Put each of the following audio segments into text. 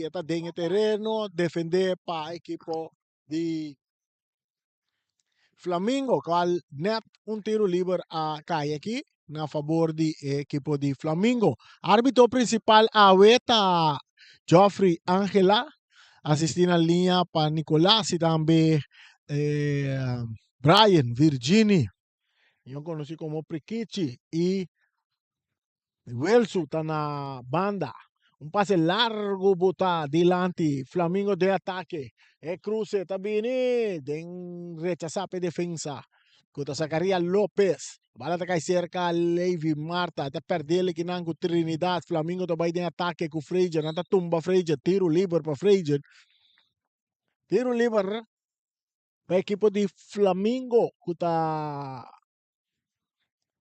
E ta den e tereno defende pa ekipo di Flamingo cual net un tiro liber a cay aki na fabor di e ekipo di Flamingo. Arbitro principal awe ta Geoffrey Angela, asisti na liña pa Nicolas y tambe Brian Virgini, mihor conoci como Prikichi y Wilsu ta na banda. Un pase largo bota dilanti. Flamingo den atake. E cruce ta bini den rechasa p'e defensa. Cu ta Zacaria Lopez. Bala ta cay cerca Levy Marta. Ta perde likinan cu Trinidad. Flamingo ta bay den atake cu Fraser. Nan ta tumba Fraser. Tiro liber pa Fraser. Tiro liber pa ekipo di Flamingo cu ta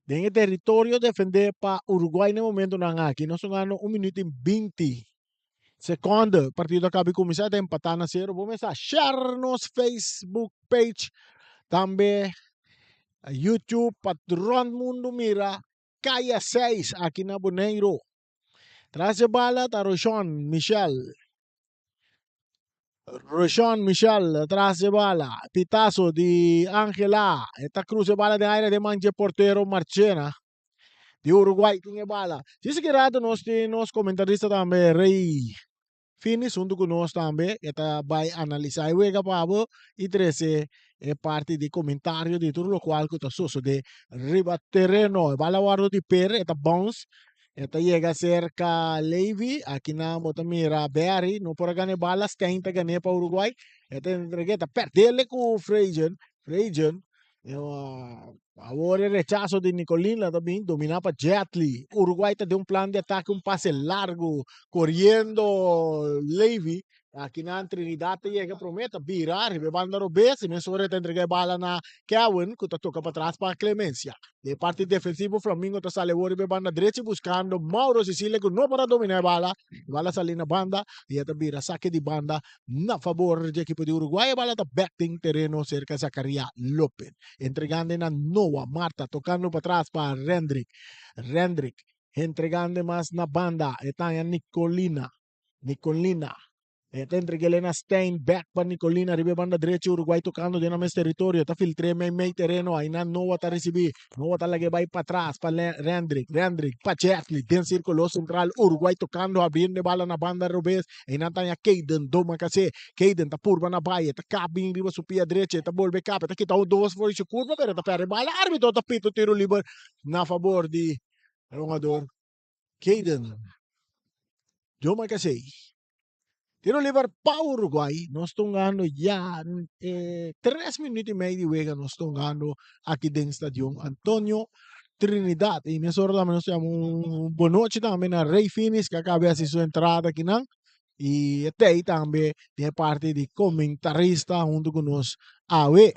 Den e teritorio defendé pa Uruguay na e momentonan aki. Nos ta gana un minuut i binti sekonde. Partido a kabi kuminsá ta empatá na sero. Bo mester a share nos Facebook page, tambe YouTube pa rònt mundu mira Kaya seis aki na Boneiru. Tras dje bala ta Roshon Michel. Roshon Michel tras dje bala. Pitazo di Angela. E ta cruza e bala den aire den man dje portero Marchena di Uruguay tin e bala. Djis ki rato nos tin nos comentarista tambe Rey Finis hunto cu nos tambe. E ta bay analisa e wega pa bo y trece e parti di comentario di tur locual cu ta sosode riba tereno. E bala wordo di per, e ta bounce, e ta yega cerca Levy. Aki nan bo ta mira Berry, no por a gana e bala, Stein ta gane pa Uruguay. E ta entrega, e ta perdele cu Frejen. Frejen, awor e rechazo di Nicolin la ta bin domina pa Jetli. Uruguay ta den un plan di atake, un pase largo, coriendo Levy. Aki nan Trinidad ta yega prome, ta bira riba e banda robes y mesora e ta entrega e bala na Kevin cu ta toca patras pa Clemencia. Den e parti defensivo Flamingo ta sali awor riba e banda drechi buscando Mauro Cecilia cu no por a domina e bala. E bala sali na banda y e ta bira sake di banda na fabor di ekipo di Uruguay. E bala ta bek den tereno cerca Zacaria Lopez. Entregando na Noah Marta tocando patras pa Rendrick. Rendrick entregando mas na banda e ta haña Nicolina. Nicolina. E ta entreg'el na Stein, bek pa Nicolina riba e banda drechi, Uruguay tocando den nan mes territorio, ta filtr'é mei mei tereno, ainan Noah ta ricibi, Noah ta lag'é bai patras pa Rendrick, Rendrick pa Jetly den circulo central, Uruguay tocando abriendo e bala na banda robes, einan ta haña Kayden Domacassé, Kayden ta purba na bai, e ta kap bin riba su pia drechi, e ta bolbe kap, e ta kita un dos for di su curva pero e ta perde e bala, arbitro ta pita un tiro liber na fabor di e hungador Kayden Domacassé. Tiro liber pa Uruguay. Nos ta hungando ya eh, tres minuut y medio di wega nos ta hungando aki den Stadion Antonio Trinidad. Y mesora tambe nos ta yama un bonochi tambe na Rey Finis que acaba de haci su entrada aki nan. Y e tei tambe den e parti di comentarista hunto cu nos awe.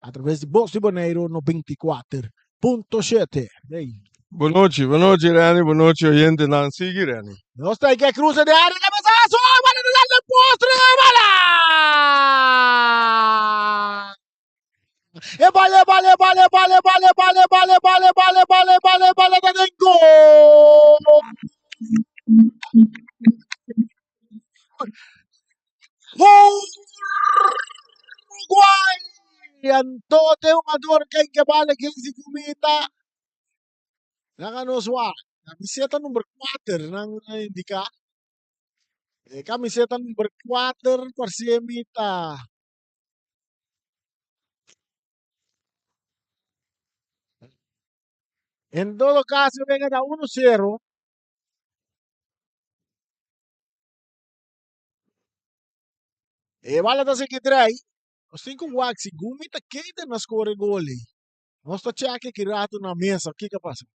A traves di Bos di Boneiru 94.7. Hey. Bon nochi, bon nochi Renny, bon nochi oyentenan. Sigui Renny. Nos ta ke cruce de área, cabezazo, oh, bala de dal postre, bala! E bala, bala, bala, bala, bala, bala, bala, bala, bala, bala, bala, bala, ta den gol! Uruguay! Anto te hungador ken ke bala ken si kumita. Laga nos wak. Camiseta number 4 nan a indica. E camiseta number 4 parse mi ta En todo caso venga da 1-0. E bala ta sigui drai. Nos tin ku wak si Gumi ta keda na skore gol ei. Nos ta chèk ki ratu na mesa kiko a pasa.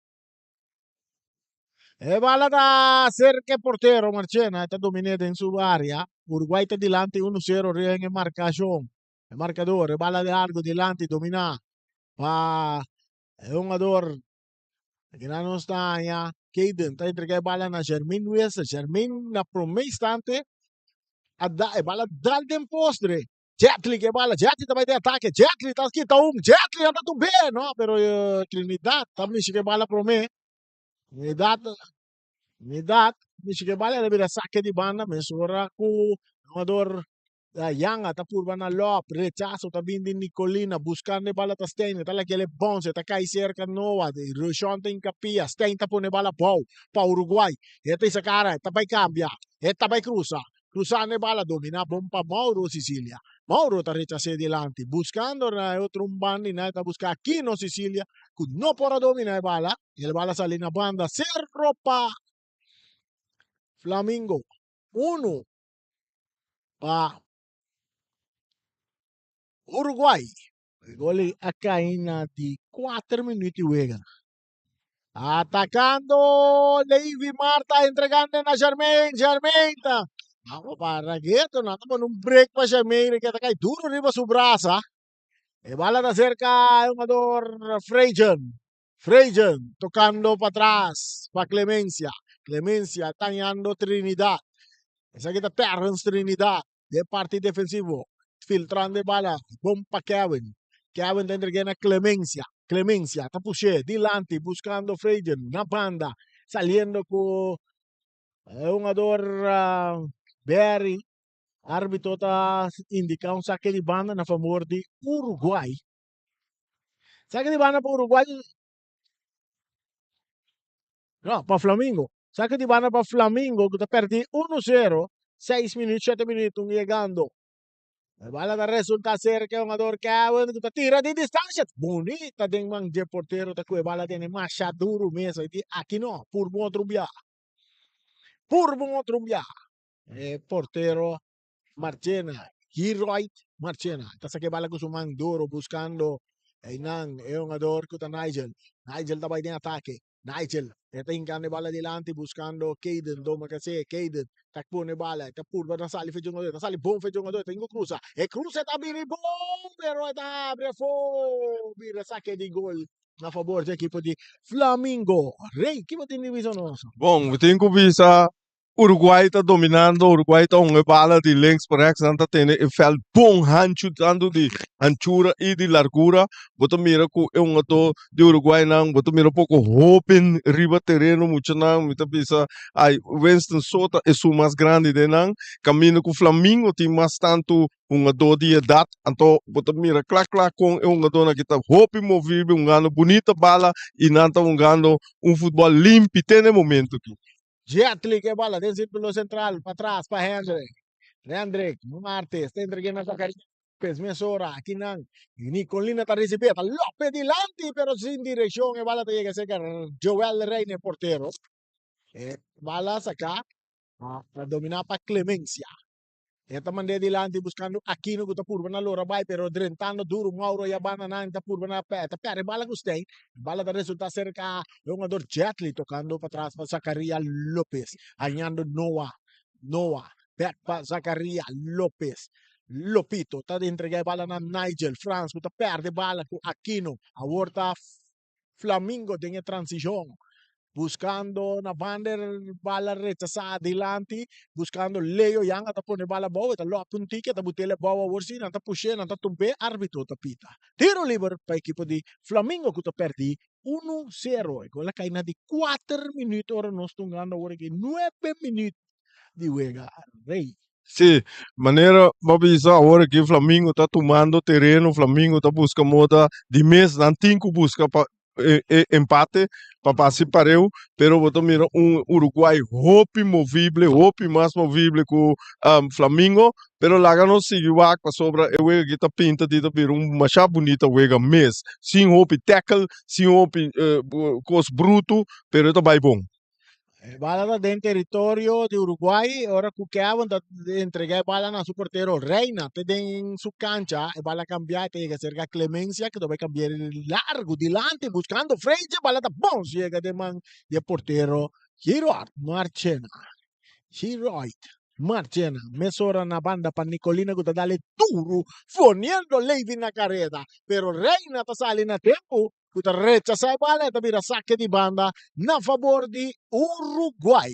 E bala ta serka e portero Marchena, e ta dominé den su área. Uruguay ta dilanti 1-0 riba e markashon. E markador, e bala largu dilanti dominá pa e hungador Akinan nos ta haña Kayden ta entrega e bala na Jermaine Wester. Jermaine na prome instante a da e bala dal den postre. Jetli ke bala, Jetli ta bai den atake, Jetli ta kita un, Jetli a ta tumb'é, no, pero Trinidad ta mishi ke bala prome. Trinidad. Trinidad, mishi ke bala el a bira sake di banda mesora ku hungador Yanga ta purba na lòp, rechaso ta bin di Nicolina, buskando e bala ta Stein, e ta lakiel e bounce, e ta kai serka Noah, Rushon ta inkapia, Stein ta pone e bala bou pa Uruguay, e ta hisa kara, e ta bai kambia, e ta bai krusa, krusando e bala domina bon pa Mauro Sicilia, Mauro ta rechas'é dilanti, buskando na e otro un banda i nan ta buska Aquino Sicilia ku no por a domina e bala, e bala sali na banda, sero pa Flamingo, unu pa Uruguay. E gol a kai na di kuater minuut di wega. Atacando Levi Marta entregando na Jermaine. Jermaine ta Vamos pa Ragueto, nan ta pone un break pa Jermaine que ta kai duro riba su brasa. E bala ta cerca e jugador Frejen. Frejen tocando pa tras pa Clemencia. Clemencia tañando Trinidad. Esaki ta Terrence Trinidad den parti defensivo. Filtrando e bala bon pa Kevin. Kevin ta entreg'é na Clemencia. Clemencia ta push'é dilanti buscando Frejen na banda. Saliendo cu e hungador Berry. Arbitro ta indica un sake di banda na favor di Uruguay. Sake di banda pa Uruguay. No, pa Flamingo. Sake di banda pa Flamingo ku ta perdí 1-0. 6 minuut, 7 minuut un yegando. E bala ta resulta ser ke hungador Kevin ku ta tira di distancia. Bonita den man dje portero ta ku e bala tene masha duru mes. Di aki no, purba un otro bia. Purba un otro bia. E portero Marchena, Giroid Marchena, ta saka e bala ku su man duro buskando einan e hungador ku ta Nigel. Nigel ta bai den atake. Nigel e ta hinkando e bala dilanti buskando Kayden Domacassé. Kayden ta pone e bala, e ta purba na sali fe hungador, e ta sali bon fe hungador, e ta hinka krusa. E krusa ta bini bon pero e ta habri afó bira sake di gol na fabor di ekipo di Flamingo. Rey, kibo tin di bisa nos? Bon, mi tin ku bisa Uruguay ta dominando, Uruguay ta hunga e bala di links pa rechts, nan ta tene e veld bon hanchu, tanto di hanchura y di largura. Bo ta mira cu e hungador di Uruguay nan, bo ta mira poco hoben riba tereno, muchanan, mi ta bisa, ay, Winston so ta esun mas grandi den nan, caminda cu Flamingo tin mas tanto hungador di edad, anto bo ta mira cla cla con e hungadornan aki ta hopi movible, hungando bunita bala y nan ta hungando un futbol limpi te na e momento aki. Jetli ke bala den sirkulo sentral patras pa Hendrik. Hendrik Martes ta entreg'é na Zacharias Lopez mesora akinan Nicolina ta risibí ta Lopez dilanti pero sin direkshon e bala ta yega serka Joel Reina e portero. E bala saka ta dominá pa Clemencia. E ta mand'é dilanti buskando Aquino ku ta purba na lora bai pero drentando duru Mauro ya banda nan ta purba na ta pèrdè bala ku Stein. Bala ta resultá serka e hungador Jetli tokando patras pa Zacaria Lopez hañando Noah. Noah bèk pa Zacaria Lopez. Lopito ta entregá e bala na Nigel Frans ku ta pèrdè bala ku Aquino. Awor ta Flamingo den e transishon buskando na banda e bala rechasá dilanti buskando Leo Yanga ta pone bala abou e ta lòp un tiki e ta but'el abou awor si nan ta push'é nan ta tump'é arbitro ta pita tiro liber pa ekipo di Flamingo ku ta pèrdí unu sero e gol a kai na di kuater minüt ora nos ta hungando awor aki nuebe minüt di wega rei. Sí, manera bo bisa awor aki Flamingo ta tumando tereno, Flamingo ta buska moda di mes, nan tin ku buska pa e e empate pa pasa e pareu, pero bo ta mira un Uruguay hopi movible, hopi mas movible ku Flamingo, pero laga nos sigui wak pasobra e wega aki ta pinta di ta bira un masha bunita wega mes, sin hopi tackle, sin hopi kos brutu, pero e ta bai bon. E bala ta den teritorio di Uruguay ora ku Kevin ta entrega e bala na su portero Reina te den su kancha e bala kambia ta yega serka Clemencia ku ta bai kambia largu dilanti buskando Freije bala ta bons yega den man di e portero Giroid Marchena Giroid Marchena mesora na banda pa Nicolina ku ta dale duru poniendo Levy na kareda pero Reina ta sali na tempu ku ta rechasá e bala e ta bira sake di banda na fabor di Uruguay.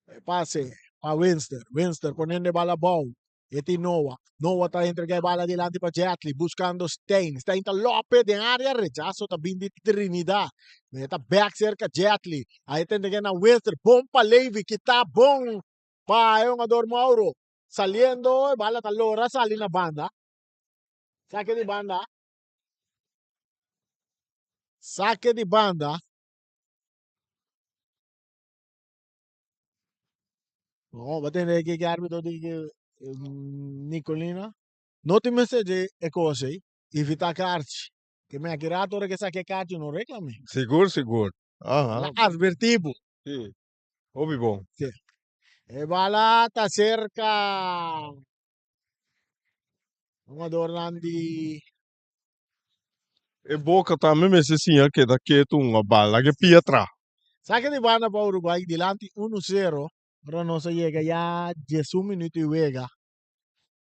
E pase pa Winster, Winster poniendo e bala abou. E tin Noah. Noah ta entrega e bala dilanti pa Jetly, buscando Stein. Stein ta lope den area, rechazo ta bin di Trinidad. E ta back cerca Jetly. Ahí ta entrega na Winster. Bon pa Levy, kita bon pa e hungador Mauro. Saliendo, e bala ta lora sali na banda. Sake di banda. Sake di banda. No, ba tende ke ke arbitro di ke Nicolina. No tin mester di e kos ei. Evita kaarchi. Ke me aki rato ora ke saki e kaarchi no reklame. Sigur, sigur. Aha. La adverti bo. Si. Hopi bon. Si. E bala ta serka hungadornan di. E boka tambe mester siña keda ketu un a bal. Laga e pia tra. Saki di banda pa Uruguay dilanti uno sero. Ora nos a yega ya diesun minuut di wega.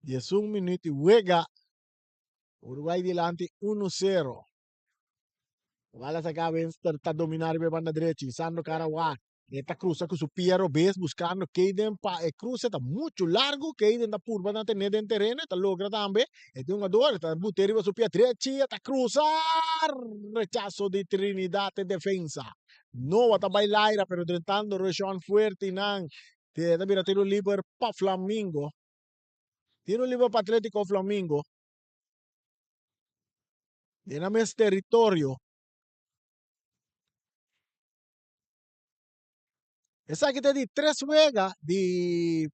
Diesun minuut di wega. Uruguay dilanti uno sero. Bala saka Winster ta domina riba e banda drechi. Sandro Karawa E ta cruza cu su pia robes buscando Kayden pa e cruce ta mucho largo. Kayden ta purba na tene den tereno, e ta logra tambe. E tin hungador, e ta bute riba su pia drechi, e ta cruza. Rechazo di Trinidad e defensa. Noah ta bay laira pero drentando Reshon fuerte y nan e ta bira tiro liber pa Flamingo. Tiro liber pa Atletico Flamingo. Den nan mes territorio. Esaki ta di tres wega di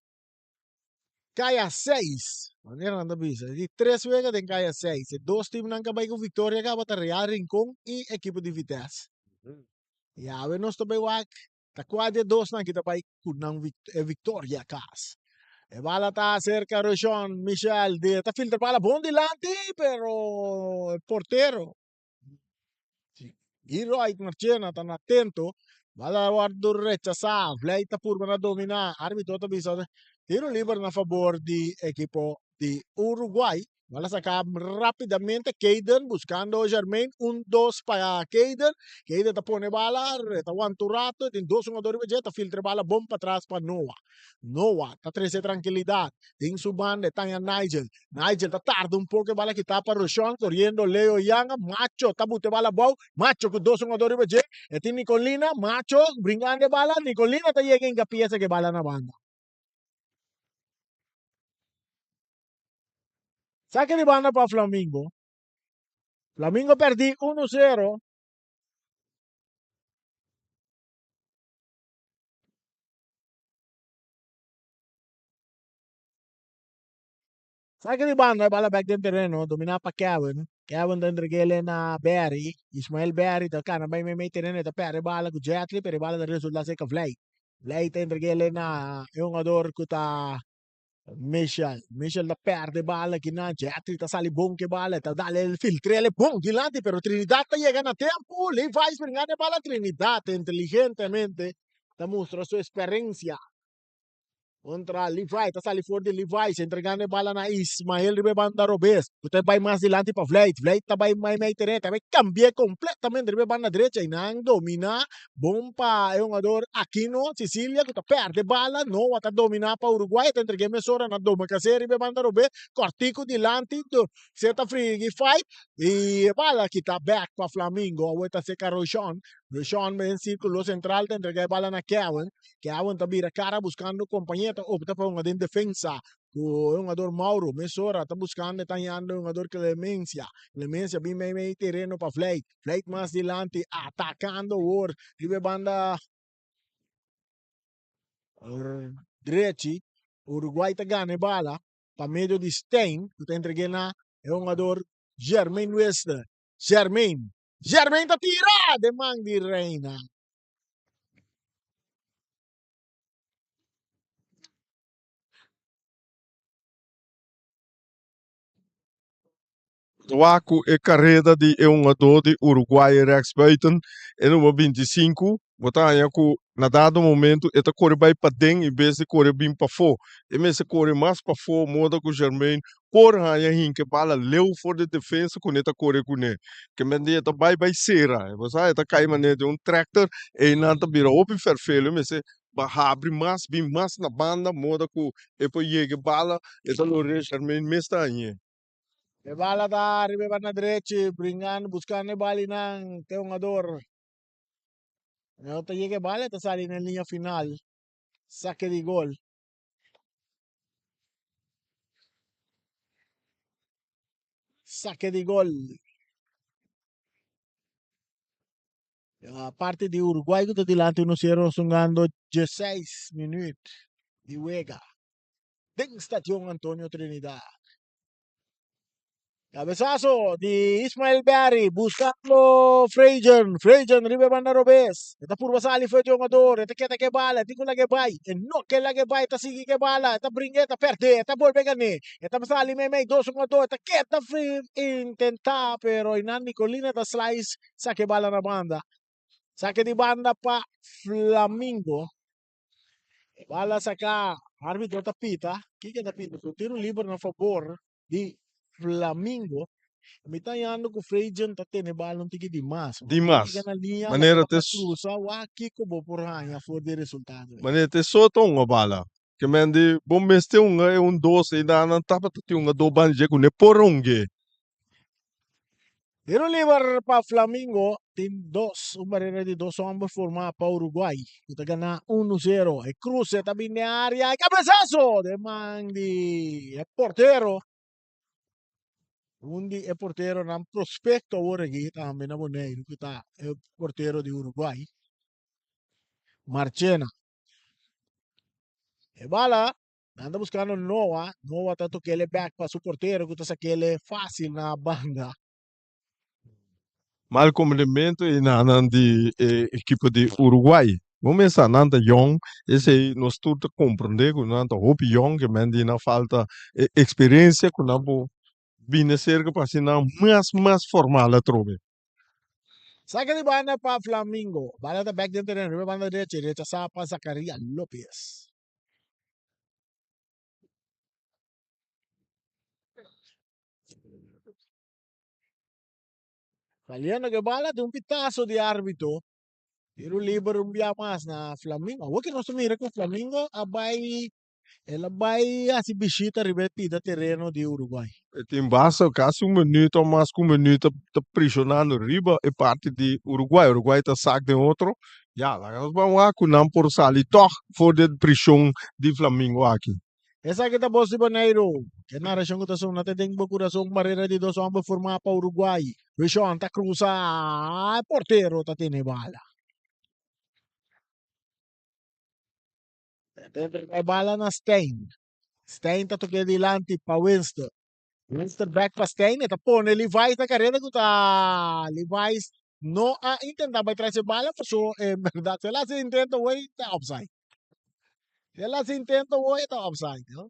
kaya seis. Manera nan ta bisa, di tres wega den kaya seis. E dos teamnan ka bai ku viktoria kaba ta Real Rincon i ekipo di Vitesse. I awe nos ta bai wak ta kua di e dosnan ki ta bai ku nan e viktoria kas. E bala ta serka Reshon Michel di ta filtra bala bon dilanti pero e portero Leroy Marchena ta na atento. Bala a wòrdu rechasá. Vlei ta purba na dominá. Árbitro ta bisa tiro liber na fabor di ekipo di Uruguay. Bala saká rápidamente. Kayden buskando Jermaine. Un dos pa Kayden. Kayden ta pone bala. E ta wanta un rato. E tin dos hungador riba dje. Ta filtra e bala bon patras pa Noah. Noah ta trese trankilidat. Den su banda e taña Nigel. Nigel ta tarda un poco e bala kita pa Roshon coriendo Leo Yanga Macho ta buta e bala abou Macho cu dos hungador riba dje e tin Nicolina Macho bringando e bala Nicolina ta yega hinca pieza cu e bala na banda. Sake di banda pa Flamingo. Flamingo perdi uno zero. Saki di banda e bala bek den tereno domina pa Kevin. Kevin ta entreg'el na Berry. Ismael Berry ta kana bai meimei tereno e ta perde e bala ku Jetly pero e bala ta resulta serka Vlei. Vlei ta entreg'el na e hungador ku ta Michel. Michel ta perde e bala kinan. Jetly ta sali bon ku e bala e ta dal el filtr'el e bon dilanti pero Trinidad ta yega na tempu. Levi's bringando e bala Trinidad inteligentemente ta mustra su esperencia. Contra Levi, ta sali for di Levi, entregando e bala na Ismael riba e banda robes, cu ta bay mas dilanti pa Vleit, Vleit ta bay mei mei tereno, ta bay cambia completamente riba e banda derecha y nan domina bon pa e hungador Aquino Cecilia cu ta perde bala, Noah ta domina pa Uruguay, ta entrega mesora na Domacassé riba e banda robes, cortico dilanti, se ta frigi fight y e bala kita back pa Flamingo, awor ta seca Roshon, Roshon den circulo central ta entrega e bala na Kevin, Kevin ta bira kara buskando kompañé, ta opta pa hunga den defensa ku e hungador Mauro. Mesora ta buskando e ta hañando e hungador Clemencia. Clemencia bin mei mei tereno pa Vleit. Vleit mas dilanti atakando awor riba e banda drechi. Uruguay ta gana e bala pa medio di Stein ku ta entreg'é na e hungador Jermaine Wester. Jermaine. Jermaine ta tira den man di Reina. Wak ku e kareda di e hungadó di Uruguay Rex Buiten, e number 25, bo ta haña ku na dado momento e ta kore bai paden en bes di kore bin pafó. E mester kore mas pafó moda ku Jermaine por haña hinka e bala leu for di defensa ku ne ta kore kuné. Ke men di e ta bai bai sera, bo sa e ta kai manera di un tractor, einan ta bira hopi ferfelu, e mester. pa habri mas, bin mas na banda, moda ku e por yega e bala, e ta logr'é Sharmaine mes ta hañ'é. E bala ta riba e banda drechi, bringando, buskando e balinan te hungador. No ta yega e bala, e ta sali na e liña final. Sake di gol. Sake di gol. Parti di Uruguay ku ta dilanti 1-0 sungando 16 minuut di wega den Stadion Antonio Trinidad. Cabezazo di Ismael Berry buscando Frejen. Frejen riba e banda robes. E ta purba sali for di hungador. E ta keda ke bala. E tin ku laga e bai. E no ke laga e bai. E ta sigui ke bala. E ta bringa. E ta perde. E ta bolbe gane. E ta sali meimei dos hungador. E ta keda intenta pero einan Nicolina ta slice saka e bala na banda. Saka di banda pa Flamingo. E bala saka. Arbitro ta pita. Kiko e ta pita? Su tiro liber na fabor di Flamingo. Mi ta yando ku Frejen ta tene bala un tiki di mas. Di mas. Yega na liña, Manera te cruza, wak kiko bo por haña for di resultado. Manera te so ta hunga bala. Ke men di bo mester hunga e un dos ei nan nan tabata tin hunga do banda dje ku ne por hunge. Tiro liber pa Flamingo tin dos, un barera di dos homber forma pa Uruguay ku ta gana 1-0. E cruce ta bin den area, e cabezazo den man di e portero. Un di e porteronan prospecto awor aki tambe na Boneiru ku ta e portero di Uruguay, Marchena. E bala Nan ta buscando Noah. Noah ta tokele back pa su portero cu ta sakele facil na banda. Mal komendamentu e nanan di e ekipo di Uruguay. Bo mester nan ta yong, esei nos tur ta komprendé ku nan ta hopi yong, ke men di nan falta e eksperensia ku nan por bini serka pa hasi nan mas mas formal atrobe. Sake di banda pa Flamingo. Bala ta back den tereno riba banda derecha, rechasá pa Zacaria Lopez. Saliendo ke bala tin un pitazo di arbitro. Tiro liber un bia mas na Flamingo. Awor ke nos ta mira ku Flamingo a bai el a bai hasi bishita riba e pida tereno di Uruguay. E tin basta casi un minuut of mas cu un minuut ta ta presionando riba e parti di Uruguay. Uruguay ta sak den otro. Ya, laga nos ban wak cu nan por sali tog for di e presion di Flamingo aki. Esaki ta bos di Boneiru. E narashon ku ta sona te den bo kurason. Barera di dos hòmber formá pa Uruguay. Rishon ta krusa. E portero ta tene bala. Ta entrega e bala na Stein. Stein ta toke dilanti pa Winston. Winston back pa Stein. E ta pone Levi's na kareda ku ta Levi's no a intenta bai tras e bala paso en berdad si el hasi intento hoy ta offside. Si el hasi intento hoy ta offside. No?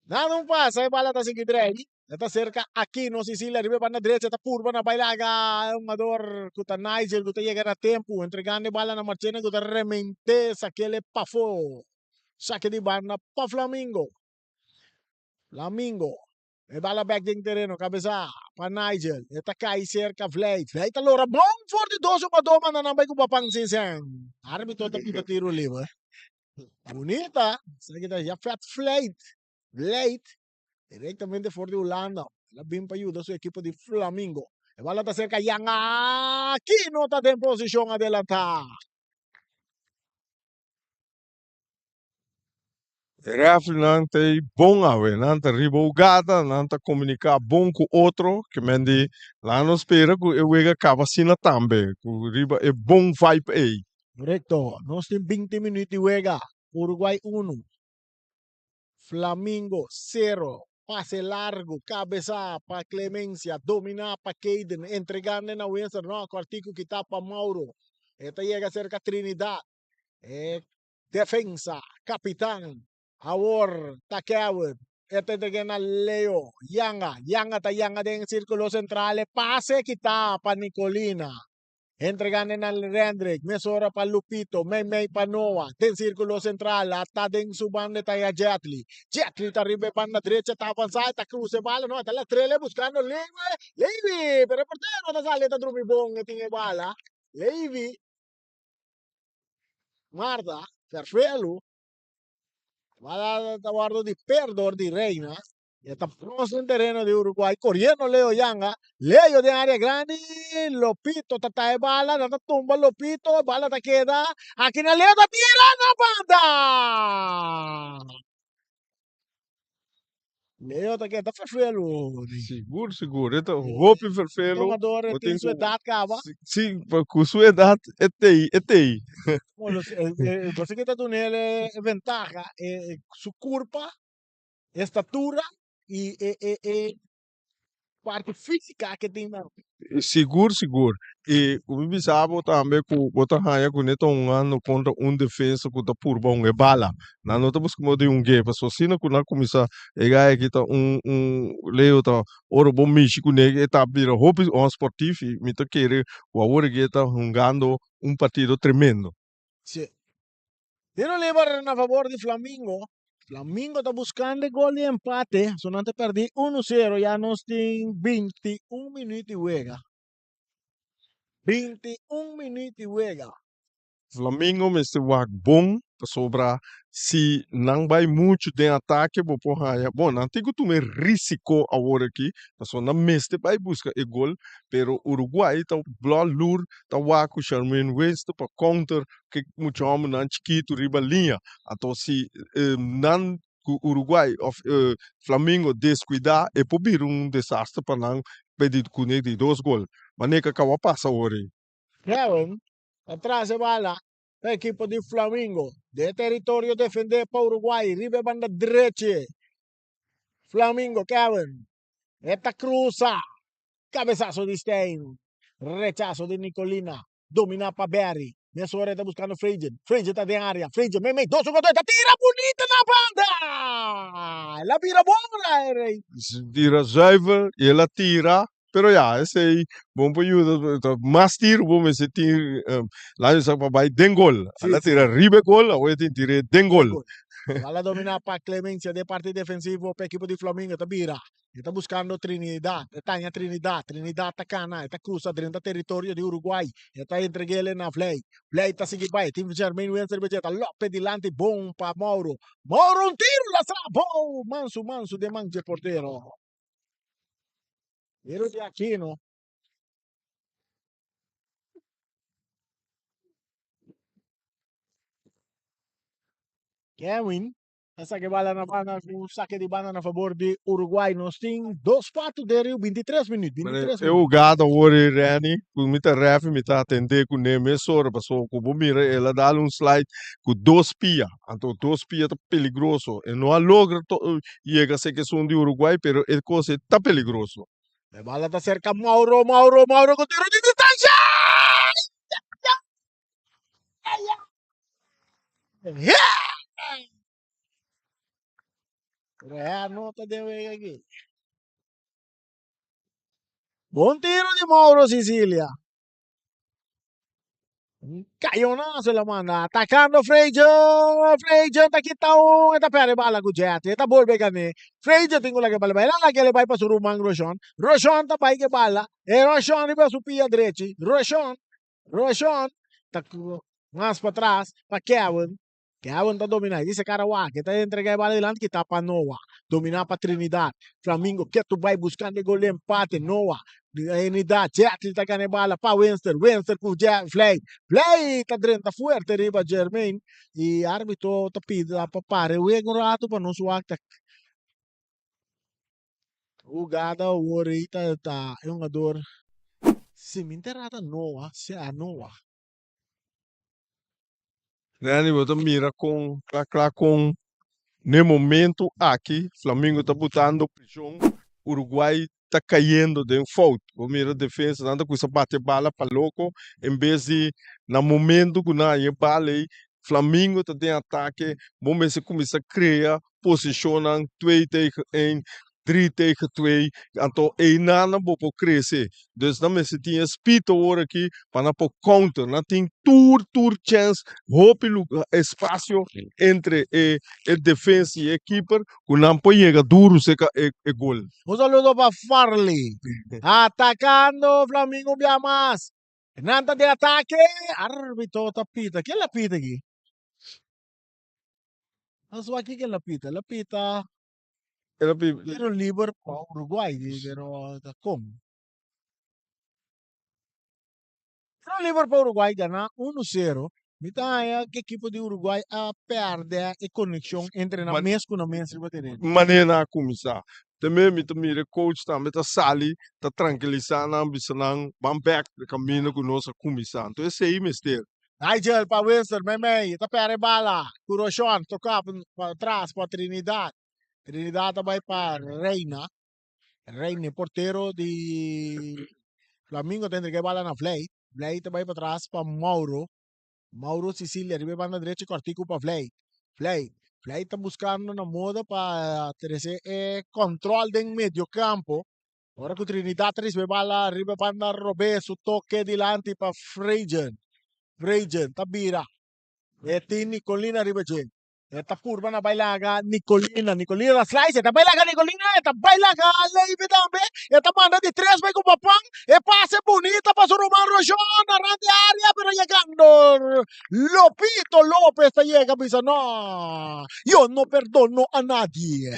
Nada un pasa, e bala ta sigui drei. E ta cerca Aquino Sicilia riba e banda drecha ta purba na bai laga e hungador cu ta Nigel cu ta yega na tempo entregando e bala na Marchena cu ta remente sakele pafo. Sake di banda pa Flamingo. Flamingo e bala bek den tereno cabeza pa Nigel e ta cay cerca Vlijt. Vlijt ta lora bon for di dos hungador manda nan bai cu Papan sin sen. Arbitro ta pita tiro liber. Bunita, esaki ta Jafet Vlijt, Vlijt, directamente for di Hulanda. El a bin pa yuda su ekipo di Flamingo. E bala ta cerca Jan Aquino ta den posicion adelanta. E refrinan ta ei bon awe, nan ta riba hugada, nan ta komuniká bon ku otro, ke men di laga nos spera ku e wega kaba asina tambe, ku riba e bon vibe ei. Korekto, nos tin binti minüt di wega, Uruguay unu, Flamingo sero, pase largu, kabesá pa Clemencia, dominá pa Kayden, entregando na Winston, no, kòrtiku kitá pa Mauro, e ta yega serka Trinidad, e Defensa, kapitan, awor ta Kevin, e ta entreg'é na Leo, Yanga, Yanga ta yanga den sirkulo sentral, e pase kitá pa Nicolina, entregando na Rendrick, mesora pa Lupito, meimei pa Noah, den sirkulo sentral, ata den su banda e ta ya Jetli, Jetli ta riba e banda drecha, ta avansá, e ta krusa e bala, no, e ta latrel buskando Levi, Levi, pero e portero ta sali, e ta drumi bon, e tin e bala, Levi. Marta, Ferfelu, bala ta wordo di per dor di Reina. E ta pros den tereno di Uruguay, coriendo Leo Yanga. Leo den area grandi, Lopito ta tae bala, nan ta tumba Lopito, bala ta keda. Aki na Leo ta tira na banda! Leo ta keda ferfelu. Sigur, sigur. E ta hopi ferfelu. Tomador Bo tin tin su ku edad kaba. Si, ku su edad e tei, e tei. Bueno, bo ke ta duna el e ventaha, su kurpa, e statura i e parti física ke tin nan. Sigur, sigur. I ku mi bisa bo tambe ku bo ta haña ku ne ta hungando kontra un defensa ku ta purba hunga e bala. Nan no ta buska modo di hung'é, pasobra asina ku nan kuminsá e gaya aki ta un un Leo ta ora bo mishi kuné e ta bira hopi onsportief i mi ta kere ku awor aki e ta hungando un partido tremendo. Sí. Tiro liber na fabor di Flamingo. Flamingo ta buscando e gol di empate. So nan ta perdi 1-0. Ya nos tin 21 minuut di wega. 21 minuut di wega. Flamingo mester wak bon pasobra si nan bai muchu den atake bo por haña, bon nan tin ku tuma e risiko awor aki pasobra nan mester bai buska e gol pero Uruguay ta blò lur ta wak ku Sharmaine Winston pa counter ke mucha hombernan chikitu riba liña. Anto si nan ku Uruguay of Flamingo deskuidá e por bira un desaster pa nan p'e kuné di dos gol. Manera ku a kaba pasa awor ei. Kevin ta tras e bala pa ekipo di Flamingo den e teritorio defendé pa Uruguay riba e banda drechi. Flamingo Kevin e ta krusa kabesaso di Stein rechaso di Nicolina. Dominá pa Barry. Mesora e ta buskando Frazier. Frazier ta den área. Frazier meimei. Dos jugador ta tira bunita na banda! El a bira bon la e rei. Tira zuiver y el a tira, pero ya, esey bon por yuda, ta mas tiro bo mester tin, laat mi sa pa bay den gol. El a tira riba e gol, awor e tin tira den gol. Bala dominá pa Clemencia den parti defensivo pa ekipo di Flamingo ta bira. E ta buskando Trinidad, e ta haña Trinidad, Trinidad ta kana, e ta krusa drenta teritorio di Uruguay, e ta entreg'el na Vlei, Vlei ta sigui bai, tin Jermaine Wens riba dje, ta lope dilanti bon pa Mauro, Mauro un tiro lastra bon, mansu mansu den man dje portero. Tiro di Aquino. Kevin Ta sake bala na banda, un sake di banda na fabor di Uruguay. Nos tin dos kwart den riu, bintitres minuut, bintitres E minuut. hugada awor ei Renny, ku mi ta ref mi ta atendé kuné mesora pasobra ku bo mira el a dal un slide ku dos pia, anto dos pia ta peligroso. E no a logra yega seke esun di Uruguay pero e kos ei ta peligroso. E bala ta serka Mauro, Mauro, Mauro ku tiro di distansha! Pero no ta den wega aki. Bon tiro di Mauro Sicilia. Un cayonazo la manda. Atacando Frazier. Frazier ta kita un. E ta perde bala cu Jet. E ta bolbe gane. Frazier tin cu laga e bala bai. El a laga el bai pa su ruman Roshon. Roshon ta bai ke bala. E Roshon riba su pia drechi. Roshon. Roshon ta mas patras pa Kevin. Kevin ta domina. E dice cara wak. E ta entrega e bala dilanti ki ta pa Noah. Domina pa Trinidad. Flamingo ketu bai buscando e gol di empate. Noah. Trinidad. Jetli ta gana e bala pa Winster. Winster cu Vlei. Vlei ta drenta fuerte riba Jermaine. Y arbitro ta pidi pa para e wega un rato pa nos wak ta Hugada awor ei ta ta e hungador si mi entera ta Noah, si a Noah. Randy bo ta mira kon kla kla kon n'e momento aki Flamingo ta butando preshon Uruguay ta kayendo den fout bo mira defensa nan ta kuminsa bati bala pa loko en bes di na momento ku nan haña e bala ei Flamingo ta den atake bo mester kuminsa krea posishonnan twee tegen een, drie tegen twee, anto einan bo por krese. Dus nan mester tin e speed awor aki pa nan por counter. Nan tin tur tur chèns, hopi luga, espasio entre e e defensa i e keeper ku nan por yega duru serka e e gol. Un saludo pa Farley. Atacando Flamingo un bia mas. Nan ta den atake. Arbitro ta pita. Ken la pita aki? Nos wak kiko el a pita. El a pita El a pi tiro liber pa Uruguay, pero ta kon? Tiro liber pa Uruguay gana uno sero. Mi ta haña ku ekipo di Uruguay a pèrdè e konekshon entre nan mes ku nan mes riba tereno. Manera nan a kuminsá. Tambe mi ta mira e coach tambe ta sali ta trankilisá nan bisa nan ban bèk e kaminda ku nos a kuminsá. Anto esei mester. Nigel pa Winston meimei ta pèrdè e bala ku Roshon toká pa tras pa Trinidad. Trinidad ta bai pa Reina. Reina e portero di Flamingo ta entrega e bala na Vlei. Vlei ta bai patras pa Mauro. Mauro Sicilia riba e banda drechi kòrtiku pa Vlei. Vlei. Vlei ta buskando na moda pa trese e kòntròl den medio kampo. Ora ku Trinidad ta risibi e bala riba e banda robes su toke dilanti pa Frejen. Frejen ta bira. E tin Nicolina riba dje. E ta purba na bai laga Nicolina. Nicolina ta slice. E ta bai laga Nicolina. E ta bai laga Levy tambe. E ta manda di tres bai ku Papan. E pase bunita pa su ruman Rojon na rand di area pero yegando Lopito Lopez ta yega bisa no yo no perdono a nadie.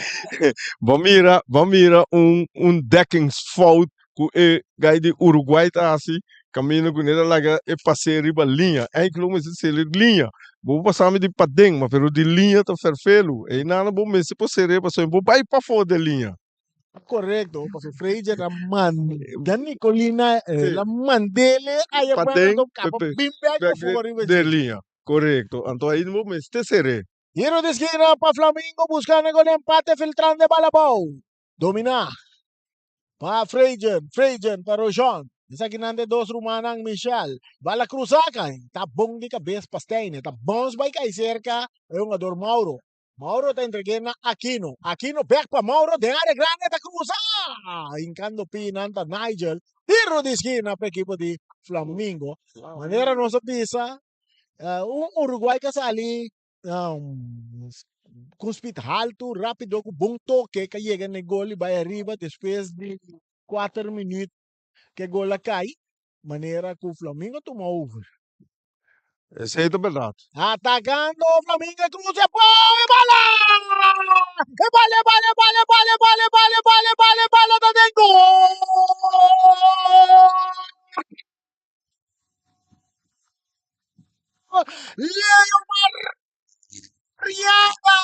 Bo mira, bo mira un un dekkingsfout ku e gai di Uruguay ta hasi kaminda ku ne ta laga e pas'é riba liña. Eindelijk lo mester sere liña. Bo por pasami di paden, ma pero di liña ta ferfelu. Einan bo mester por ser'é pasobra bo bai pafó den liña. Korekto, pasobra Fraser a manda Nicolina, el a mand'é aya Paden, banda kaba bin bek pafó riba den liña. Korekto. Anto ai bo mester ser'é. Tiro di skina pa Flamingo buscando e gol di empate filtrando e bala abou. Domina pa Frejen, Frejen pa Rojon. Esakinan ta e dos rumannan Michel. Bala cruza kai ta bon di cabes pa Stein. E ta bounce bai kai cerca e hungador Mauro. Mauro ta entregue na Aquino. Aquino bek pa Mauro den area grande ta cruza. Hincando pinan ta Nigel. Tiro di skina pa ekipo di Flamingo. Manera nos a bisa un Uruguay ka sali ku speed haltu, rápido, ku bon toke ka yega na e gol i bai ariba despues di kuater minüt ku e gol a kai, manera ku Flamingo a tuma over. Esei ta bèrdat. Atakando Flamingo e krusa e pau e bala! E bala, e bala, e bala, e bala, e bala, e bala, e bala, e bala, e bala ta den gol! Leo Marriaga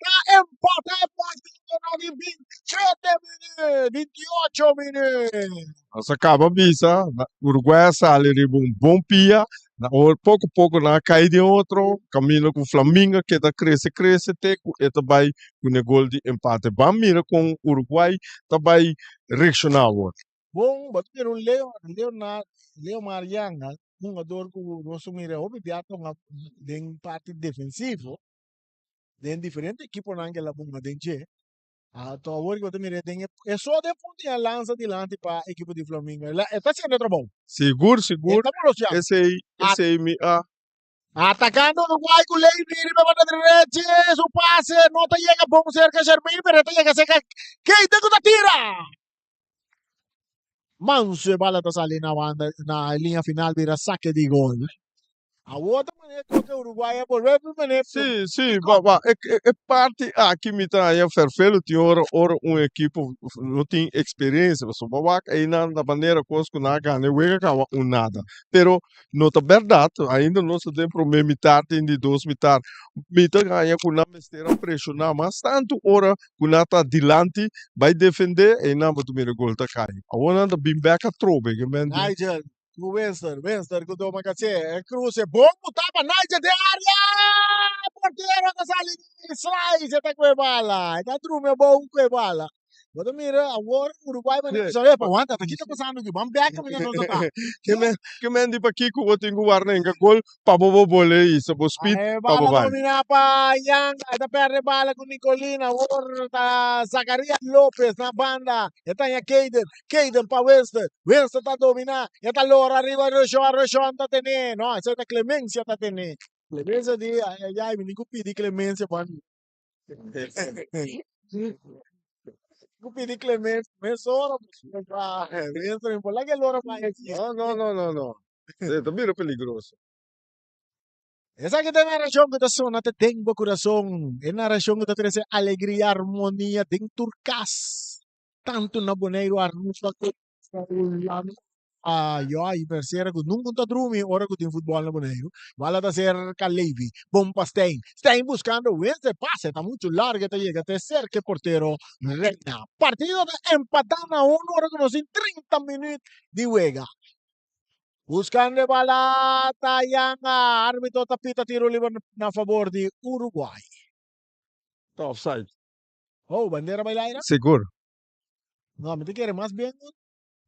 ta empata e partido na di 27 minuut, 28 minuut. Nos a kaba bisa, Uruguay a sali riba un bon pia, na ora poko poko nan a kai den otro, kaminda ku Flamingo a keda krese krese te ku e ta bai ku e gol di empate. Ban mira kon Uruguay ta bai reakshoná awor. Bon, bo ta mira un Leo, Leonard, Leo Marianga, hungador ku nos a mira hopi bia ta hunga den parti defensivo, den diferente ekiponan ke el a hunga den dje. Anto awor ku bo ta mira den e, e so den punto i a lansa dilanti pa ekipo di Flamingo. El a, e ta hasiendo e trabou. Sigur, E sigur, ta molostia. esei, esei mi a. Atacando Uruguay cu Levy riba banda derechi. Su pase no ta yega bon cerca Jermaine, pero e ta yega cerca Keita cu ta tira. Manso e bala ta sali na banda na liña final bira saque di gol. Awor ta manera cu ke Uruguay a bolbe pa manera Sí, sí, ba, ba, e, e, e parti aki mi ta haña ferfelu tin ora, ora un ekipo no tin experiencia, pasobra bo wak einan na manera kos ku nan a gana e wega kaba un nada. Pero no ta bèrdat, ainda nos ta den promé mitar, tin di dos mitar. Mi ta haña ku nan mester a preshoná mas tantu ora ku nan ta dilanti bai defendé, einan bo ta mira gol ta kai. Awor nan ta bin bèk atrobe, ke men di. Nigel ku Winston, Winston ku toma kaché, e kruse bon ku tapa Nigel den área! Portero ta sali di slice e ta ku e bala, e ta drumi abou ku e bala. Bo ta mira awor Uruguay mane Sí. bisa, epa, wanta, ta kita pasando aki? Ban bek kaminda nos ta ta. Ke men, ke men di pakiko bo tin ku warda hinka gol pa bo bo bole hisa bo speed E pa bo bala bai. domina pa Yanga, e ta perde bala ku Nicolina, awor ta Zacarias Lopez na banda, e ta haña Kayden, Kayden pa Winston, Winston ta domina, e ta lora riba Roshon, Roshon ta tene, no, esei ta Clemencia ta tene. Clemencia di, ay ay ay, mi tin ku pidi Clemencia pa mi. Ku pidi clemencia mesora mesora por la ke lora bai No, no, no, no, no. E ta bira peligroso. Esaki ta e narashon ku ta sona te den bo kurason, e narashon ku ta trese alegria, armonia den tur kas, tantu na Boneiru, Aruba ku Hulanda. Yo a persera ku nunka ta drumi ora ku tin futbòl na Boneiru. Bala ta serka Levy, bon pa Stein. Stein buskando Winston, e pase ta muchu largu, e ta yega te serka e portero Reina. Partido ta empatá na unu ora ku nos tin 30 minüt di wega. Buscando e bala ta Yanga. Arbitro ta pita tiro liber na favor di Uruguay. Ta offside. Oh, bandera bai laira? Sigur. No, mi ta kere mas bien un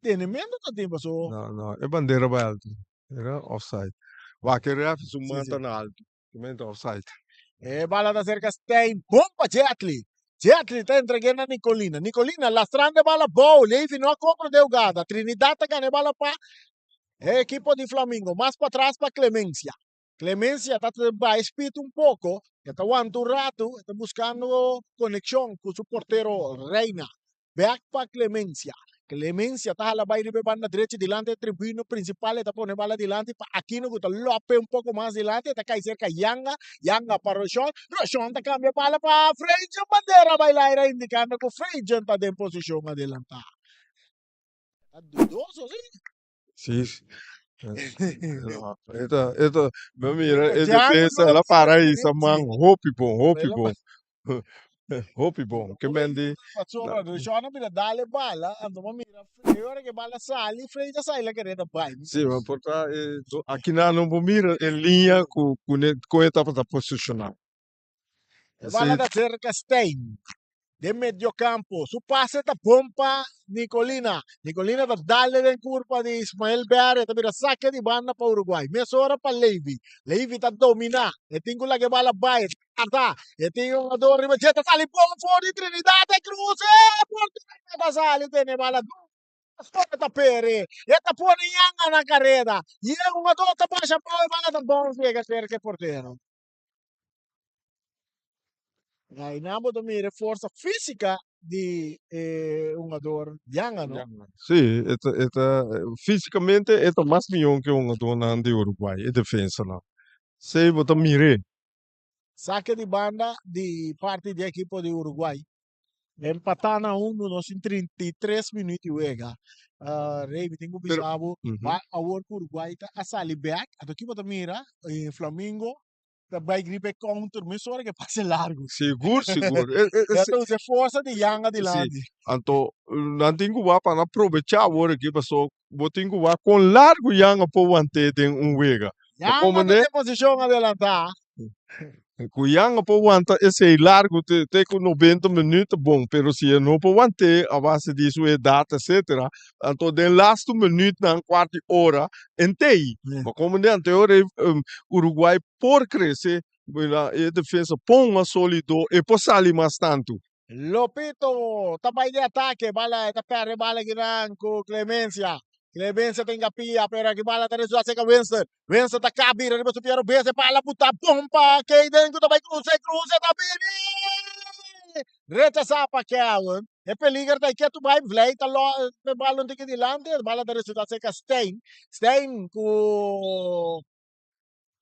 tenemento ta tin paso. No, no, e bandera bai alto. Era offside. Wak e ref su man ta na alto. Menta offside. E bala ta cerca Stein. Bon pa Jetli. Jetli ta entregué na Nicolina. Nicolina lastrando e bala bou. Levi no a compra de hugada. Trinidad ta gana e bala pa e equipo di Flamingo. Mas patras pa Clemencia. Clemencia ta bai speed un poco. E ta wanta un rato. E ta buscando conexion cu su portero Reina. Bek pa Clemencia. Clemencia ta hala bai riba e banda drechi dilanti e tribuna principal. E ta pone bala dilanti pa Aquino cu ta lope un poco mas dilanti. E ta cay cerca Yanga. Yanga pa Roshon. Roshon ta cambia bala pa Freidgen. Bandera bai laira indicando cu Freidgen ta den posicion adelanta. Ta dudoso si. Si. E ta, e ta, mi a mira e defensa, el a para ahí sa man hopi bon, hopi bon. Hopi bon. Ke men di. Pasobra Rishon a bira dal e bala, anto bo mira e ora ke bala sali, Frey ta sali la kere ta bai. Si, ma por ta e akinan no bo mira e liña ku ku ne kon e tabata posishoná. E bala ta cerca Stein den mediocampo. Su pase ta bon pa Nicolina. Nicolina ta dale den curpa di Ismael Berry. Ta bira saque di banda pa Uruguay. Mesora pa Levy. Levy ta domina. E tin cu laga e bala bay. Tarda. E tin un jugador riba dje. Ta sali bon for di Trinidad. E cruce. Portero ta sali tene e bala. Pastor ta pere. E ta pone Yanga na careda. Y e jugador ta basha bou. E bala ta bounce yega cerca e portero. Ahí bo ta mira e forsa físika di e hungador Yanga, no? Sí, e ta, e ta, físikamente e ta mas mihó ke hungadornan di Uruguay, e defensanan. Sí, bo ta mir'é. Sake di banda di parti di ekipo di Uruguay. Empatá na unu, nos tin 33 minuut di wega. Rey, mi tin ku Pero, bisa bo, ujú. ba awor ku Uruguay ta a sali bek, anto ki bo ta mira? Eh, Flamingo ta bai gripa e counter mesora ke pase largu. Sigur, sigur. E, e, e, Ya ta usa e forsa di Yanga Sí, dilanti. anto nan tin ku wak pa nan probechá awor aki paso bo tin ku wak kon largu Yanga por want'é den un wega. Bo Yanga ta komprendé? den posishon adelantá. Ku Yanga por wanta esei largu te te ku 90 minuut ta bon, pero si e no por want'é a base di su edat etcetera, anto den lastu minuutnan kuart di ora entei. Bo komprendé? Anto e ora ei Uruguay por krese, e defensa pon mas solido, e por sali mas tantu. Lopito ta bai di atake, bala ta perde bala kinan ku Clemencia. Clemencia ta hinga pia, pero aki bala ta resulta cerca Winston. Winston ta ka bira riba su pia robes, e bala buta bon pa Kayden ku ta bai cruza, e cruza ta bini! Rechasa pa Kelvin. E peliger ta ketu bai vlei ta lo e bala un tiki dilanti, e bala ta resulta cerca Stein. Stein ku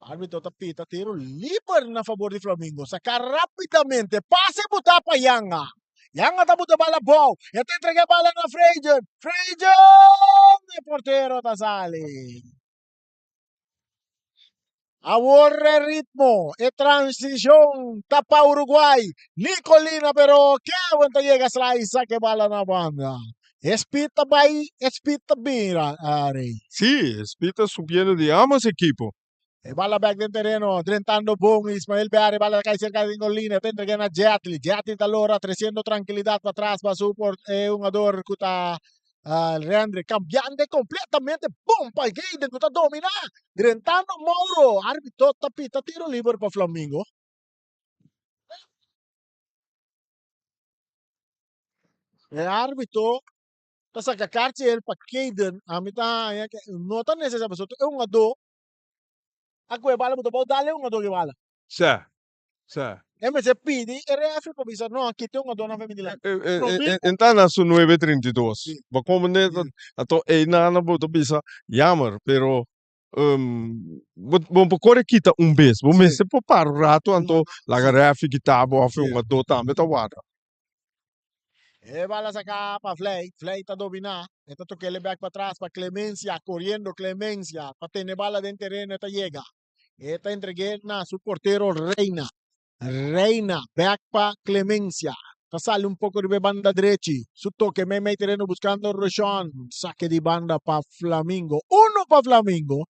Arbitro ta pita tiro liber na favor di Flamingo. Saca rapidamente. Pase buta pa Yanga. Yanga ta buta bala bou. E ta entrega bala na Freygen. Freygen! E portero ta sali. Awor e ritmo, e transicion ta pa Uruguay. Nicolina pero Kevin ta yega sla y saca e bala na banda. E speed ta bai, e speed ta bin, Rey. Sí, e speed ta subiendo di ambos ekipo. E bala bek den tereno, drentando bon Ismael Berry, bala ta kai serka di Nicolina, ta entrega na Jetli. Jetli ta lora treciendo trankilidad patras pa su por e hungador ku ta Rendrick, cambiando completamente bon pa Gayden ku ta domina, drentando Mauro. Arbitro ta pita tiro liber pa Flamingo. E arbitro ta saca kaartje el pa Kayden. Ami ta haña ke no ta necesario pasobra e hungadó a coge bala bo ta bou dal e hungadó ke bala. Sa, sa. E mester pidi e refri pa bisa no kita e hungadónan pa mi dilanti. Prome E ta na su nuebe trinta i dos. Si. Bo comprende? Si. Anto einan bo ta bisa jammer pero. Bo bo por kore kita un bes, bo mester por para un rato anto laga refi kita bo of e hungadó tambe ta warda. E bala saca pa Vlei, Vlei ta domina, e ta tokele bek patras pa Clemencia, coriendo Clemencia pa tene bala den tereno e ta yega, e ta entregue na su portero Reina, Reina bek pa Clemencia, ta sali un poco riba e banda drechi, su toke mei mei tereno buscando Roshon, sake di banda pa Flamingo, uno pa Flamingo,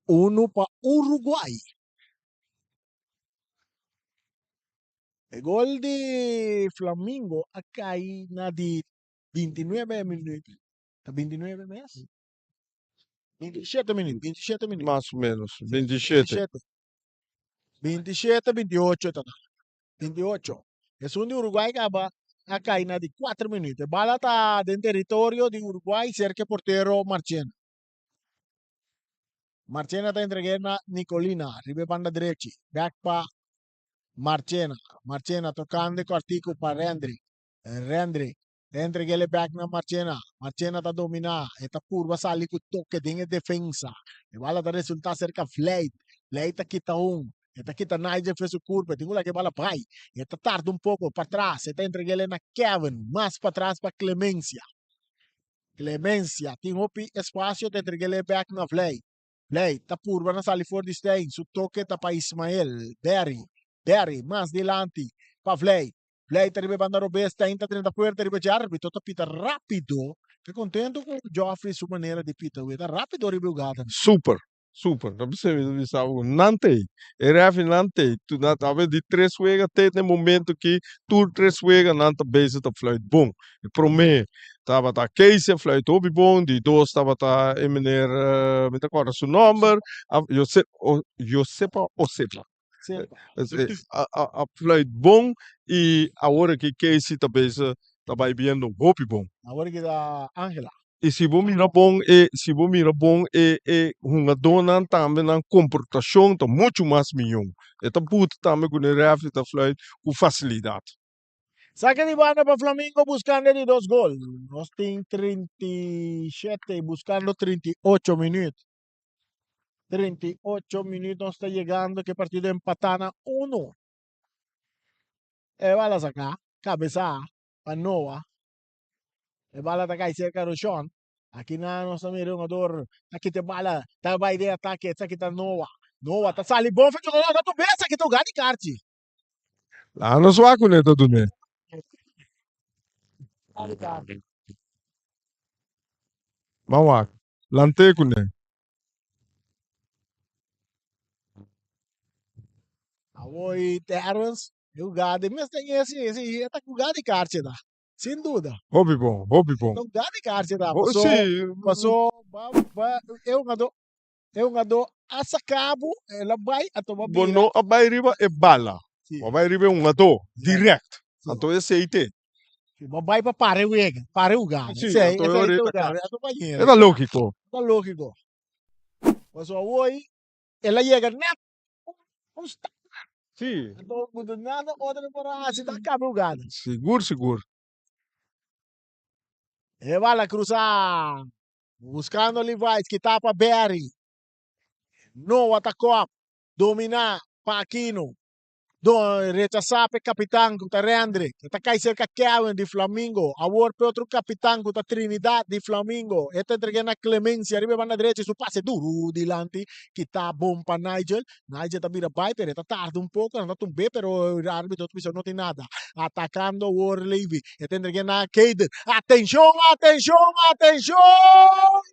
uno pa Uruguay. E gol di Flamingo a kai na di 29 minuut. Ta 29 mes? 27 minuut, 27 minuut. Mas o menos, 27. 27, 28 ta na. 28. Esun di Uruguay kaba a kai na di 4 minuut. E bala ta den teritorio di Uruguay serka e portero Marchena. Marchena ta entreg'é na Nicolina riba e banda drechi. Bek pa Marchena. Marchena tocando e cortico pa Rendrick. Rendrick ta entreg'el e bek na Marchena. Marchena ta domina. E ta purba sali cu toke den e defensa. E bala ta resulta cerca Vlijt. Vlijt ta kita un. E ta kita Nigel fe su curpa. E tin cu laga e bala bay. E ta tarda un poco patras. E ta entreg'el na Kevin. Mas patras pa Clemencia. Clemencia tin hopi espacio ta entreg'el e bek na Vlijt. Bley ta purba na sali for di Stein, su toke ta pa Ismael, Berry, Berry mas dilanti pa Vley, Vley ta riba e banda robes, Stein ta drenta fuerte riba dje arbitro ta pita rapido, ta contento cu Geoffrey su manera di pita, ta rapido riba e hugada. Super, super, ta bisa mi ta bisa bo cu nan ta ey, e refi nan ta ey, tu nan ta di tres wega te na e momento ki tur tres wega nan ta bezig ta fluit bon, E prome tabata Casey a fluit hopi bon, di dos tabata e meneer, mi ta corda su nomber, Jose, Josepa Osepa, a fluit bon y awor aki Casey ta bezig ta bay biendo hopi bon. Awor aki ta Angela. Y si bo mira bon e, si bo mira bon e e hungadónan tambe nan komportashon ta muchu mas miyon. E ta buta tambe ku e rèfri ta fluit ku fasilidat. Saque di banda pa Flamingo buscando e di dos gol. Nos tin 37 buscando 38 minuut. 38 minuut nos ta yegando ke partido empatá na 1. E bala saca, cabeza pa Noah. E bala ta kai cerca Roshon. Aki na nos ta mira hungador ta kita e bala, ta bai den atake, esaki ta Noah. Noah ta sali bon fe jugador, ta tumbe esaki ta huga di karchi. Laha nos wak ku ne ta dun'é. Ban wak. Lant'é ku ne. Awor Terrence, e hugada mes ta esi, esi e ta hugada di karchi ta, sin duda. Hopi bon, hopi bon. Ta hugada di karchi ta, paso, paso ba, ba, e hugadó E hungadó a saca bo, el a bai, a tuma Bo bira. no a bai riba e bala, Sí. bo a bai riba e hungadó, Sí. direct. Sí. Anto esei te. Sí, bo a bai pa para e wega, para e hugada. Sí, Esei, anto e esei ora ta e ta hugada, kaba. a tuma E yera. ta lógiko. Ta lógiko. Pasobra awor el a yega net un, un stap. Sí. Anto bo no nada otro por a hasi ta kaba e hugada. Sigur, sigur. E bala krusa Buscando Levi's ki tapa Barry. Noah ta kop. Domina pa Aquino. Do rechasa p'e kapitan ku ta Rendrick. E ta kai serka Kevin di Flamingo. Awor p'e otro kapitan ku ta Trinidad di Flamingo. E ta entreg'é na Clemencia riba e banda drechi. Su pase duru dilanti ki ta bon pa Nigel. Nigel ta bira bai pero e ta tarda un poko. Nan ta tumb'é pero e arbitro ta bisa no tin nada. Atakando awor Levy. E ta entreg'é na Kayden. Atenshon, atenshon, atenshon!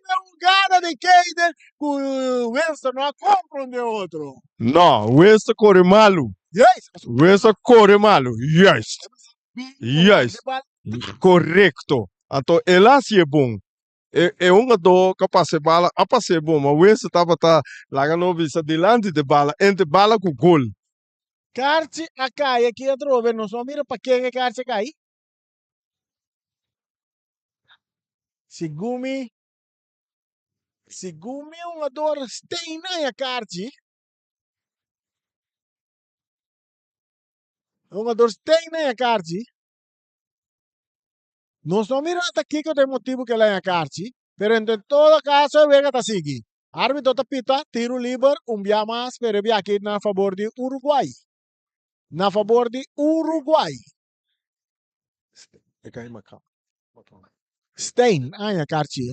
E hugada di Kayden ku Winston no a komprondé otro. No, Winston kore malu. Juist. Winston kore malu. Juist. Juist. Korekto. Anto el a hasié bon. E e hungadó ku a pasa e bala a pasa e bon, ma Winston tabata laga no bisa dilanti di e bala, entre bala ku gol. Karchi a kai aki atrobe, nos no a mira pa ken e karchi a kai. Segun mi, segun mi hungador Stein a haña karchi. Hungador Stein a haña karchi. Nos no a mira ta kiko ta e motibu ku el a haña karchi, pero entre todo kaso e wega ta sigui. Arbitro ta pita tiro liber un bia mas pero e bia aki na fabor di Uruguay. Na fabor di Uruguay. Stein a haña karchi.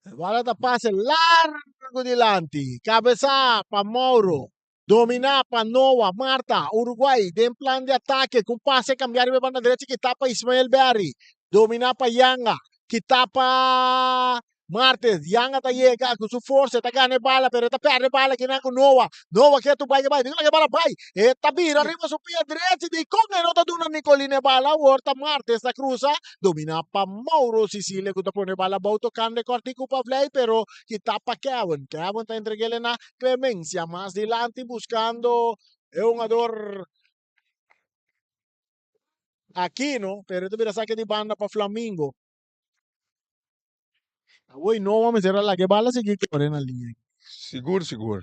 E bala ta pase largo dilanti. Kabesa pa Mauro. Dominá pa Noah Marta. Uruguay den plan di atake ku pase kambia riba e banda derecha kitá pa Ismael Berry. Dominá pa Yanga. Kitá pa Martes. Yanga ta yega ku su forsa e ta gana e bala pero e ta pèrdè e bala kinan ku Noah. Noah ke tu bai ke bai. Nicola ke bala bai. E ta bira riba su pia drechi dikon e no ta duna Nicolin e bala. Awor ta Martes ta krusa. Dominá pa Mauro Cicilia ku ta pone bala abou tokando e kòrtiku pa Vlei pero kitá pa Kevin. Kevin ta entreg'el na Clemencia mas dilanti buskando e hungador Aquino pero e ta bira sake di banda pa Flamingo. Awor Noah mester a laga e bala sigui kore na liña. Sigur sigur.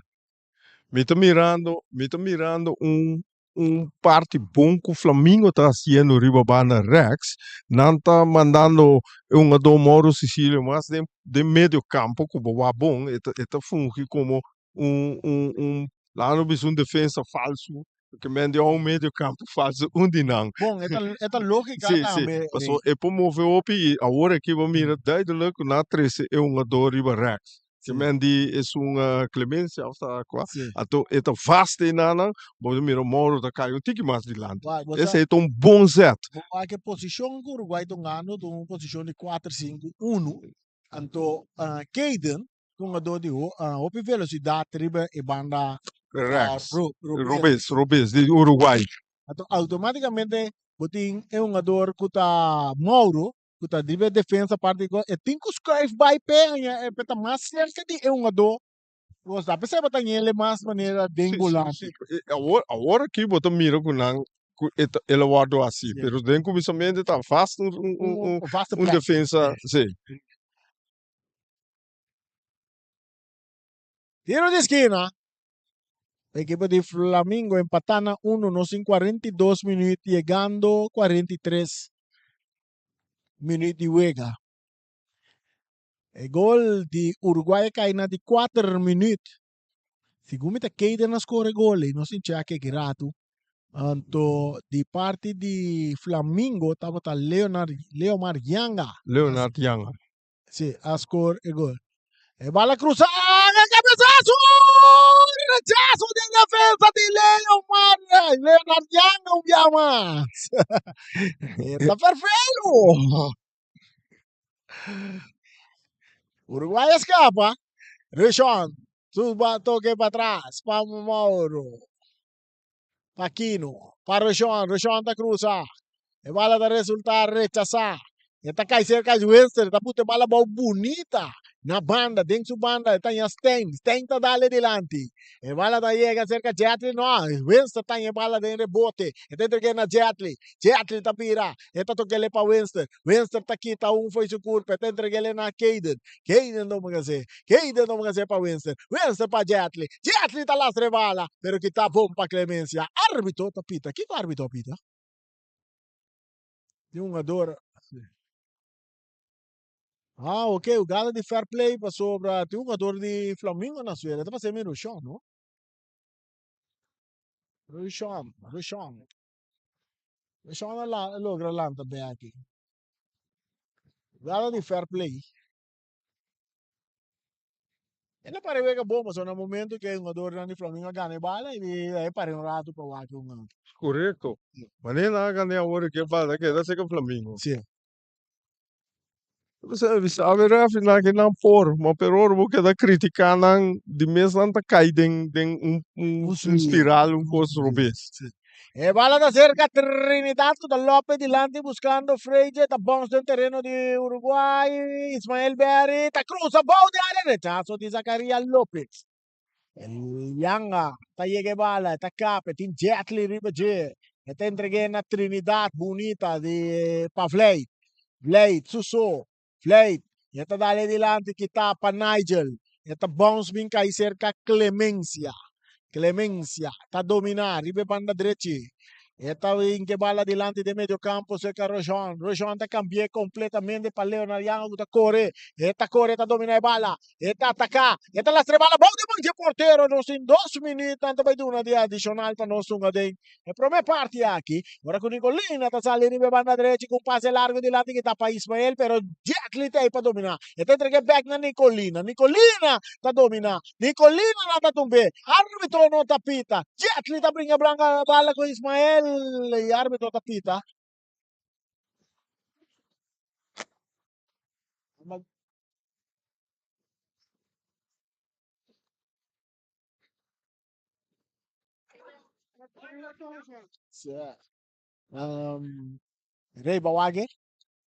Mi ta mirando mi ta mirando un un parti bon ku Flamingo ta hasiendo riba banda rechts. Nan ta mandando e hungador Mauro Cecilio mas den den medio campo ku bo wak bon e ta e ta fungi komo un un un laga nos bisa un defensa falso ke men di un medio campo falso un di nan. Bon e ta e ta lógika Sí, sí, tambe. pasobra e por move hopi i awor aki bo mira duidelijk ku nan a trese e hungador riba rechts. Ke men di esun Clemencia of ta kua, anto e ta vast enanan, bo ta mira Mauro ta kai un tiki mas dilanti. Esei ta un bon zet. Bo wak e posishon ku Uruguay ta hungando ta un posishon di kuater sinku unu, anto Kayden ta un hungador di hopi velosidat riba e banda Rechts, robes, robes di Uruguay. Anto automaticamente bo tin e hungador ku ta Mauro ku ta riba e defensa parti di gol e tin ku schuif bai p'e haña e ta mas serka di e hungadó ku ta p'esei bo ta hañ'el mas manera den Sí, sí, volante. sí. Awor, awor aki bo ta mira ku nan ku e ta el a wòrdu hasi, Sí. pero den kuminsamentu ta vast un un un Un un vaste un plek. defensa, sí. Tiro di skina. Ekipo di Flamingo empatá na uno nos tin 42 minuut yegando 43 minuut di wega. E gol di Uruguay a kai na di kuater minuut. Segun mi ta Keiden a score e gol ei, nos tin chèk aki ratu. Anto di parti di Flamingo tabata Leonard, Leomar Yanga. Leonard Yanga. Si, a score e gol. E bala cruza, e cabezazo! Rechazo di defensa di Leomar, Leonard Yanga un bia mas. E ta perfelo. Uruguay a scapa. Rishon, su toque pa atras, pa Mauro. Pa Kino, pa Rishon, Rishon ta cruza. E bala ta resulta rechasa. E ta kai serka di Winston, ta puta e bala bou bunita na banda, den su banda e ta haña Stein, Stein ta dale dilanti. E bala ta yega serka Jetli, no, Winston ta haña e bala den rebote, e ta entreg'é na Jetli, Jetli ta bira, e ta tok'é pa Winston, Winston ta kita un fo'i su kurpa, e ta entreg'é na Kayden, Kayden ta mung'asé, Kayden ta mung'asé pa Winston, Winston pa Jetli, Jetli ta lastra e bala, pero kita bon pa Clemencia, arbitro ta pita, kiko arbitro a pita? Di un hungador. Ah, ok, jugada di fair play pasobra tin un hungador di Flamingo na suela. Ta pasé mi Rushon, no? Rushon, Rushon. Rushon a la, a logra lanta bek aki. Jugada di fair play. E no pare wega bon pasobra na momento ku e hungadornan di Flamingo a gana e bala e pare un ratu pa wak e hungador. Korekto. Manera nan a gana e awor ke bala keda serka Flamingo. Si. Bo sabe refri nan ke nan por, ma pero ora bo keda kritika nan di mes nan ta kai den den un un spiral un kos robes. E bala ta cerca Trinidad cu ta Lopez dilanti buscando Freije ta bounce den tereno di Uruguay Ismael Berry ta cruza bou di area rechazo di Zacaria Lopez Yanga ta yega e bala ta kap e tin Jetli riba dje e ta entregue na Trinidad bunita di pa Vleit Vleit su so Vleit e ta dale dilanti kita pa Nigel e ta bounce bin kai serka Clemencia Clemencia ta domina riba e banda drechi. E ta hinca e bala dilanti den medio campo cerca Rojon. Rojon ta cambi'e completamente pa Leonard Jango cu ta core. E ta core, ta domina e bala. E ta ataca. E ta lastra e bala bou di man dje portero. Nos tin dos minuut nan ta bay duna di adicional pa nos hunga den e prome parti aki. Ora cu Nicolina ta sali riba e banda drechi cu un pase largo dilanti ki ta pa Ismael pero Jetly ta ey pa domina. E ta entrega e bek na Nicolina. Nicolina ta domina. Nicolina nan ta tumb'é. Arbitro no ta pita. Jetly ta bringa blanca bala cu Ismael y arbitro ta pita. Um, Rey Bawage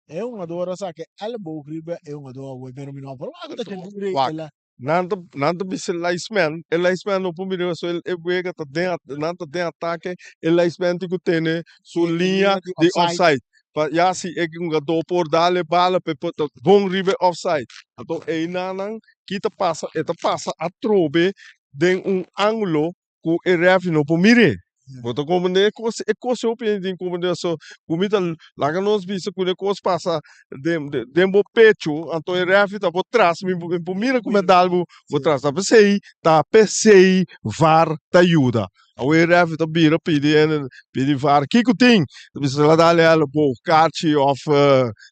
e hungador a saca elleboog riba e hungador awe, pero mi no por wak ta ken Wak. Nan ta nan ta bisa e linesman, e linesman no por mira pasobra e wega ta den nan ta den atake, e linesman tin ku tene su liña di offside pa ya si e hungadó por dal e bala pa e por ta bon riba e offside. Anto einanan ki ta pasa e ta pasa atrobe den un angulo ku e refi no por mir'é. Bo ta komprendé? E kos, e kos hopi hende tin komprendé aso ku mi ta laga nos bisa ku e kos pasa den den bo pecho, anto e refi ta bo tras, mi mi por mira ku mi a dal bo bo tras. Ta p'esei, ta p'esei var ta yuda. Awe e refi ta bira pidi hende, pidi var, kiko tin? Ta bisa la dal el bo karchi òf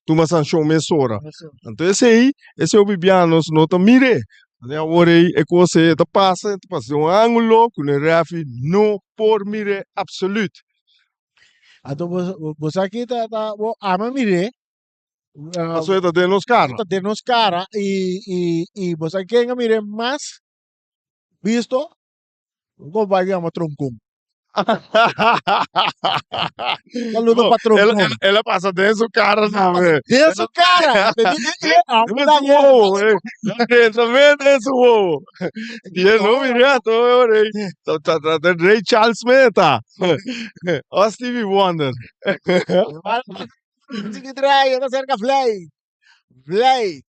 tuma sanshon mesora. Anto esei, esei hopi bia nos no ta mir'é. Ane awor ei e kos ei e ta pasa, e ta pasa den un ángulo ku e rèfi no por mir'é apsolút. Anto bo bo sa ki ta ta bo ama mir'é. Pasobra e ta den nos kara. Ta den nos kara i i i bo sa ken a mir'é mas bisto? Un compadre yama Troncon. Saludo pa Troncon. El a pasa den su cara tambe. Den su cara. Den su wowo. Den su wowo. Y el no mira todo rey. Rey Charles meta. O Stevie Wonder. Sigi draai, ta cerca Vlei. Vlei.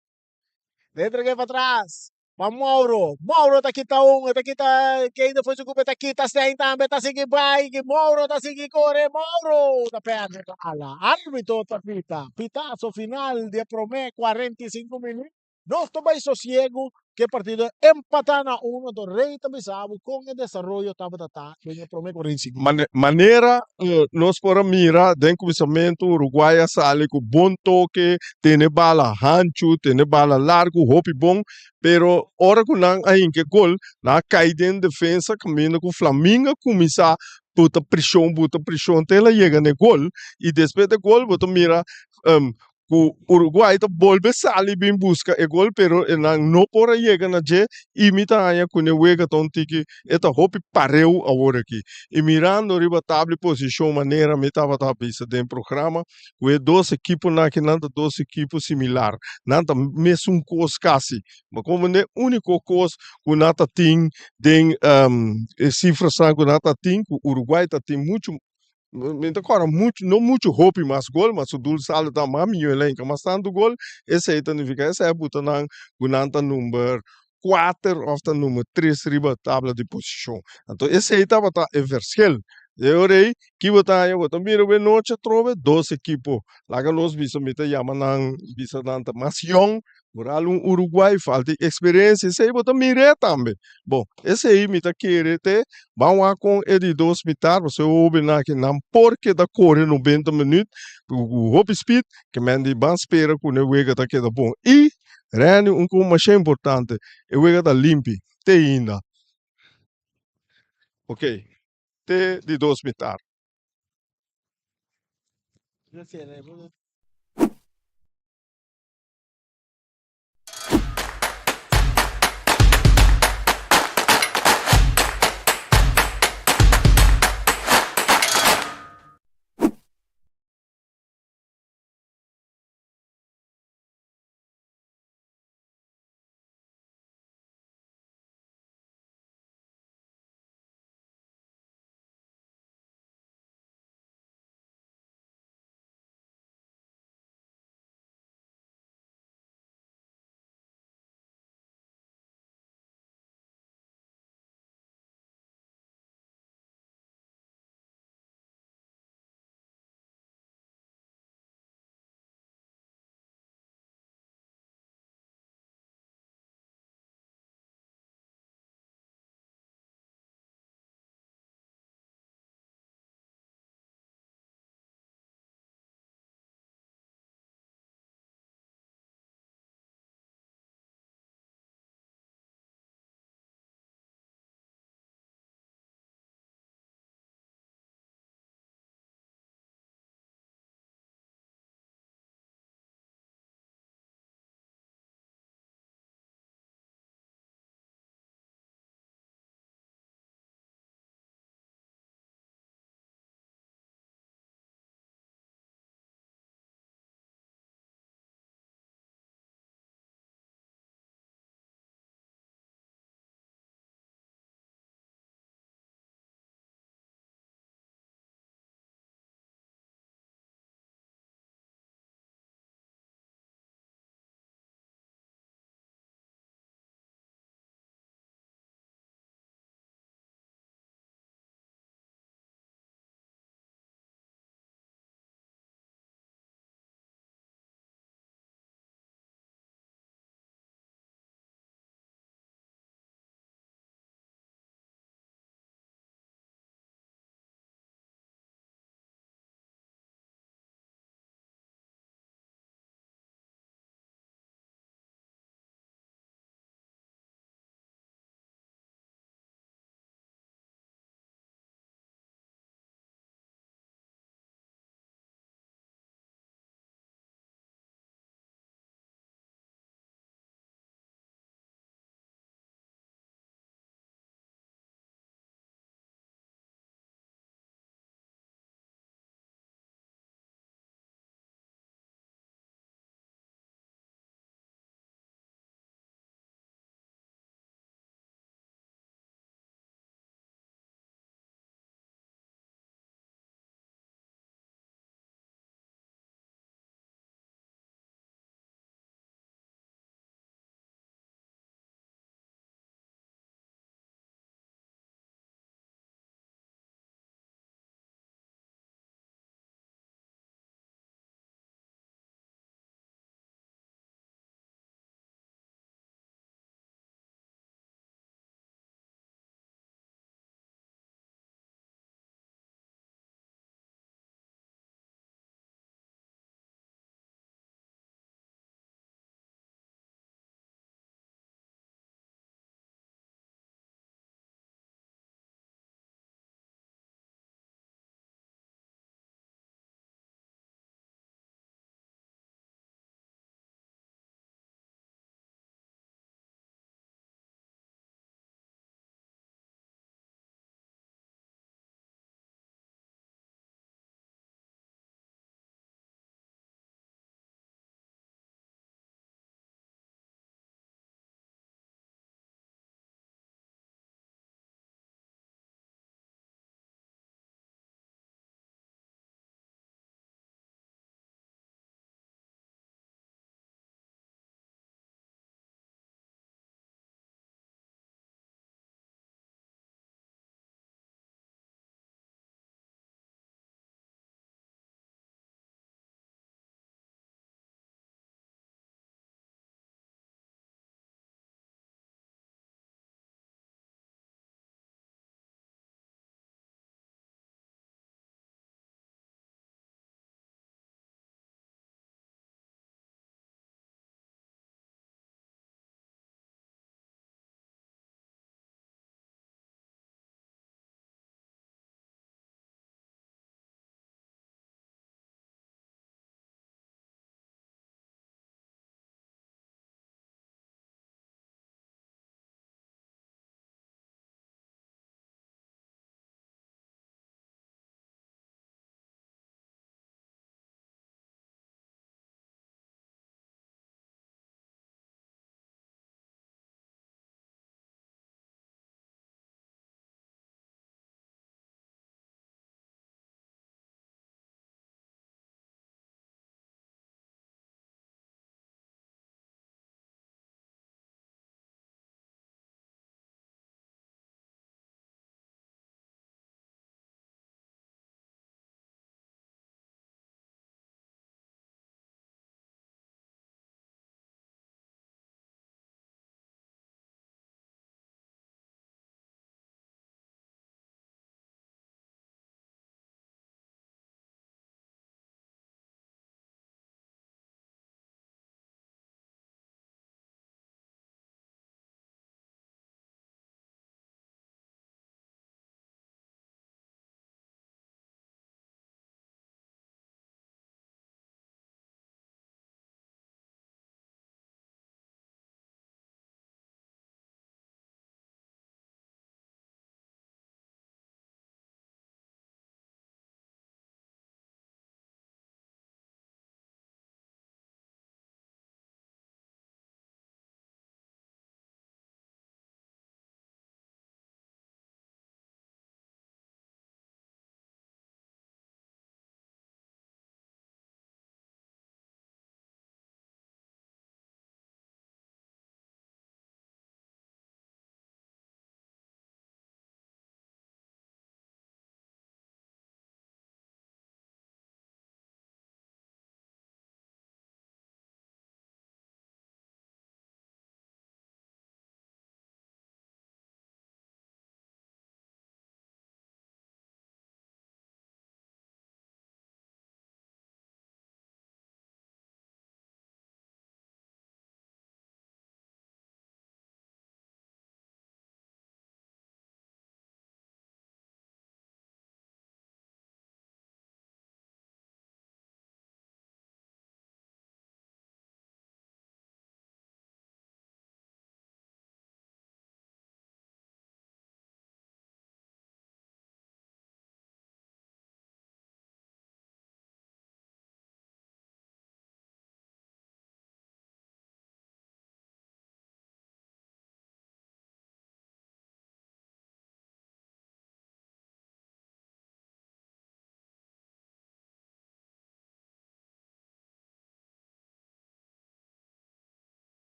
Dentro ke pa tras. Pa Mauro. Mauro ta kita un, e ta kita Keinde for su grupo, e ta kita Stein tambe, ta sigui bai, Mauro ta sigui kore, Mauro ta perde bala. Arbitro ta pita. Pitazo final di e prome 45 minuut. Nos ta bai sosiego ku e partido empatá na uno, anto Rey ta bisa bo kon e desaroyo tabata ta den e prome 45 minuut. Manera nos por a mira den kuminsamentu Uruguay a sali ku bon toke, tene bala hanchu, tene bala largu, hopi bon, pero ora ku nan a hinka e gol, nan a kai den defensa kaminda ku Flamingo a kuminsá buta preshon, buta preshon te el a yega na e gol i despues di e gol bo ta mira ku Uruguay ta bolbe sali bin buska e gol pero e nan no por a yega na dje i mi ta haña ku ne wega ta un tiki e ta hopi pareu awor aki i mirando riba tabla di posishon manera mi tabata bisa den programa ku e dos ekiponan aki nan ta dos ekipo similar nan ta mesun kos kasi bo komprende uniko kos ku nan ta tin den e sifrasnan ku nan ta tin ku Uruguay ta tin muchu Mi ta kòrda muchu, no muchu hopi mas gol, ma su dul saldo ta mas mihó el a hinka mas tantu gol. Esei ta nifiká esei a buta nan ku nan ta number kuater òf ta number tres riba tabla di posishon. Anto esei tabata e verschil. E ora ei ki bo ta haña? Bo ta mira bo e nochi atrobe dos ekipo. Laga nos bisa mi ta yama nan bisa nan ta mas yòn. Moral un Uruguay falta di experiencia esey bo ta mir'é tambe. Bon, esey mi ta kere te ban wak con e di dos mitar pasobra e hobennan aki nan por keda kore nobenta minuut ku hopi speed ke men di ban spera ku ne wega ta keda bon. I Randy un kon masha importante e wega ta limpi te ainda. Ok, te di dos mitar.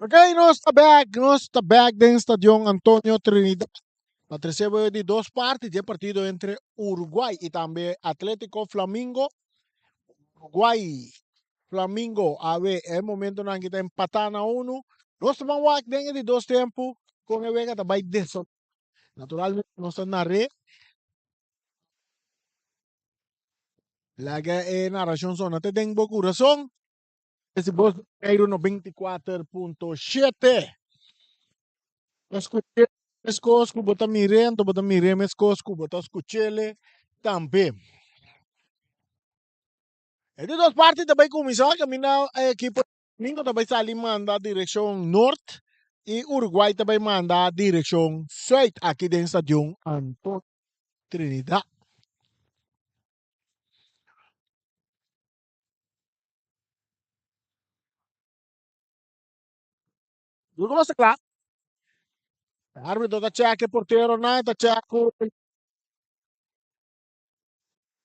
Ok, nos ta back, nos ta back den Stadion Antonio Trinidad. Pa trece bo di dos parti di e partido entre Uruguay y tambe Atletico Flamingo. Uruguay, Flamingo, awe e momentonan aki ta empata na uno. Nos ta ban wak den e di dos tempo con e wega ta bay deso. Naturalmente nos ta nar'é. Laga e narracion sona te den bo curason. Esi bos di Boneiru 94.7. Escuché meskos ku bo ta mir'é, anto bo ta mir'é meskos ku bo ta skuch'é tambe. E di dos parti ta bai kuminsá kaminda e ekipo Domingo ta bai sali manda direkshon nort i Uruguay ta bai manda direkshon sùit aki den Stadion Antonio Trinidad. Tur kos ta kla. E arbitro ta check e porteronan, e ta check ku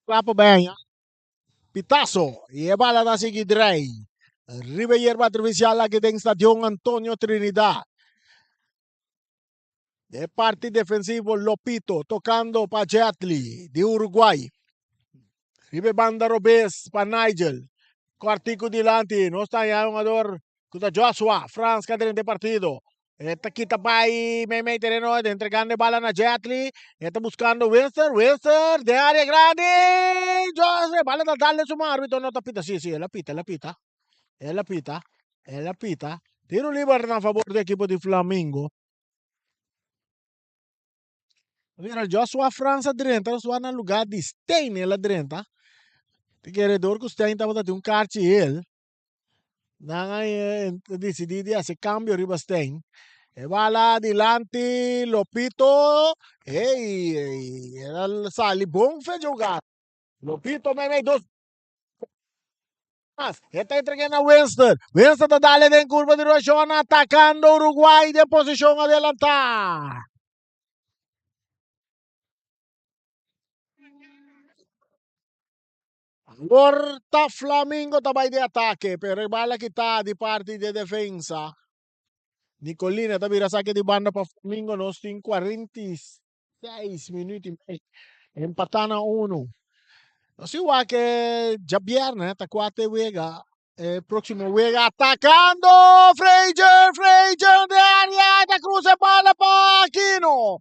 kla pa bai haña. Pitazo i e bala ta sigui drei riba e yerba artifisial aki den Stadion Antonio Trinidad. De parti defensivo Lopito tocando pa Jetli di Uruguay. Riba e banda robes pa Nigel. Cortico dilanti. Nos ta haña un jugador cu ta Joshua Frans ca drenta e partido. E ta kita bay mei mei tereno e ta entregando e bala na Jetli. E ta buscando Winston. Winston den area grandi. Joshua e bala ta dal den su man. Arbitro no ta pita. Si, si, el a pita, el a pita. El a pita. El a pita. Tiro liber na favor di ekipo di Flamingo. Mira, Joshua Frans a drenta, Joshua na lugar di Stein el a drenta. Te kere door ku Stein tabata tin un karchi el. Nan a eh, decidí di hasi cambio riba Stein. E bala dilanti Lopito. Hey, hey, el a sali bon fe jugar. Lopito mei mei dos Mas, e ta entreg'é na Winston. Winston ta dale den curva di Roshon atacando Uruguay den posicion adelantá. Awor ta Flamingo ta bai di atake, pero e bala kita di parti di defensa. Nicolina ta bira sake di banda pa Flamingo. Nos tin 46 minuut y mei. Empatá na uno. Nos tin wak e djabièrnè ta kua te wega. E próksimo wega atakando Fraser, Fraser den área ta krusa e bala pa Aquino.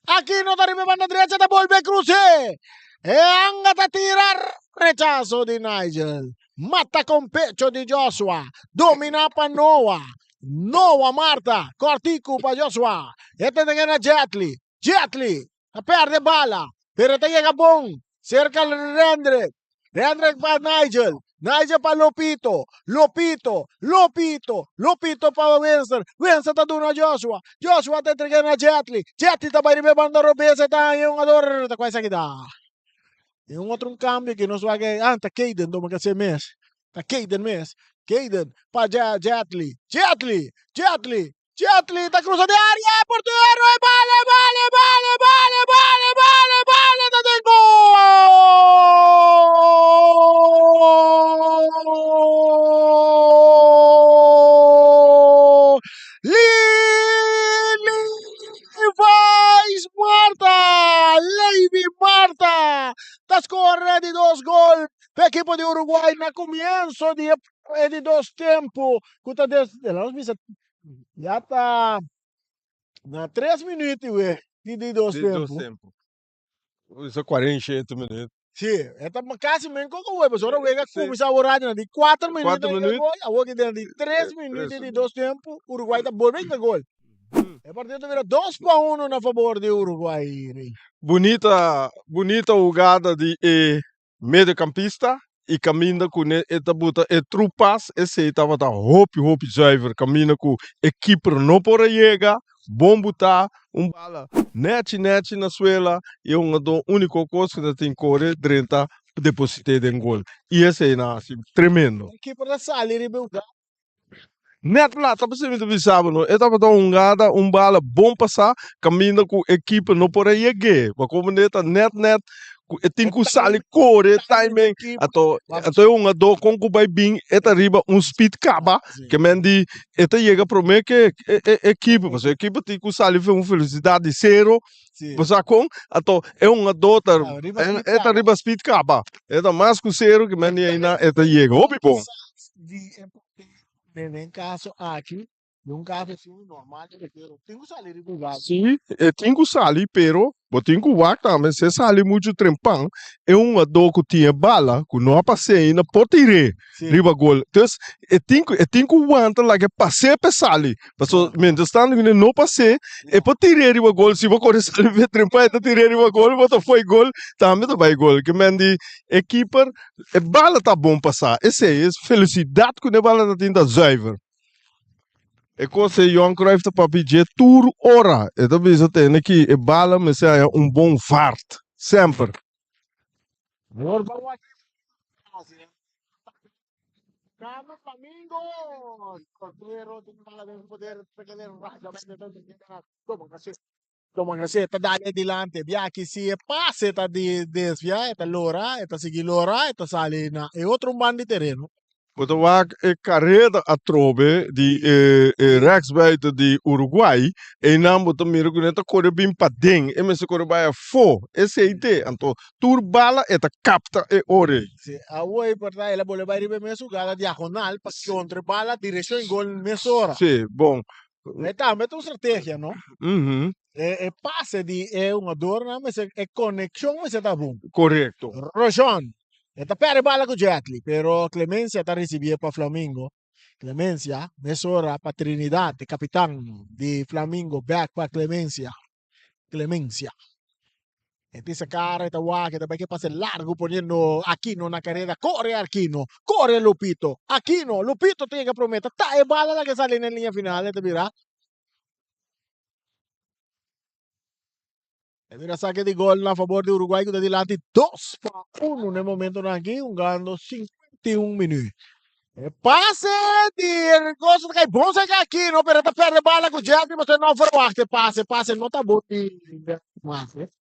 Aquino ta riba e banda drecha ta bolbe krus'é. E anga ta tira rechaso di Nigel. Mata con pecho di Joshua. Domina pa Noah. Noah Marta kòrtiku pa Joshua. E ta entreg'é na Jetli. Jetli ta perde bala, pero e ta yega bon serka Rendrick. Rendrick pa Nigel. Nigel pa Lopito. Lopito, Lopito, Lopito pa Winston. Winston ta duna Joshua. Joshua ta entreg'é na Jetli. Jetli ta bai riba e banda robes. E ta haña un jugador. Ta kua esaki ta? Tin un otro un cambio que nos wak ah ta Kaden toma que hacer mes. Ta Kaden mes. Kaden pa Jetli. Jetli, Jetli, Jetli ta cruza de área, portero e bala, bala, bala, bala, bala, bala, bala, ta den gol! Lili Vais Marta! Levy Marta ta score di dos gol pa ekipo di Uruguay na comienzo di e di dos tempo cu ta des nos bisa ya ta na tres minuut we di di dos Di dos tempo. tempo. Bisa 47 minuut. Sí, e ta casi men koko we, pasobra wega Sí. cuminsa awor radio na di 4 minuut Cuatro na minuut. gol, awor ki den di 3 minuut Tres di dos tempo, Uruguay ta bolbe hinka gol. E partido ta bira 2-1 na favor di Uruguay. Rey. Bunita, bunita hugada di e mediocampista y caminda cu ne e ta buta e true pass, esey tabata hopi hopi zuiver, caminda cu e keeper no por a yega, bon buta un bala nechi nechi na suela y e hungador unico cos cu ta tin core drenta deposite den gol y esey nan haci tremendo. E keeper ta sali riba e hugada. Net la ta mi ta bisa bo no, e tabata un hungada un bala bon pasa caminda cu e keeper no por a yeg'e, pa como ne ta net net. ku e tin ku sali kore timing anto anto e hungadó kon ku bai bin e ta riba un speed kaba ke men di e ta yega promé ke e e e keeper pasobra e keeper tin ku sali un velosidat di sero bo sa kon anto e hungadó ta e ta riba speed kaba e ta mas ku sero ke men di aina e ta yega hopi bon. Den kaso aki Di un kaso asina normal di pero tin ku sali riba lugar. Sí, e tin ku sali pero bo tin ku wak tambe si e sali muchu trempan e hungadó ku tin e bala ku no a pas'é ainda por tir'é riba gol. Entonces e tin ku e tin ku wanta laga e pas'é pa e sali pasobra mientras tanto ku e no pas'é e por tir'é riba gol si bo kore sali fe trempan e ta tir'é riba gol bo ta fo'i gol tambe ta bai gol. Ke men di e keeper e bala ta bon pasá esei es felisidat ku e bala ta tin ta zuiver. E kos ei Johan Cruijff ta papia dje tur ora. E ta bisa tene ki e bala mester haña un bon vaart. Semper. Mihor ban wak Carlos Flamingo portero tin bala den su poder Toma Garcia ta dal e dilante biaki si e pase ta di desvia e ta lora e ta sigui lora e ta sali na e otro un ban di tereno. Bo ta wak e kareda atrobe di e e rechtsbuiten di Uruguay, einan bo ta mira ku nan ta kore bin paden, e mester kore bai afó, esei te, anto tur bala e ta kapta e ora ei. Si, awor e por ta el a bole bai riba e mes hugada diagonal pa kontra e bala direkshon e gol mesora. Si, bon. E tambe ta un strategia, no? E pase di e hungadornan mester, e konekshon mester ta bon. Korekto. Rojon, e ta pèrdè bala ku Jetli, pero Clemencia ta risibié pa Flamingo. Clemencia mesora pa Trinidad, e kapitan di Flamingo, bèk pa Clemencia. Clemencia. E tin cara, e ta wak, e ta bai ke pase largo poniendo Aquino na careda. Corre Aquino, corre Lupito. Aquino, Lupito ta yega prome, ta ta e bala la ke sali na linea final, e ta bira. E bira saque di gol na favor di Uruguay ku ta dilanti 2-1 na e momentonan aki, hungando 51 minuut. E pase di Rigoso ta kai bon cerca Aquino, pero ta perde bala ku Jeffrey, pasobra no verwacht e pase. E pase no ta bon di pase.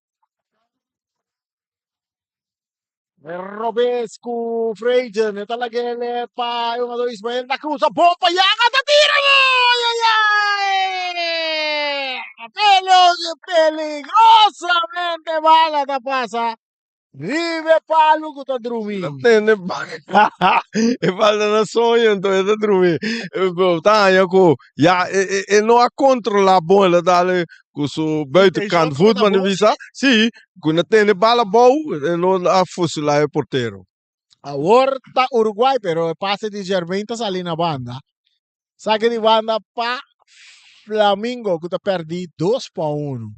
Robes ku Freiden, e ta lag'el pa e jugador Ismael da Cruz, bon pa Yaga, ta tira, ay ay ay! Peligrosamente bala ta pasa. Riba e palu ku ta drumi. Ta tende e falta na soño enton e ta drumi. Bo ta haña ku ya e e no a kontrolá bon el a dal ku su buitenkant voet mane bisa si ku na tende bala abou e no a fusilá e portero. Awor ta Uruguay pero e pase di Germain ta sali na banda. Sake di banda pa Flamingo ku ta pèrdí 2-1.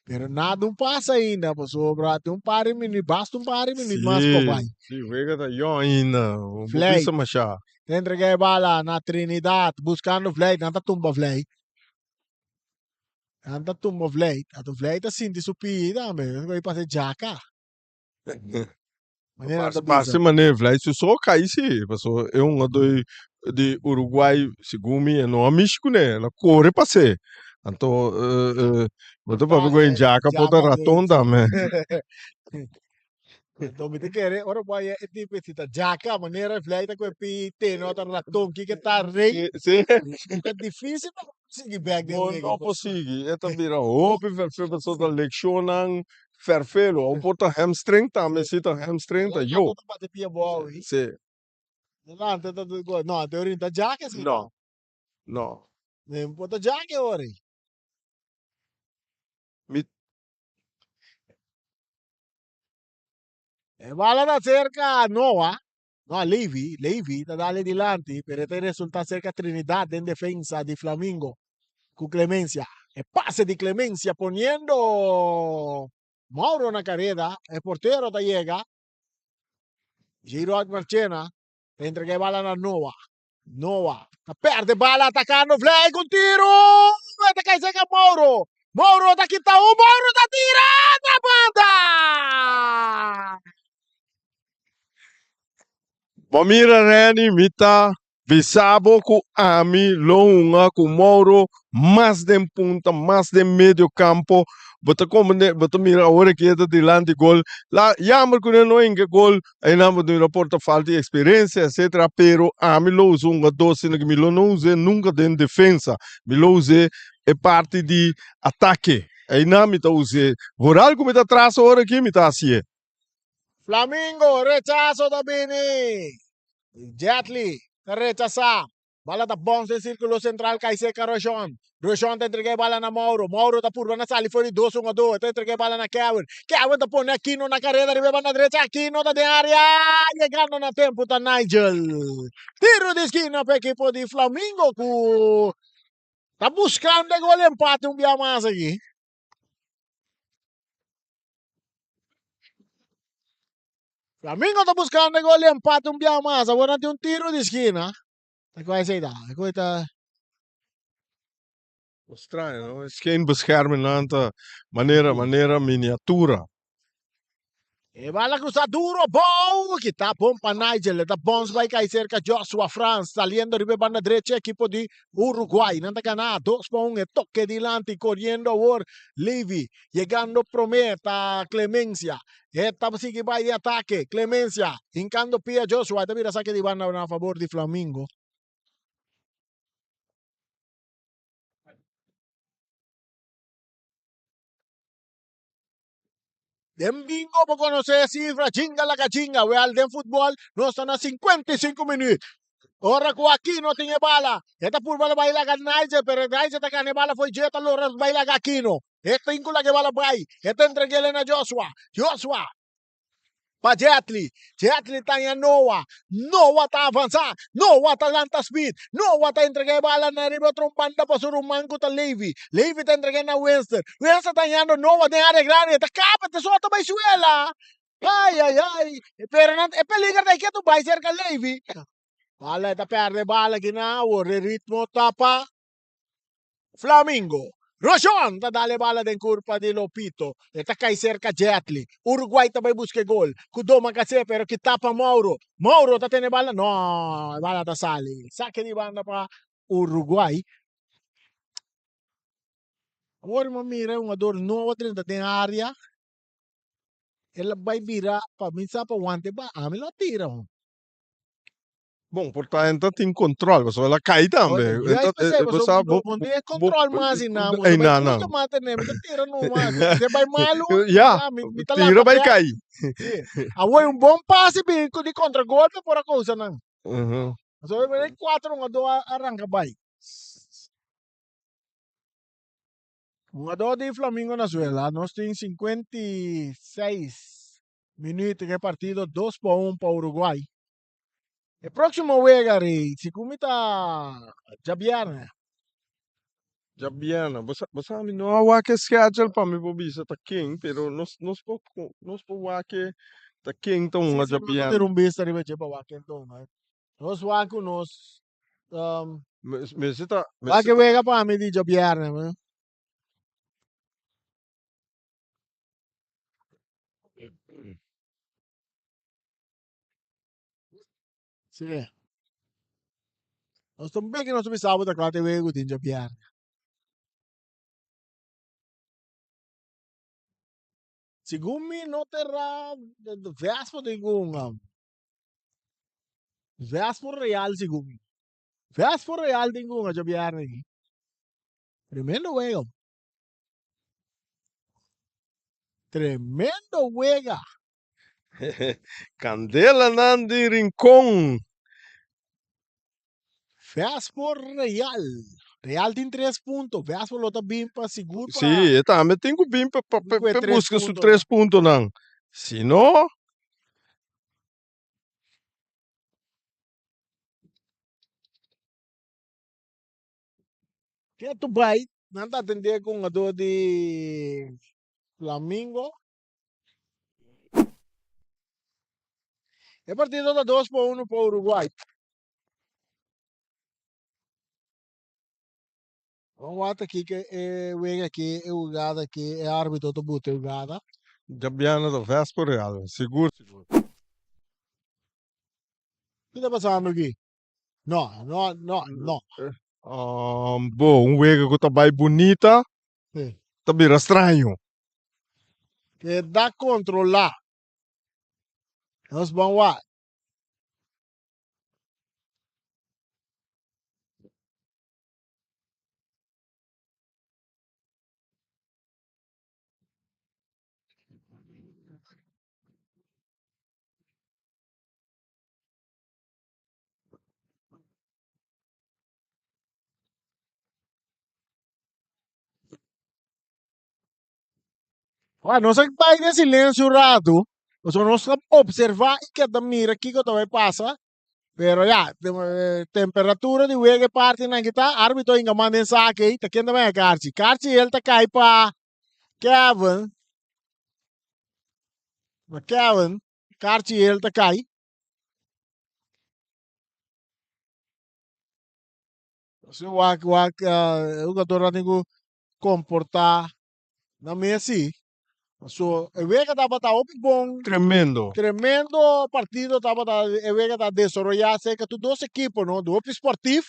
Pero nada un pasa ainda, pasobra tin un par di minuut, basta un par di minuut mas pa bai. Sí, wega ta yòn ainda, bo Vlei. bisa mashá. Ta entrega e bala na Trinidad, buscando Vlei, nan ta tumba Vlei. Nan ta tumba Vlei, anto Vlei ta sinti su pie tambe, esaki a pasa e djaka. Manera nan ta bisa. Parse manera Vlei su so kai si, paso e hungador di Uruguay segun mi e no a mishi kuné, el a kore pas'é. Anto bo ta papia ku e djaka por ta raton tambe. Anto mi ta kere ora bo haya e tipo si ta djaka manera Vlei ta ku e pi tene ota raton kiko ta rei. Si. Ta dificil pa sigui bek den Bo wega. no por sigui, e ta bira hopi verfel pasobra ta lekshonnan Ferfelo, o por ta hamstring tambe, si ta hamstring ta yo. Ta bate pia bou awi. Si. Delante ta no, te orin ta jake si. No. No. Ne por ta jake ori. Mi. E bala ta cerca Noah. No, Levi, Levi ta dale dilanti, pero e ta resulta cerca Trinidad den defensa di Flamingo cu Clemencia. E pase di Clemencia poniendo Mauro na careda, e portero ta yega. J-Rod Marchena ta entrega e bala na Noah. Noah ta perde bala atacando Vlei cu tiro! E ta cay cerca Mauro. Mauro ta kita un, Mauro ta tira na banda! Bo mira Renny, mi ta bisa bo ku ami lo hunga ku Mauro mas den punta, mas den medio campo. Bo ta komprende, bo ta mira awor aki e ta dilanti gol. La jammer ku nan no hinka gol, einan bo ta mira por ta falta di eksperensia etcetera, pero ami lo usa un hungadó asina ku mi lo no us'é nunka den defensa. Mi lo us'é e parti di atake. Einan mi ta us'é. Vooral ku mi ta tras awor aki mi ta hasié. Flamingo rechaso ta bini. Jetli ta rechasá. Bala ta bòns den sírkulo sentral kai serka Roshon. Roshon ta entregá e bala na Mauro. Mauro ta purba na sali for di dos hungadó. E ta entregá e bala na Kevin. Kevin ta pone Aquino na kareda riba e banda drecha. Aquino ta den área. Yegando na tempu ta Nigel. Tiro di skina pa ekipo di Flamingo ku ta buskando e gol empate un bia mas aki. Flamingo ta buscando e gol di empate un biaha mas. Awor nan tin un tiro di esquina. Ta cu esey ta? Cu ta? Extraño, no? Es geen bescherming nan ta manera manera miniatura. E bala cruza duro abou. Kita bon pa Nigel. E ta bons bai cay cerca Joshua Frans. Saliendo riba e banda drecha equipo di Uruguay. Nan ta gana 2-1. E toque dilanti coriendo awor Levy. Yegando prome ta Clemencia. E ta sigui bai di atake. Clemencia hincando pia Joshua. E ta bira sake di banda na fabor di Flamingo. Den bingo bo conoce e cifra chinga laga chinga. Wel den futbol nos ta na 55 minuut. Ora cu Aquino tin e bala, e ta purba bai laga Nigel, pero Nigel ta gana e bala fo'i dje, ta logra bai laga Aquino. E tin cu laga e bala bai, e ta entreg'el na Joshua. Joshua pa Jetli, Jetli ta haña Noah, Noah ta avansa, Noah ta lanta speed, Noah ta entrega e bala na riba otro banda pa su ruman cu ta Levi, Levi ta entreg'e na Winston, Winston ta hañando Noah den area grandi, e ta caba, e ta sota bai suela. Ai, ai, ai. Pero nan, e peliger ta ketu bai cerca Levi. Bala ta perde bala ki na awor e ritmo ta pa Flamingo. Rojon ta dale bala den curpa di Lopito. E ta cai cerca Jetli. Uruguay ta bai busca e gol. Cu Doma Cacé pero ki tapa Mauro. Mauro ta tene bala. No, e bala ta sali. Saque di banda pa Uruguay. Awor mi a mira e hungador nobo a drenta den area. El a bai bira pa mi sa pa wanta e bal. Ami lo a tira hon. Bon, por ta enta tin control, pasobra el a cai tambe. Oye, Enta, juist p'esei, bo pasobra sa, bo bo, bo no tin e bo, control mas einan, bo ta ei bai nan, gusta nan. mas tene, mi ta tira numa. Si e bai malu, Ya, ya, mi, mi ta tira lanta bai bek. cai. Sí. Awor un bon pase bin ku di contragolpe por a kousa nan. Ujú. Pasobra e kuater hungadó a ranka bai. Hungadó di Flamingo na suela. Nos tin 56 minuut den e partido 2 pa 1 pa Uruguay. E próximo wega rei, segun mi ta djabièrnè. Djabièrnè. Bo sa, bo sa mi no a wak e schedule pa mi por bisa ta ken, pero nos, nos por, nos por wak e ta ken ta Sí, hunga sí, nos por djabièrnè. tira un bista riba dje pa wak ken ta hunga. Nos wak ku nos um, Mester ta, wak mester e ta. wega pa mi di djabièrnè, man. Sí. Nos ta un beki nos ta bisa bo ta kla te wega ku tin djabièrnè. Segun mi no ta era Vespo tin ku hunga. Vespo Real segun mi. Vespo Real tin ku hunga djabièrnè aki. Tremendo wega. Tremendo wega. Candelanan di Rincon. Vespo Real. Real tin tres punto. Vespo lo ta bin pa sigur pa. Sí, e tambe tin ku bin pa pa Bin ku e pa tres buska su puntonan. tres puntonan. Si no. Ketu bai nan ta atendé ku hungadó di Flamingo. E partido ta dos pa uno pa Uruguay. Bon wak aki ke e wega aki, e hugada aki, e arbitro ta buta e hugada. Djabiana ta Vespo Real, sigur sigur. Ki ta pasando aki? No, no, no, no. Bo, un wega ku ta bai bunita Sí. ta bira straño. Keda kontrolá. Nos ban wak. Bueno, nos a bai den silencio un rato, pasobra nos ta observa y keda mira kiko ta bai pasa. Pero ya, temperatura di wega e partinan ki ta, arbitro inga manda den sake ei, ta ken ta bai karchi? Karchi el ta kai pa Kevin. Pa Kevin, karchi el ta kai. Si wak wak e hugadornan tin ku komportá nan mes si. Paso e wega tabata hopi bon. Tremendo. Tremendo partido tabata e wega ta desaroyá serka tur dos ekipo no, hopi sportif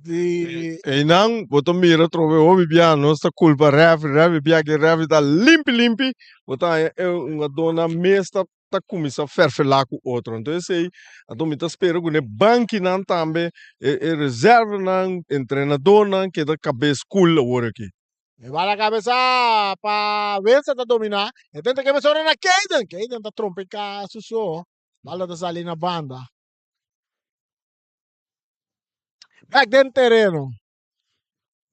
di. Einan bo ta mira trobe hopi bia nos ta kulpa refri, refri bia ke refri ta limpi limpi bo ta haña e hungadónan mes ta ta kuminsá ferfelá ku otro. Anto esei, anto mi ta spera ku ne bankinan tambe, e e reservanan, entrenadornan keda kabes kul awor aki. E bala kabesa pa Wensa ta dominá. E tenta kebesa ora na Kayden. Kayden ta trompeká su so. Bala ta sali na banda. Bek den tereno.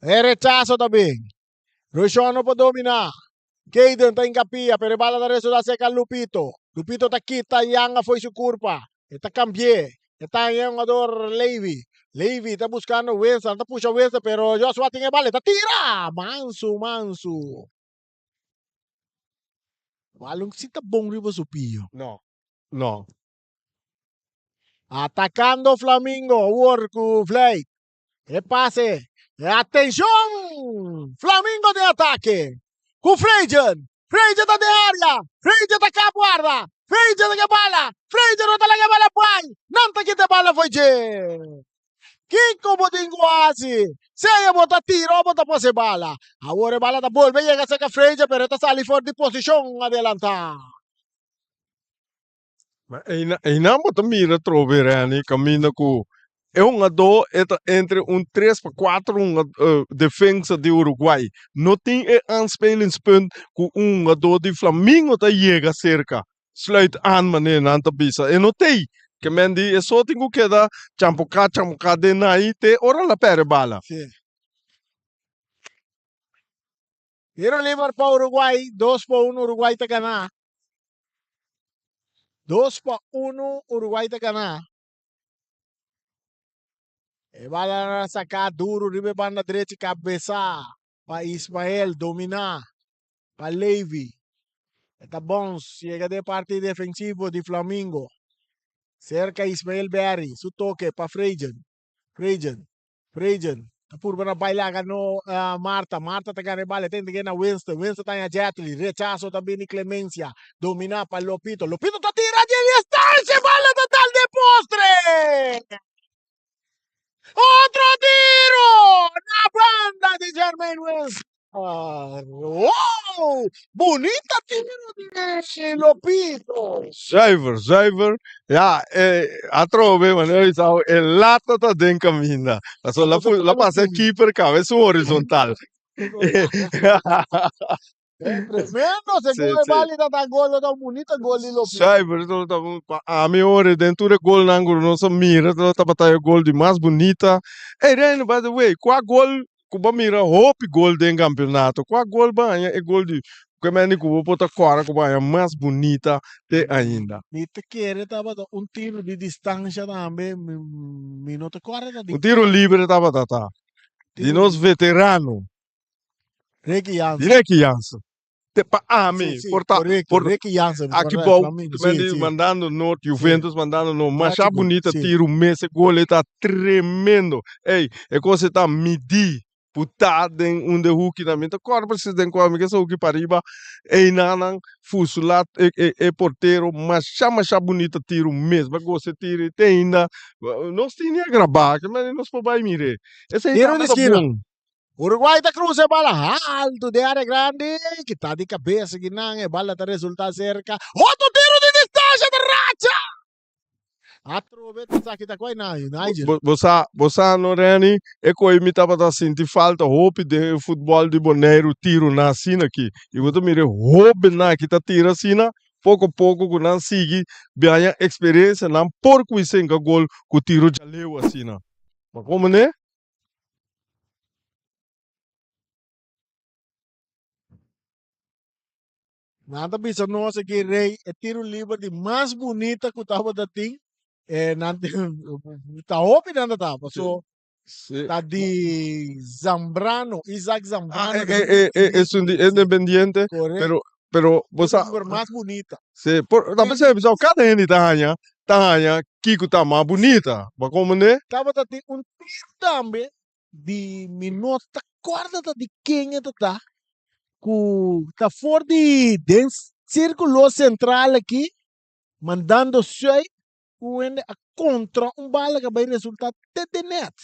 E rechaso ta bin. Rushon no por dominá. Kayden ta inkapia, pero e bala ta resultá serka Lupito. Lupito ta kita Yanga fo'i su kurpa. E ta kambi'é. E ta haña e hungador Levy. Levy ta buskando Winston, ta pusha Winston, pero Joshua tin e bala. E ta tira! Mansu, mansu. Balon si ta bon riba su pio. No, no. Atakando Flamingo awor ku Vleit. E pase. E atencion! Flamingo den atake. Ku Freygen. Freygen ta den area. Freygen ta kap warda. Freygen ta ke bala. Freygen no ta laga e bala bai. Nan ta kita e bala fo'i dje. Kiko bo tin ku hasi? Sea bo ta tira o bo ta pasa e bala. Awor e bala ta bolbe yega serka Freygen pero e ta sali for di posishon adelantá. Ma einan, einan bo ta mira atrobe Renny kaminda ku e hungadó e ta entre un tres pa kuater hunga defensa di Uruguay. No tin e aanspelingspunt ku un hungadó di Flamingo ta yega serka. Sluit aan manera nan ta bisa. E no t'ei. Ke men di e so tin ku keda champoká champoká den nan te ora el a pèrdè bala. Sí. Tiro liber pa Uruguay, 2-1 Uruguay ta gana. 2-1 Uruguay ta gana. E bala saká duru riba e banda drechi kabesá pa Ismael dominá pa Levy. E ta bons yega den parti defensivo di Flamingo. Serka Ismael Berry su toke pa Freygen. Freygen Freygen ta purba na bai laga no Marta. Marta ta gana e bala. E ta entreg'é na Winston. Winston ta haña Jetly. Rechaso ta bini Clemencia. Dominá pa Lopito. Lopito ta tira dje distancia. E bala ta dal den postre. Otro tiro na banda di Jermaine Winston. Wow! Bunita tiro di Lopito. Zuiver, zuiver. Ja, eh, atrobe, manera bisa, e lata ta den caminda. Paso la, pu- la pasa e keeper cabe su horizontal. Tremendo, Sí, según e sí. bali ta ta gol, ta un bunita gol di Lopito. Zuiver, to ta un- pa ami ore den tur e golnan ku nos a mira, to tabata e gol di mas bunita. Ey, Reino, by the way, kua gol Ku bo mira hopi gol den kampionato, kua gol bo haña e gol di ku e mende ku bo por ta kòrda ku bo haña mas bunita te ainda? Mi ta kere tabata un tiro di distansha tambe, mi mi no ta kòrda ta di Un tiro libre tabata ta di tiro nos veterano Ricky di Jansen. Ricky Jansen. Te pa ami Sí, sí, por ta correcto. por Ricky Jansen, aki correcto, bou Flamingo, sí, men sí. mandando no Juventus mandando no masha Práctico, bunita sí. tiro mes e gol e ta tremendo. Ey, e cosa ta midi puta den un de hoekinan mi ta kòrda precies den kua mi ke sa hoeki pariba eynan fusula e e e portero masha masha bunita tiro mes ba gosa e tiro te ainda nos tin ni a graba ke manera nos por bai mire esey Tiro tabata di esquina. bon. Uruguay ta cruza e bala halto den area grandi, kita di cabeza kinan, e bala ta resulta cerca. Otro tiro di distancia ta racha! Atrobe ta sa kita koi na Nigel. Bo, bo sa, bo sa no Renny, e koi mi tabata sinti falta hopi den e futbol di Boneiru tiro na asina aki. I bo ta mira e hobennan aki ta tira asina, poko poko ku nan sigui biaña eksperensia nan por kuisenka gol ku tiro djaleu asina. Bo komo ne? Nan ta bisa nos aki rey e tiro liber di mas bunita ku tabata tin e nan ta hopi nan ta tapa so Sí. ta di Zambrano Isaac Ah, Zambrano e, e, e, e, esun di Independiente, Correcto. pero pero bo Tiro sa liber mas bunita. Sí, por, ta pensé, bisa, cada hende ta haña, ta haña kiko ta mas bunita. Bo komprendé? Tabata tin un tiro tambe di mi no ta corda ta di ken e ta ta cu ta for di den circulo central aki mandando suit un hende a contra un bala cu a bay resulta te den net.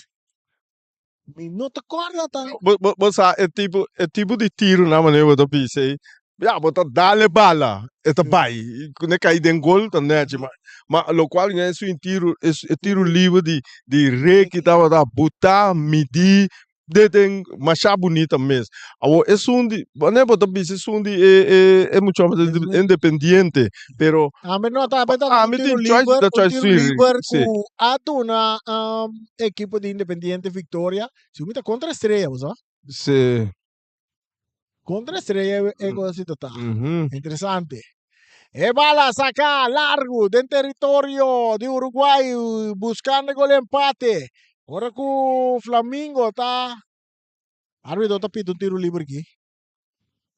Mi no ta corda ta. Bo, bo, bo sa e tipo, e tipo di tiro na manera bo ta bisa ei, ya bo ta dal e bala, e ta bai, i ku ne kai den gol ta nechi, ma, ma lokual ña esun tiro, e tiro liber di, di Ricky tabata butá, midí, de den masha bunita mes. Awor esun di, manera bo ta bisa esun di e, e, e mucha homber di Independiente, pero Ami no ta, ami ta ami un tiro tin choice, liber, ta un choice tiro sí, liber sí. ku a duna um, ekipo di Independiente victoria. Si mi ta kontra Estrella, bo sa? Sí. Contra Estrella e cosa si ta. Mhm. Interesante. E bala saca largo den territorio di Uruguay buscando gol empate. Ora cu Flamingo ta Arbitro ta pidi un tiro liber aki.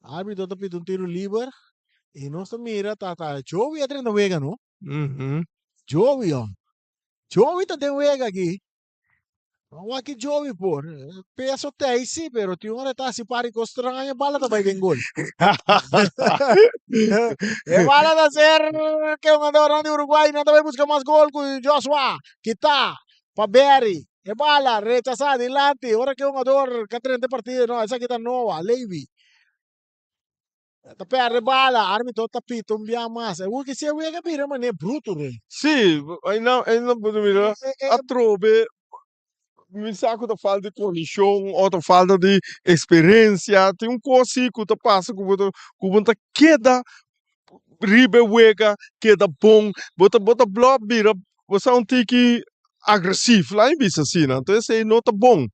Arbitro ta pidi un tiro liber. Y nos ta mira ta ta Joey a drenta wega no. Mhm. Joey oh. Joey ta den wega aki. No wak ki Joey por. Peso tei si, pero tin ora e ta hasi par di kos straño, bala ta bai den gol. E bala ta ser ke hungadornan di Uruguay nan ta bai buska mas gol ku Joshua. Kita pa Berry. E bala rechasá dilanti ora ke hungador ka drenta e partido. No, esaki ta Noah Levy. Ta perde bala, arbitro ta pita un bia mas. E wiki si e wega bira manera bruto rei. Sí, einan einan por mira atrobe mi sa ku ta falta di kondishon o ta falta di eksperensia. Tin un kos si ku ta pasa ku bo ta ku bo ta keda riba e wega, keda bon. Bo ta bo ta blòf bira bo sa un tiki agresief, laat mi bisa asina. Anto esei no ta bon.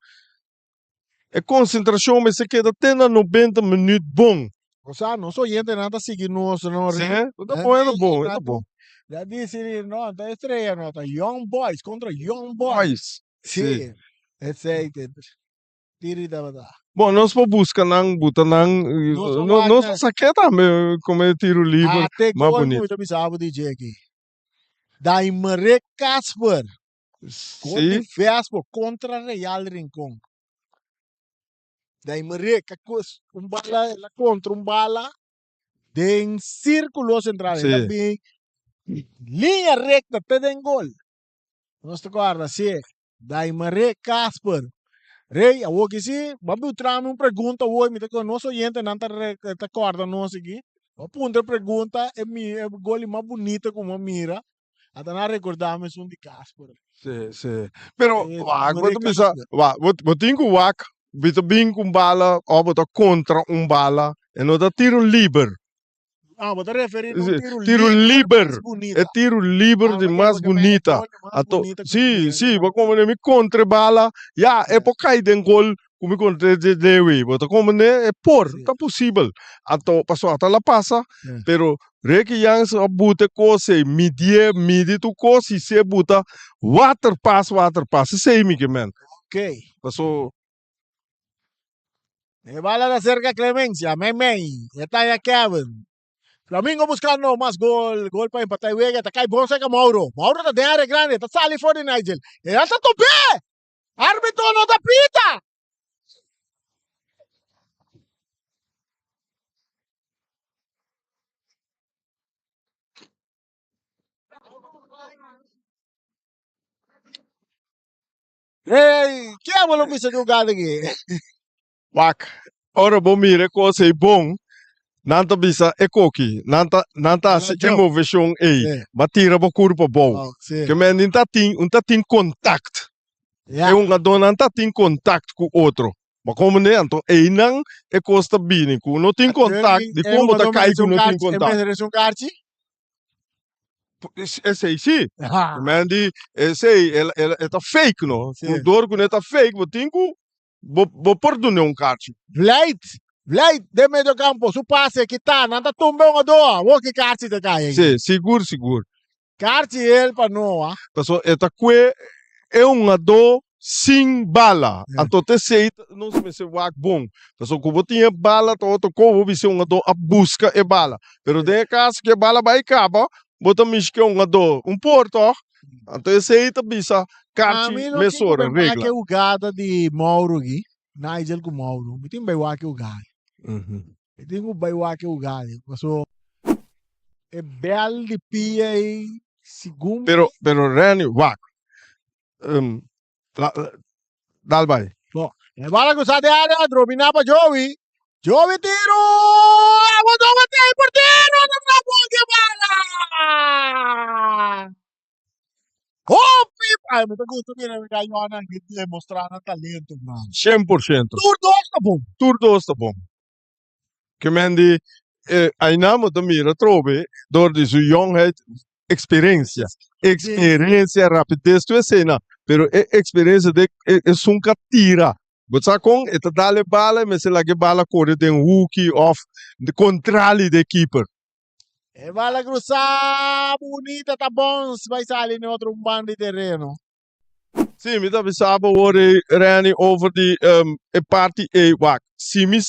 E konsentrashon mester keda te na nobenta minüt bon. Osea, nos oyentenan ta sigui nos, no? Sí, e ta bon, e ta bon, e ta bon. Ya disi, no, ta estrella, no, ta Young Boys kontra Young Boys. Boys, Sí, sí. esei te tiri tabata. Bon, nos por buska nan, buta nan, Nos por no, wak nos nan. por sak'é tambe komo e tiru liber Ate mas gol ku bunito. mi ta bisa bo di dje aki. Daimerick Casper. Gol di Sí. Vespo contra Real Rincon. Daimerick a cos un bala, el a contra un bala den círculo central. El a Sí. bin linea recta te den gol. Nos ta corda, sí. Daimerick Casper. Rey, awor ki sí, bo a butra mi un pregunta awor, mi ta con nos oyentenan ta re, ta corda nos aki. Bo a puntra e pregunta, e mi, e gol mas bunita cu bo a mira. Ata nan recordá mi esun di Casper. Sí, sí. Pero, Eh, wak, bo Maria ta bisa, Casper. wak, bo, bo tin ku wak, bi ta bin ku un bala, òf bo ta kontra un bala, e no ta tiro liber. Ah, bo ta referí na un Sí, tiro tiro liber liber. mas E bunita. tiro liber Ah, di bo mas ke men e bunita. gol di mas Ato, bunita ku sí, mira. sí, bo komprendé, mi kontra e bala, ya, e Yeah. por kai den gol ku mi kontra e Dewi. Bo ta komprendé? E por, Sí. ta posibel. Anto, pasobra ata la pasa, Yeah. pero Ricky Jans a buta e kos ei, midié, midi tur kos i si e buta waterpas, waterpas. Esei mi ke men. Ok. Paso. E bala ta cerca Clemencia, mei mei, e taya Kevin. Flamingo buscando mas gol, gol pa empata e wega, ta cai bon cerca Mauro. Mauro ta den area grande, ta sali for di Nigel. E ta topé! Arbitro no ta pita! Hey, ke abo lo bisa di jugada aki? Wak, ora bo mira e kos ei bon, nan ta bisa e koki, nan ta nan ta hasi e moveshon ei, bo a tira bo kurpa abou. Ke men di ta tin, un ta tin kontakt. E hungadónan ta tin kontakt ku otro. Bo komprendé? Anto einan e kos ta bini ku no tin kontakt, dikon bo ta kai ku no tin kontakt? Esei si. Men di esei e ta fake no. Dor ku e ta fake bo tin ku bo bo por duna un karchi. Vlijt, Vlijt den medio campo, su pase kita, nan ta tumba un adoa, wou ki karchi ta kai ei. Si, sigur sigur. Karchi el pa Noa. Paso e ta kue e un ado sin bala. Anto te esei nos mester wak bon. Paso ku bo tin e bala ta otro ko bo bisa un ado a buska e bala. Pero den e kaso ku e bala bai kaba, bo ta mishi ke un ado un por tòg. Anto esei ta bisa karchi Ami lo tin ku mesora bai wak regla. e hugada di Mauro aki, Nigel ku Mauro. Mi tin bai wak e hugada. Mi tin ku bai wak e hugada. Paso e bel di pia ei segun Pero pero Renny wak um, la, dal bai. Bo, e bala cruza de área, domina pa Joey. Joey tiro! Aguantó bate el portero! No atrapó que bala! Hopi! Ay, me ta gusta mira mi gayona que demostra nan talento, man. 100%. Tur dos ta bon. Tur dos ta bon. Ke men di Ainamo ta mira atrobe dor di su yongheid experencia. Experencia, rapidez, tur esena. Pero e experencia de esun ka tira. Bo sa kon? E ta dal e bala e mester laga e bala kore den huki of kontrali de keeper. E bala krusa bunita ta bons bai sali na otro un banda di tereno. Sí, mi ta bisa bo awor ei, Renny, over di e parti ei. Wak, si mi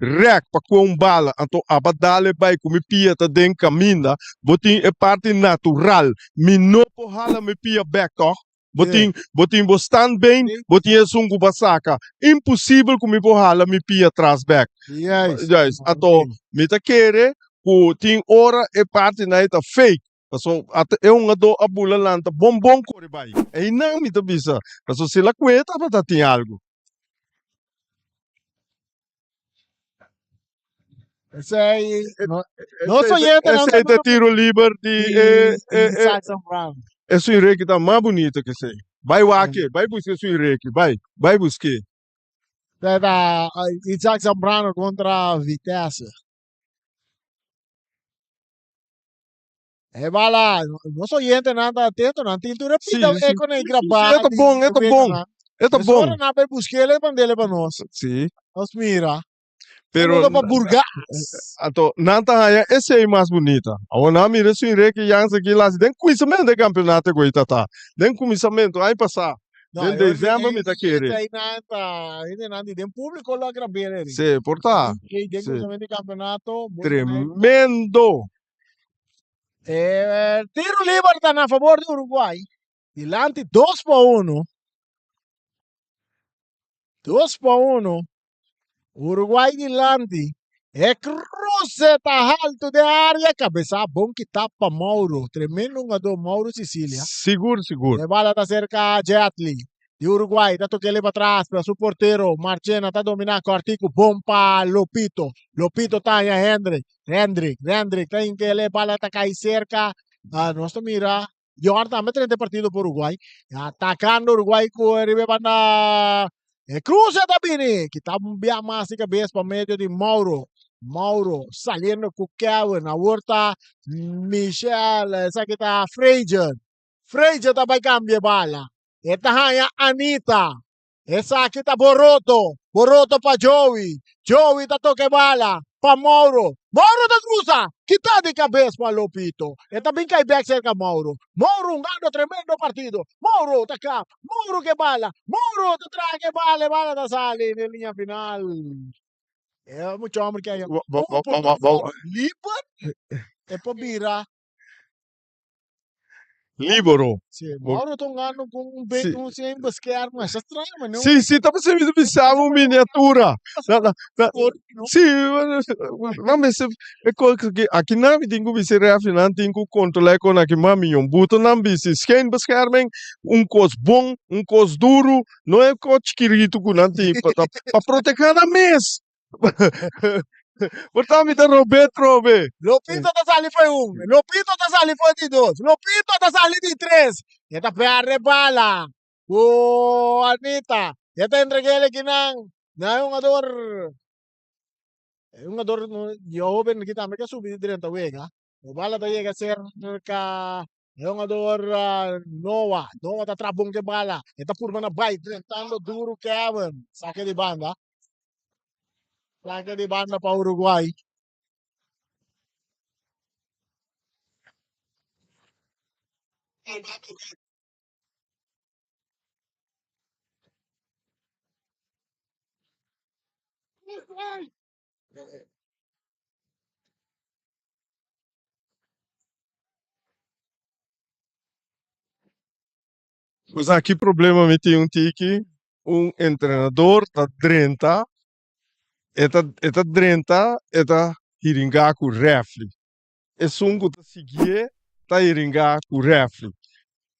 rèk pa kue un bala, anto aba dal e bai ku mi pia ta den kaminda, bo tin e parti natural. Mi no por hala mi pia bèk, tòg? Bo tin, bo tin bo standbeen, bo tin esun ku bo a saka. Imposibel ku mi por hala mi pia tras bèk. Juist. Anto, mi ta kere ku tin ora e partinan ei ta fake. Paso ata e hungadó a bula lanta bon bon kore bai. Einan mi ta bisa, paso si la kue tabata tin algu. Esei, nos oyentenan Esei ta tiro liber di e e e Isaac Zambrano. E suireki ta mas bunito ke esei. Bai wak-e, bai buska e suireki, bai, bai busk'e. Ta Isaac Zambrano kontra Vitesse. E bala, nos oyentenan ta atento, nan tin tur e Sí, pida sí, e con e sí, sí, grabá e ta di bon, e ta bon, weganan. e ta Mesora bon. nan bai busk'el e mand'el pa nos. Sí, Nos mira. pero Saludo pa Burgas. anto nan ta haña esei mas bunita. Awor nan a mira su Enrique Jansen ki lasi den kuminsamentu e kampeonato ku ei ta ta. Den kuminsamentu aña pasá, No, den e ora desèmber mi ei ta kere. esei nan ta hendenan di den públiko lo a grab'el eri. Sí, por ta. Ei den Sí. kuminsamentu di kampeonato, bo ta mira Tremendo! E tiro liber ta na favor di Uruguay. Dilanti 2 pa 1. 2 pa 1. Uruguay dilanti. E cruce ta halto den area. Cabeza bon kita pa Mauro. Tremendo hungador Mauro Sicilia. Sigur, sigur. E bala ta cerca Jetli di Uruguay. Ta tokele pa tras pero su portero Marchena ta domina cortico. Bon pa Lopito. Lopito ta haña Hendrik. Hendrik, Hendrik ta inkele bala ta kai cerca. Ah, nos ta mira Jordan tambe 30 partido por Uruguay. Atacando Uruguay ku riba banda. E cruce ta bini. Kita un bia mas di cabeza pa medio di Mauro. Mauro saliendo ku Kevin. Awor ta Michel. Esaki ta Fraser. Fraser ta bai cambia bala. E ta haña Anita. Esaki ta Boroto. Boroto pa Joey. Joey ta toca e bala pa Mauro. Mauro ta cruza. Kita di cabes pa Lopito. E ta bin cay bek cerca Mauro. Mauro hungando tremendo partido. Mauro ta kap. Mauro ke bala. Mauro ta traga e bala. E bala ta sali den linea final. E mucha homber ke haya un oportunidad liber. E por bira. Libero. Sí, Mauro ta un anu ku un Sí. un sin bescherming, masha straño, ma no. Sí, sí, ta p'esei mi ta bisa un miniatura. Na, na, na, No. sí, nan mester e kos aki, aki nan mi tin ku bisa e refrinan tin ku kontrolá e kos aki mas mihó. Buta nan bisa schijnbescherming, un kos bon, un kos duru, no e kos chikiritu ku nan tin pa ta pa protegá nan mes. Por ta mi ta rob'é trobe. Lopito ta sali fo'i un, Lopito ta sali fo'i di dos, Lopito ta sali di tres. E ta perde bala ku Anita. E ta entreg'é el ekinan na e hungador, e hungador di hoben aki tambe ke subi drenta wega. E bala ta yega serka e hungador Noah. Noah ta traha bon ku e bala. E ta purba na bai drentando duru Kevin. Sake di banda. Saque di banda pa Uruguay. Pues aki problema mi tin un tiki, un entrenador ta drenta, e ta e ta drenta e ta hiringa ku refri, esun ku ta siguié ta hiringa ku refri.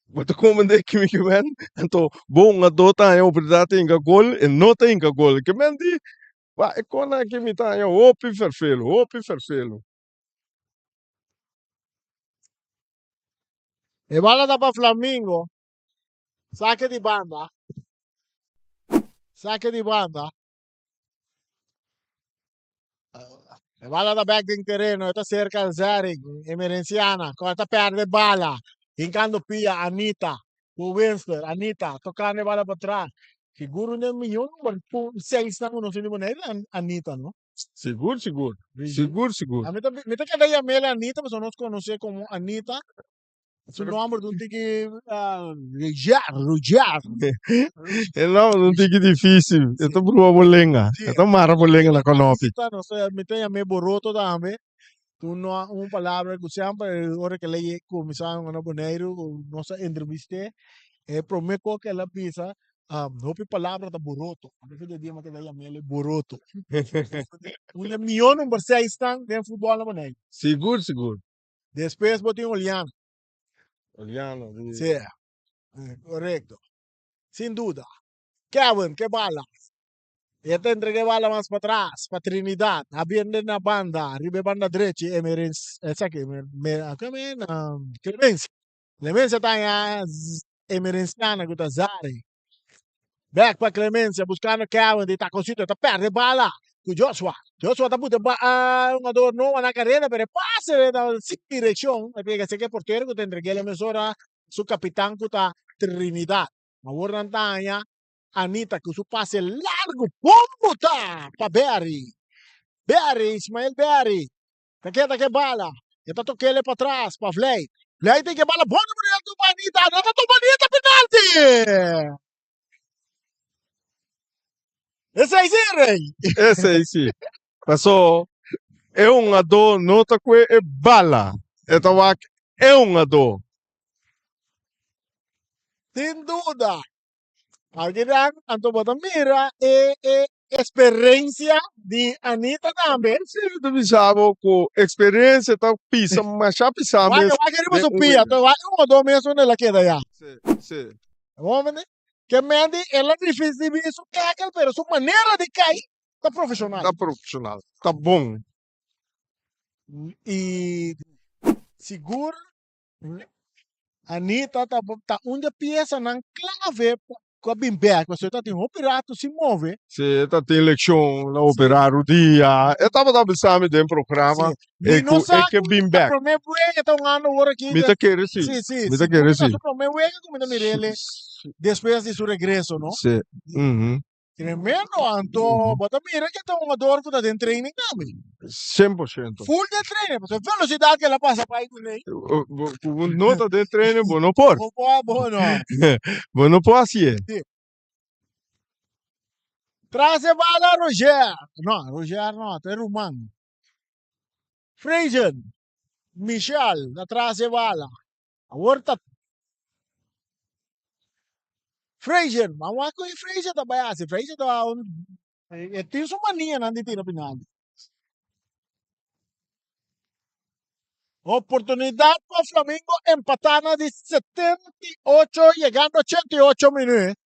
Bo ta komprende kimi ke men? Anto bo hungadó ta haña oportunidat di hinka gol, e no ta hinka gol. Ke men di, wak e kos aki mi ta haña hopi ferfelu, hopi ferfelu. E bala ta pa Flamingo. Sake di banda. Sake di banda. E bala ta bek den tereno. E ta serka Zerik. Emerenciana. Ku ta perde bala. Hinkando pia Anita. Ku Winster. Anita tokando e bala pa tras. Sigur un den miyon number 6 nan ku nos tin di Boneiru Anita no. Sigur, sigur. Sigur, sigur. A mi ta, mi ta keda yam'el Anita, pasobra nos konos'é komo Anita. Su nòmber ta un tiki Roger, Roger. E nòmber ta un tiki difísil. E ta brua bo lenga. E ta mara bo lenga na kònòpi. Anita, nos ta, mi ta yam'é Boroto tambe. Un no, un palabra ku semper ora ku el a kuminsá na Boneiru, nos a entrevist'é, e promé kos ku el a bisa, Hopi palabra ta boroto. Por eso dia mi a keda yam'el e boroto. Un di e mihó number seisnan den futbòl na Boneiru. Sigur, sigur. Despues bo tin Oliano. Oliano di. Sí, korekto. Sin duda. Kevin ke bala. E ta entrega e bala mas patras pa Trinidad. A biende na banda, riba e banda drechi, Emerens, esaki, Clemencia. Clemencia ta haña Emerenciana ku ta Zari. Bek pa Clemencia buskando Kevin di Taconcito ta perde bala ku Joshua. Joshua ta puta ba hungador Noah na kareda pero e pase ta sin direkshon. E pega seke portero ku ta entreg'el e mesora su kapitan ku ta Trinidad. Awor nan ta haña Anita ku su pase largu bon botá pa Berry. Berry, Ismael Berry. Ta keda ke bala. E ta tokele patras pa Vleit. Vleit tin ke bala bon na manera tuma Anita. Anita tuma Anita penalti! Esei si, Rey. Esei si. Paso e hungadó no ta kue e bala. E ta wak e hungadó. Sin duda. Alkinan anto bo ta mira e e experiencia di Anita tambe. Si mi ta bisa bo ku experiencia ta pisa masha pisa Wak mes wak riba den su un pia, wega. to wak un o dos mes unda el a keda ya. Si, si. Hombre, ke Mendy el a ricibi su tackle pero su manera di kai ta profesional. Ta profesional, ta bon. Y sigur Anita ta ta un di e piesanan clave cu a bin bek pasobra e ta tin hopi rato sin move. Si, e ta tin leccion, la opera rudia. E tabata bisa mi den programa Si. e Mi no cu sa e ke cu bin ta bek. prome wega ta un ando awor aki. Mi ta kere si. Si, si, Mi ta si. kere Ta si. su prome wega cu mi ta mir'el despues di su regreso, no? Si. Mhm. Tremendo, anto bo ta mira ke ta un hungador ku ta den training tambe. 100%. Full den training, pasobra e velocidad ke el a pasa bai kuné. Bo ku bo no ta den training bo no por. Bo por, bo no. Bo no por hasié. Sí. Tras e bala Roger. No, Roger no, ta e ruman. Freisen, Michel ta tras e bala. Awor ta. Frazier, ma wak ku e Frazier ta bai hasi. Frazier ta un e tin su manianan di tira penalti. Oportunidat pa Flamingo empatá na di 78 yegando 88 minuut.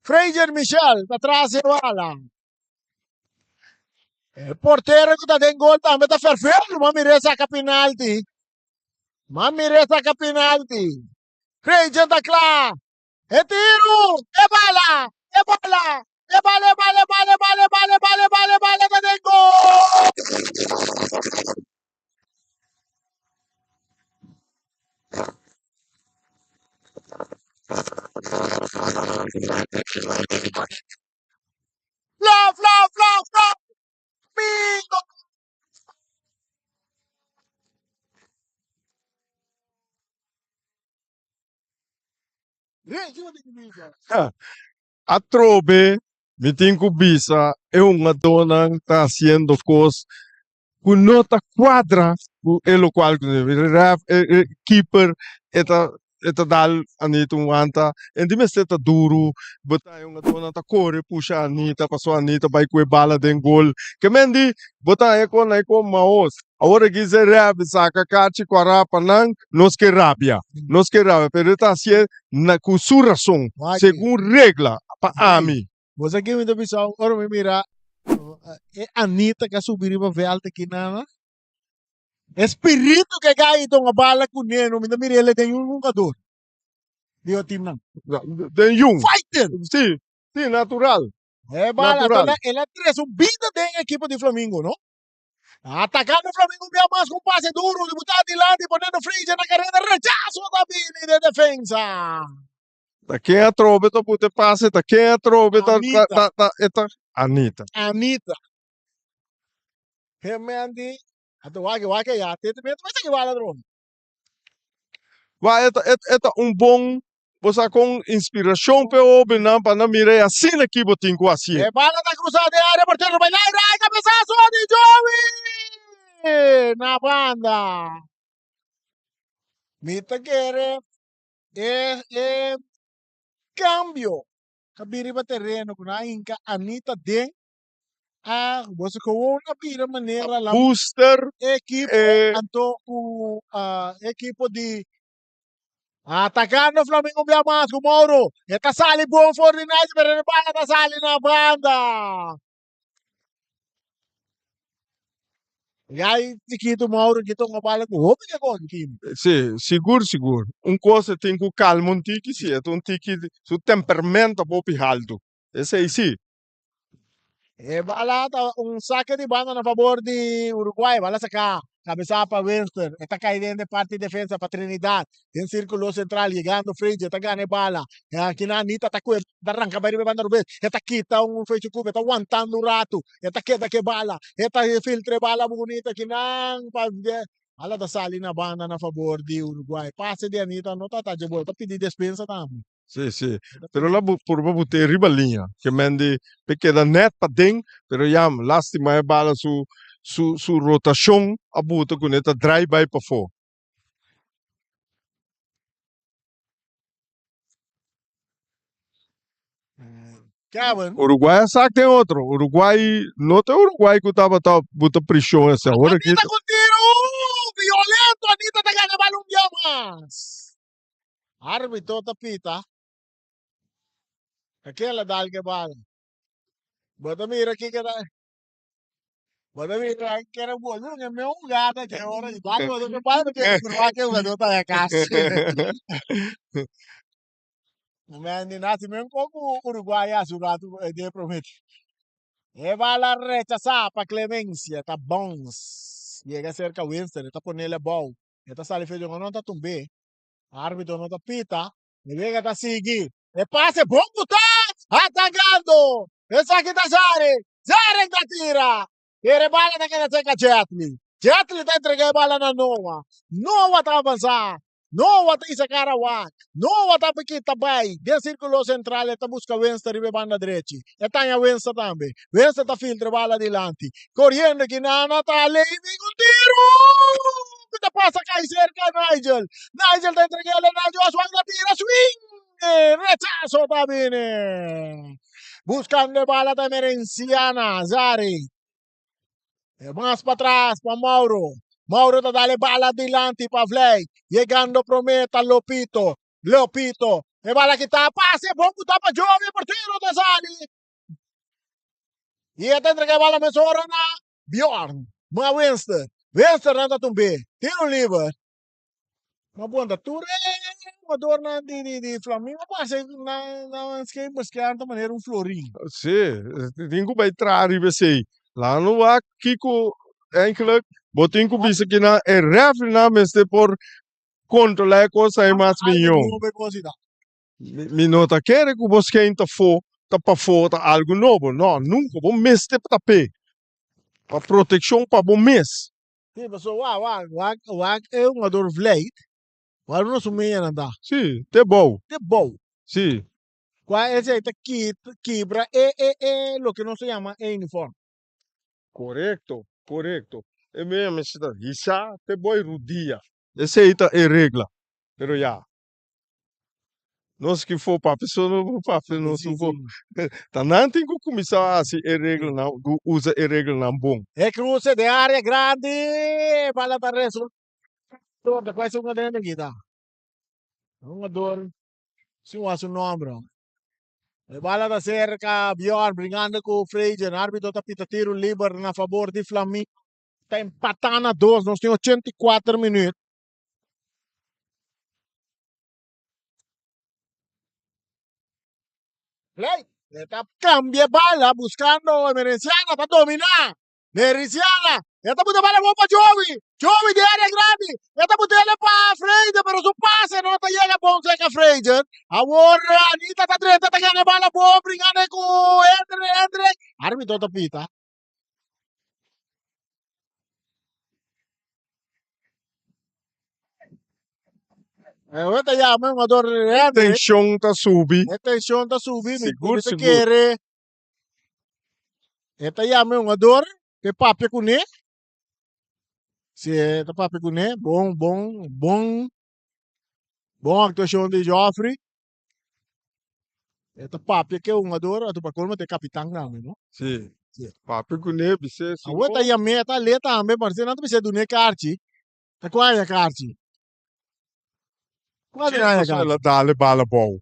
Frazier Michel ta tras e bala. E portero ku ta den gol tambe ta ferfelu. Ma mir'é saka penalti. Ma mir'é saka penalti. Frazier ta kla. E tiru! E bala! E bala! E bala, e bala, e bala, e bala, e bala, e bala, e bala, e bala ta den gol! Fla, fla, fla, fla! Bingo! Atrobe mi tin ku bisa e hungadónan ta hasiendo kos ku no ta kuadra ku e lokual ku ref e keeper e ta e ta dal Anita un wanta en di mester ta duru bo ta e hungadónan ta kore pusha Anita pasobra Anita bai ku e bala den gol ke men di bo ta haña kon nan e kon maos awor aki se ref saka kachi kora pa nan nos ke rabia nos ke rabia pero e ta hasié na ku su rason segun regla pa ami. Bo sa ke mi ta bisa ora mi mira e Anita ke a subi riba vèlt aki nana E spiritu ke gai don a bala ku neno mi ta mira el den un hungador di e teamnan. Den yun. Fighter. Si, si, natural. E bala Natural. el a trese un bida den e ekipo di Flamingo, no? Atakando Flamingo un bia mas ku un pase duru di buta dilanti ponendo Frazier na kareda rechaso ta bini de defensa. Ta ken atrobe ta buta e pase, ta ken atrobe ta Anita. ta ta e ta Anita. Anita. He man di Anto wak wak ya te te mete mester ki bala dron. Wa e ta e ta un bon bo sa kon inspiracion p'e hobennan pa nan mira e asina ki bo tin ku hacié. E bala ta cruza den area portero bai laira e cabezazo di Joey na banda. Mi ta kere e e cambio ta bin riba tereno ku nan a hinka Anita den Ah, boso gewoon a bira manera la Booster equipo eh, anto ku ah, equipo di atacando Flamingo bia mas ku Mauro. E ta sali bon for di Nigel, pero e bala ta sali na banda. Gai chiquito Mauro ki tonga bala ku hopi ke kon kim. Sí, sigur sigur. Un kos e tin ku kalma un tiki, sí, e ta un tiki, su temperamento hopi haltu. Esei sí. E bala ta un saque di banda na favor di Uruguay. Bala saca. Cabeza pa Winston. E ta cai den de parti defensa pa Trinidad. Den circulo central llegando Frege. E ta gana e bala. Aki na Anita ta cue. Ta ranca bay riba e banda rubes. E ta kita un fecho cup. E ta wantando un rato. E ta keda ke bala. E ta filtra e bala bunita akinan pa Bala ta sali na banda na favor di Uruguay. Pase di Anita no ta ta dje bo. E ta pidi despensa tambe. Sí, sí. Pero la bu purba but'é riba liña. Ke men di pe keda nèt paden, pero yam, lástima e bala su su su rotashon a buta kuné ta drai bai pafó. Kevin. Uruguay a sak den otro. Uruguay no ta e Uruguay ku tabata buta prishon esei. Awor aki Anita ku tiro! Violento! Anita ta gana e bala un bia mas. Arbitro ta pita. Ta ken la dal ke bala? Bo ta mira kiko ta Bo ta mira kere bolbe un e meu hugada ke ora i dal bo ta ke bala ke kurwa ke hugador ta ya kas. Men di nasi men kon ku Uruguay hasi un ratu de promé. E bala rechasá pa Clemencia ta bounce yega serka Winston e ta ponele abou e ta sali fe dje no ta tumb'é. Arbitro no ta pita. E wega ta sigui. E pase bon butá. Atacando. Esaki ta Zarek. Zarek ta tira. Pero e bala ta keda cerca Jetli. Jetli ta entrega e bala na Noah. Noah ta avansa. Noah ta isa cara wak. Noah ta kita bai den circulo central. E ta busca Winston riba e banda drechi. E ta haña Winston tambe. Winston ta filtra e bala dilanti. Coriendo ki Nana ta Levi cu tiro! Cu ta pasa cay cerca Nigel. Nigel ta entrega el Nigel Oswald ta tira swing! Rechazo ta bini. Buscando e bala ta Emerenciana. Zari. E mas patras pa Mauro. Mauro ta dale bala dilanti pa Vlei. Yegando prome ta Lopito. Lopito. E bala kita pase bon buta pa Jovi. Portero ta sali. Y e ta entrega e bala mesora na Bjorn. Ma Winster. Winster nan ta tumbe. Tiro liber. Ma bon ta tur e jugadornan di di di Flamingo parse nan nan skei beskerm ta manera un florin. Sí, tin ku bai traha riba esei. Laat no wak kiko eigenlijk bo tin ku bisa kinan e refrinan mester por kontrolá e kos ei mas mihó. Mi no ta kere ku bo skein ta fo ta pafó ta algu nobo. No, nunka. Bo mester tap'é pa protekshon pa bo mes. Sí, pasobra wak, wak, wak, wak e hungador vleit, wak no su meñanan ta. Sí, te bou. Te bou. Sí. Kua esei ta kibra e, e, e loke nos ta yama e uniform. Korekto, korekto. E meña mester ta hisá te bou rudia. Esei ta e regla. Pero ya, Nos ki for papia so no por papia nos no por. Ta nan tin ku kuminsá hasi e reglanan, ku usa e reglanan bon. E kruse den área grandi, e bala ta resultá. Ta kual su hungador aki ta? Hungador sin wak su nomber. E bala ta serka Bjorn bringando ku Freygen. Arbitro ta pita tiro liber na fabor di Flamingo. Ta empatá na dos. Nos tin 84 minuut. Play. E ta cambia bala buscando Emerenciana ta domina. Emerenciana. E ta buta bala bon pa Jovi. Jovi di área grandi. E ta butele pa Fraser pero su pase no ta llega bon cerca Fraser. Awor Anita ta drenta ta gana bala bon bringando ku Hendrik. Hendrik. Arbitro ta pita. E ta yama e hungador Hendrik. Tension ta subi. E tension ta subi. Mi Sigur, mi ta sigur. kere. E ta yama e hungador pe papia kuné. Si e ta papia kuné, bon, bon, bon, bon aktuashon di Geoffrey. E ta papia ke hungador, anto pa colmo ta e kapitan tambe, no? Si. Si. Papia kuné, bis'é si Awor ta no. yam'é, ta al'é tambe, parse nan ta bis'é dun'é karchi. Ta kua haña karchi? Kua Djis haña pasobra karchi? el a dal e bala abou.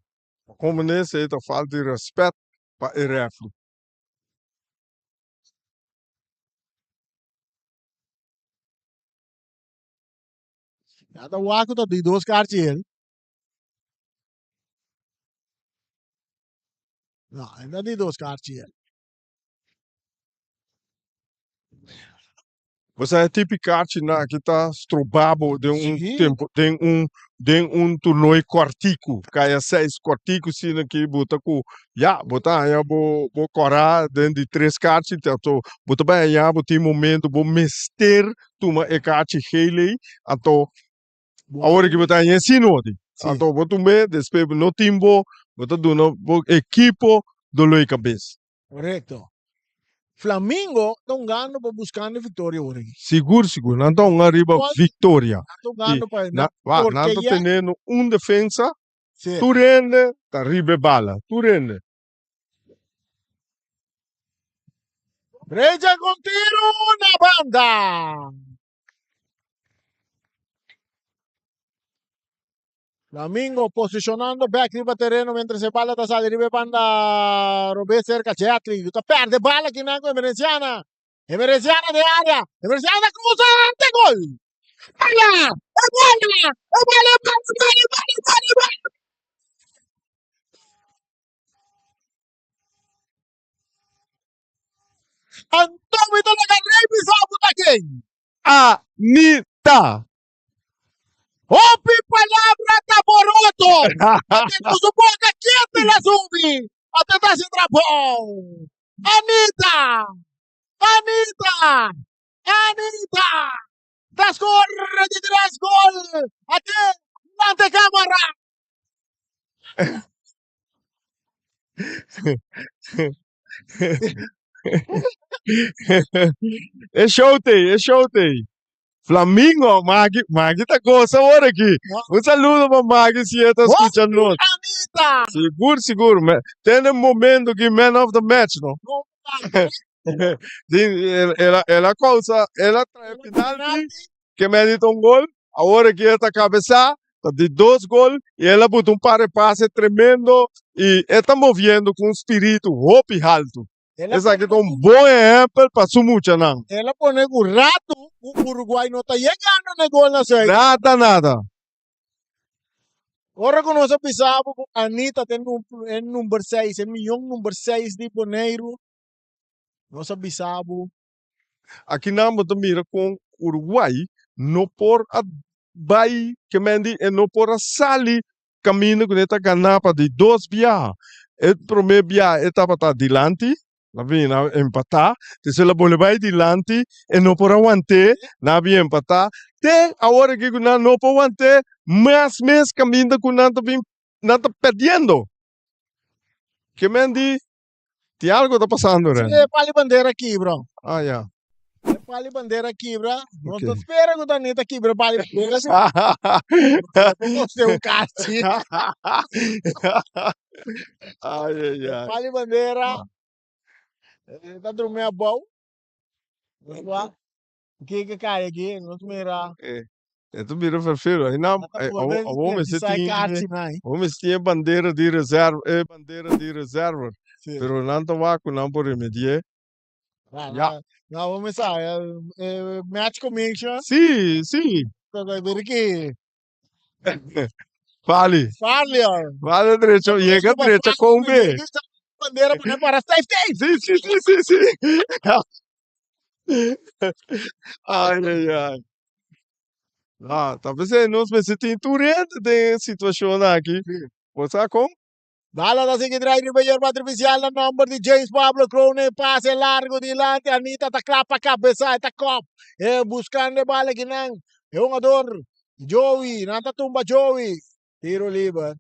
Pa komo n'esei ta falta di rèspèt pa e rèfri. Ya ta wak ku ta di dos karchi el. No, e no di dos karchi el. Bo sa e tipi karchinan aki ta stroba bo den un Sí. tempo, den un den un toernooi kòrtiku. Kaya seis kòrtiku asina ki bo ta ku ya bo ta haña bo bo kòrá den di tres karchi anto bo ta bai haña bo tin momento bo mester tuma e karchi geel ei anto Awor ki bo ta haña si noti. Sí. Anto bo tum'é, despues bo no tin bo, bo ta duna bo ekipo doló di kabes. Korekto. Flamingo ta hungando pa buskando viktoria awor aki. Sigur, sigur. Nan ta hunga riba Gol. viktoria. Nan ta hungando pa Na, wa, nan porque ta ya teniendo un defensa, Sí. tur hende ta riba e bala, tur hende. Brecha con tiro na banda. Flamingo posicionando back riba terreno mientras e bala ta sali riba e banda robes cerca Jetli. Ta perde bala aquí nan con Emerenciana. Emerenciana de área. Emerenciana ta cruza ante gol. Bala! E bala! E bala! E bala! E bala! E bala! E bala! E bala! Anto mi ta laga rei bisa bo ta ken. Anita! Hopi palabra ta boroto. Ate ku su boka kiete la subi. Ate ta hasi trabou. Anita! Anita! Anita! Ta score di tres gol. Ate lante camara. E show t'ei, e show t'ei. Flamingo, Maggie, Maggie ta goza awor aki. Un saludo pa Maggie si e ta scucha nos. Anita! Sigur, sigur. Tene momento ki man of the match, no? El a causa, el a trae penalti, ke merita un gol. Awor aki e ta cabeza, ta di dos gol y el a buta un par de pase tremendo y e ta moviendo cu un spiritu hopi halto. Esaki ta un bon ehempel pa su muchanan. El a pone cu rato cu Uruguay no ta yegando na e gol na Zuid. Nada, nada. Ora cu nos a bisa bo cu Anita ta e number seis, e miyon number seis di Boneiru, nos a bisa bo. Akinan bo ta mira con Uruguay no por a bay, ke men di e no por a sali Caminda cu e ta gana pa di dos biaha. E prome biaha e tabata dilanti, nan a bini nan a empata, despues el a bolbe bay dilanti, e no por a want'é, nan a bin empata, te awor aki cu nan no por want'é mas mes caminda cu nan ta bin, nan ta perdiendo. Ke men di Tin algo ta pasando ren. Sí, e pali bandera kibra. Ah, ya. E pali bandera kibra. No ta spera ku Dani ta kibra pali bandera. Sí. No un kachi. Ai, ai, ai. Pali bandera. Ta drumi abou. Kiko kai aki? Nos mira. Eh, e ta bira ferfero. Ai nan, Ta pone awor mester sai tin, kaartje na. awor mester tin e bandera di reserva, e bandera di reserva. Sí. Pero nan ta wak ku nan por remedi'é. Ja, Ja. Nou, awor mi sa, eh, match commission. Sí, sí. Pero mira ki Fali. Fali, hoor. Fali derecho, yega derecho con be. Bandera pone para safety. Sí, sí, sí, sí, sí. Ai, ai, ai. Ah, ta pensé nos mester tin tur hende den e situacion aki. Bo sa kon? Bala ta sigui drai riba yerba artificial na nomber di James Pablo Krone. Pase largo dilanti. Anita ta kla pa kabesa. E ta kop. E buscando e bala kinan. E hungador Joey. Nan ta tumba Joey. Tiro liber.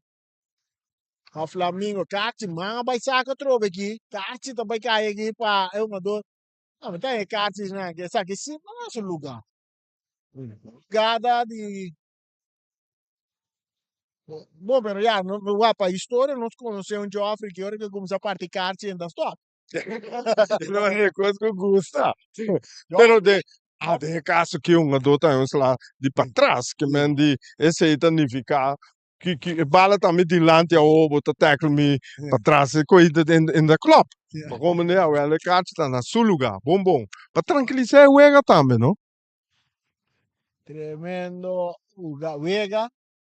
Pa Flamingo. Kachi man a bai saka atrobe aki. Kachi ta bai kai aki pa e hungador. No, mi ta e kachi nan. Esaki si no na su lugar. Gada di Bo, pero ya, no, wak, pa historia nos conoce un Geoffrey ki ora ke cuminsa parti kaarchi en ta stop. No e cos cu gusta. Pero de, ah, den e caso ki hungador ta un sla di patras, ke men di esey ta nifica ki ki e bala ta mi dilanti awo bo ta tackle mi patras e coi in in de klop. Pa como manera awel e kaarchi ta na su lugar, bon bon. Pa trankilisa e wega tambe, no? Tremendo wega.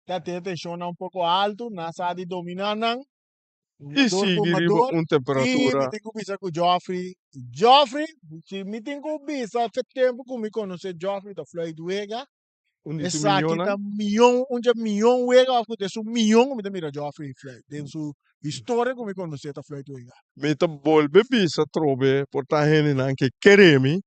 Ta tin e tenshonnan un poko altu. Nan sa di dominá nan. I Hungador sigui riba hungador. un I temperatura. mi tin ku bisa ku Geoffrey, Geoffrey, si mi tin ku bisa fe tempu ku mi konosé Geoffrey ta fluit wega. Un di su Esaki miñonnan. ta miyon, un dje miyon wega òf ku ta esun miyon ku mi ta mira Geoffrey fluit den su historia ku mi konosé ta fluit wega. Mi ta bolbe bisa atrobe por ta hendenan ke kere mi,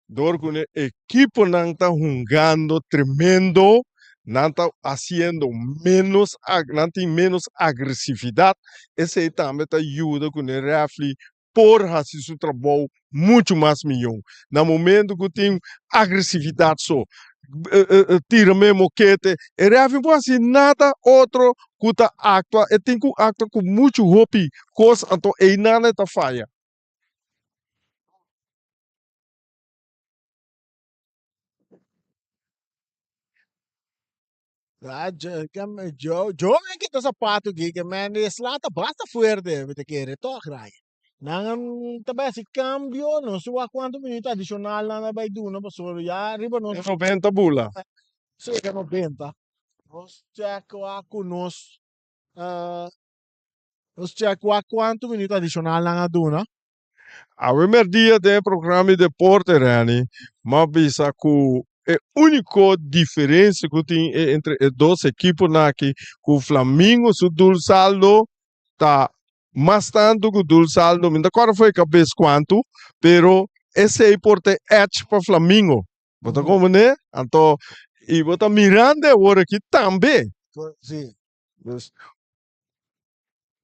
dor ku e ekiponan ta hungando tremendo, nan ta hasiendo menos, nan tin menos agresividat, esei tambe ta yuda ku e refli por hasi su trabou muchu mas mihó. Na momento ku tin agresividat so, tira me mokete, e refli no por hasi nada otro ku ta aktua, e tin ku aktua ku muchu hopi kos, anto einan e ta faya. Ah, yo, yo me kita zapato aquí, que man, de slata basta fuerte, me te quiere, toch, Rai. Nan ta bai hasi cambio, no sé wak cuanto minuto adicional nan a bai duna, pasobra ya riba nos E 90 bula. Cerca 90. Nos check wak cu nos, eh, nos check wak cuanto minuto adicional nan a duna. Awe merdia den e programa di deporte, Renny, m'a bisa ku e úniko diferensia ku tin e entre e dos ekiponan aki, ku Flamingo su dul saldo ta mas tantu ku dul saldo, mi no ta kòrda for e kabes kuantu, pero esei por ta e edge pa Flamingo. Bo ta komprendé? Anto, i bo ta mirando e awor aki tambe. Sí. Dus,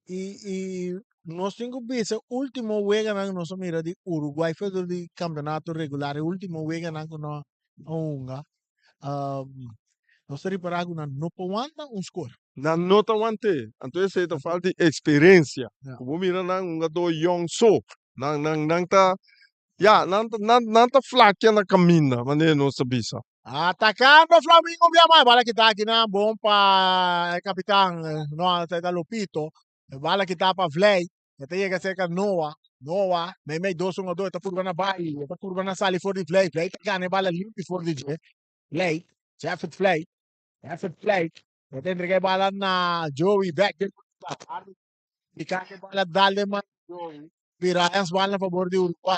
I i nos tin ku bisa último weganan ku nos a mira di Uruguay for di kampeonato regular e último weganan ku nos a hunga. Nos ta ripará ku nan no por wanta un skor. Nan no ta want'é. Anto esei ta falta di eksperensia. Ku bo mira nan hungadó yòn so. Nan nan nan ta ya nan ta nan nan ta flakia na kaminda manera nos ta bisa. Atakando Flamingo bia mas. Bala kita aki nan bon pa e kapitan no ta Lopito. E bala kita pa Vlei. E ta yega serka Noa. Noa meimei dos hungadó e ta purba na bai. E ta purba na sali for di Vlei. Vlei ta gana e bala limpi for di dje. Vlei, Jeffert Vlei, Jeffert Vlei. E ta entrega e bala na Joey bek den Pika e bala dal den man Joey. Pirayas bala na fabor di Uruguay.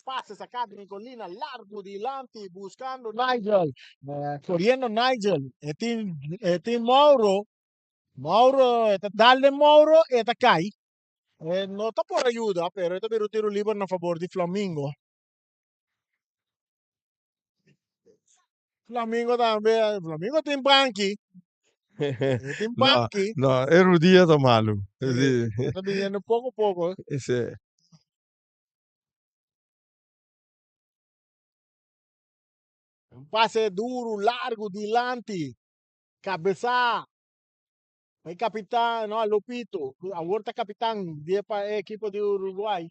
Pase saca di Nicolina largo dilanti buscando Nigel. Corriendo Nigel. E tin e tin Mauro. Mauro e ta dal den Mauro e ta cai. E no ta por ayuda pero e ta bira un tiro liber na fabor di Flamingo. Flamingo tambe, Flamingo tin banki. E tin banki. No, no, e rudia ta malu. Sí, e ta biniendo poko poko. Sí. Un pase duru, largu, dilanti. Kabesa. E kapitan, no, Lopito. Awor ta kapitan di e ekipo di Uruguay.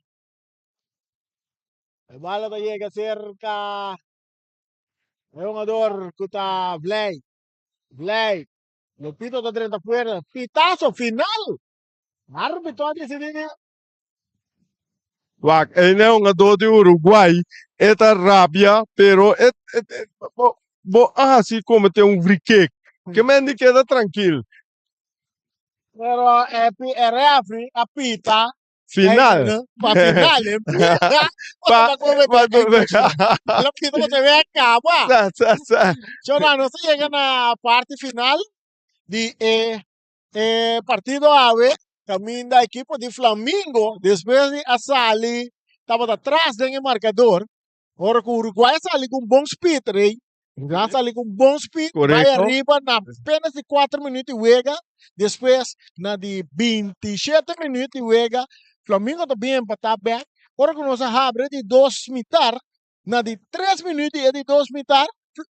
E bala ta yega serka e hungador ku ta Vlei. Vlei. Lopito ta drenta fuera. Pitazo final. Arbitro a disidí di. Wak, e ne hungador di Uruguay e ta rabia, pero e, e, e bo, bo a hasi komete un free kick. Ke men di keda trankil. Pero e, e referee a pita Final. Pa final, eh. Pa, pa, pa, pita pa te acaba. Sa, sa, sa. Chona, nos a yega na parte final di e, e partido awe. Caminda equipo di Flamingo, despues di a sali, tabata tras den e marcador. Ora ku Uruguay a sali ku un bon speed, Rey. Uruguay a sali ku un bon speed, bai Correcto. arriba na apenas di 4 minuut di wega. Despues na di 27 minuut di wega, Flamingo ta bin empatá bek. Ora ku nos a habri di dos mitar, na di 3 minuut di e di dos mitar,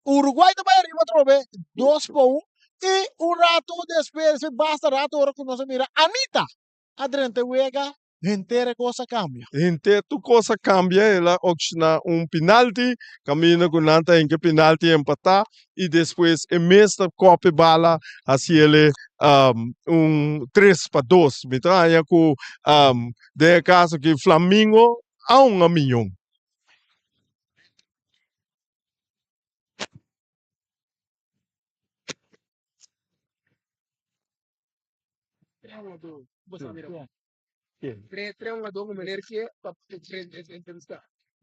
Uruguay ta bai arriba atrobe, 2-1. I un ratu despues, basta ratu ora ku nos a mira Anita a drenta e wega, Henter e kos a kambia. Henter tur kos a kambia, el a okshoná un pinalti, kaminda ku nan ta hinka e pinalti empatá i despues e mes ta kòp e bala hasiel un 3-2. Mi ta haña ku den e kaso aki Flamingo a hunga miyon.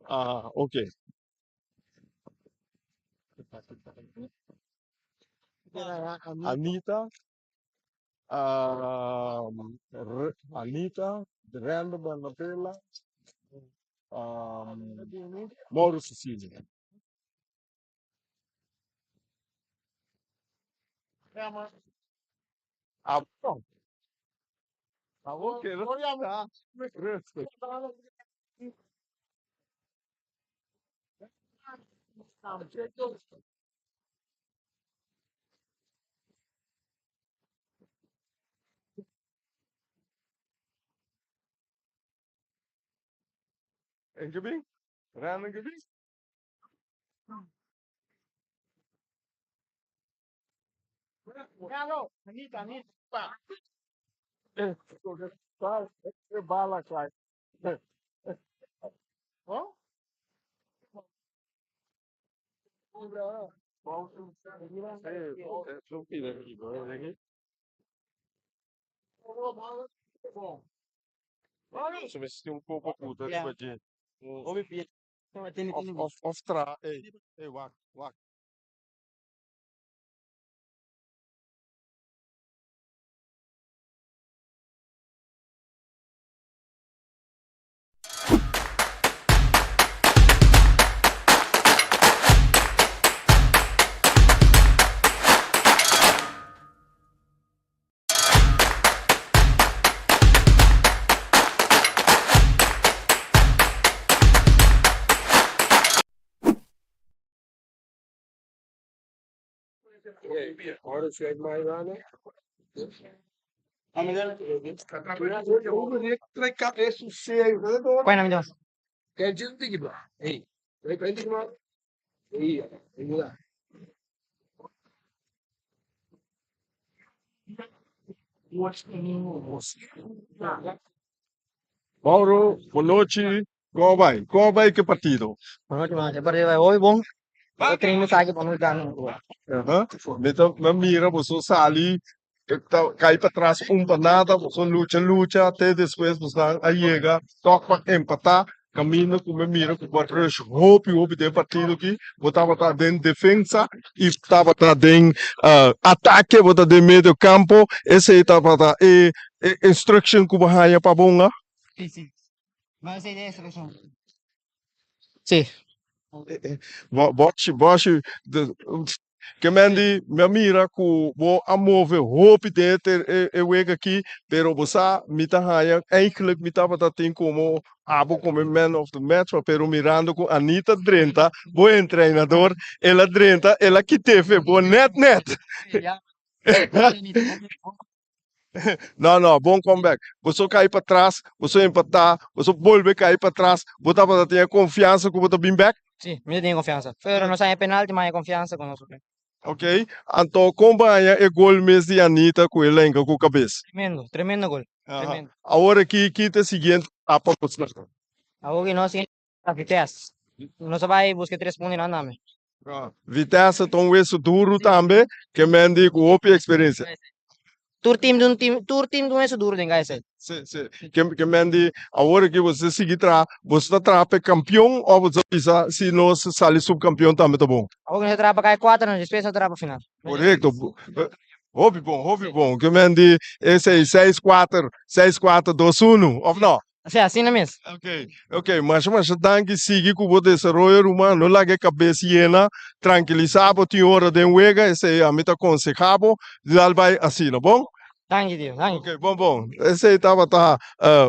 Ah, ok. Anita, Anita, Rendo Bernabela, Mauro Cecilia. Ah, bon. Awor keda rustig. En ke bin? Random ke bin? Of tra, ey, ey, wak, wak. Mauro, bon nochi. Kon a bai? Kon a bai ku e partido? Bon nochi, bon nochi. E partido bai hopi bon. Bo train esaki pa nos gana un gol. Aha. Mi ta mi a mira boso sali ta kai patras un pa nada, boso lucha lucha te despues bosonan a yega tòg pa empatá. Kaminda ku mi mira ku bo a rush hopi hopi den e partido aki. Bo tabata den defensa i tabata den atake, bo ta den medio kampo. Esei tabata e instruction ku bo haña pa bo hunga? Si, si. Si. Boshi, boshi, ke men di mi a mira ku bo a move hopi den e e wega aki, pero bo sa mi ta haña eigenlijk mi tabata tin komo abo komo e man of the match, pero mirando ku Anita drenta, bo entrenador, el a drenta, el a kit'é fe bo nèt nèt. No, no, bon comeback. Boso kai patras, boso empatá, boso bolbe kai patras. Bo tabata tin e konfiansa ku bo ta bin bek? Sí, mi ta tin e konfiansa. Pero nos haña penalti, mi haña konfiansa ku nos. Ok, anto kon bo haña e gol mes di Anita ku e lenga ku kabes? Tremendo, tremendo gol. Tremendo. Awor aki, ki ta e siguiente etapa pa boso? Awor ki nos A Vitesse. Nos a bai buska e tres puntonan tambe. Vitesse ta un weso duru tambe, ke men di ku hopi eksperensia. Tur tim di un tim, tur tim di un weso duru den KSL. Si, si. Ke, ke men di awor aki boso ta sigui traha, boso ta traha pa e kampion òf boso ta bisa si nos sali supkampion tambe ta bon? Awor nos ta traha pa kai kuater, despues nos ta traha pa final. Korekto. Hopi bon, hopi bon. Ke men di esei seis kuater, seis kuater dos unu, òf no? Si, asina mes. Ok, ok, masha masha danki, sigui ku bo desaroyo ruman, no laga e kabes yena, trankilisá bo tin ora den wega, esei ami ta konsehá bo, dal bai asina, bon? Danki tio, danki. Ok, bon bon, esei tabata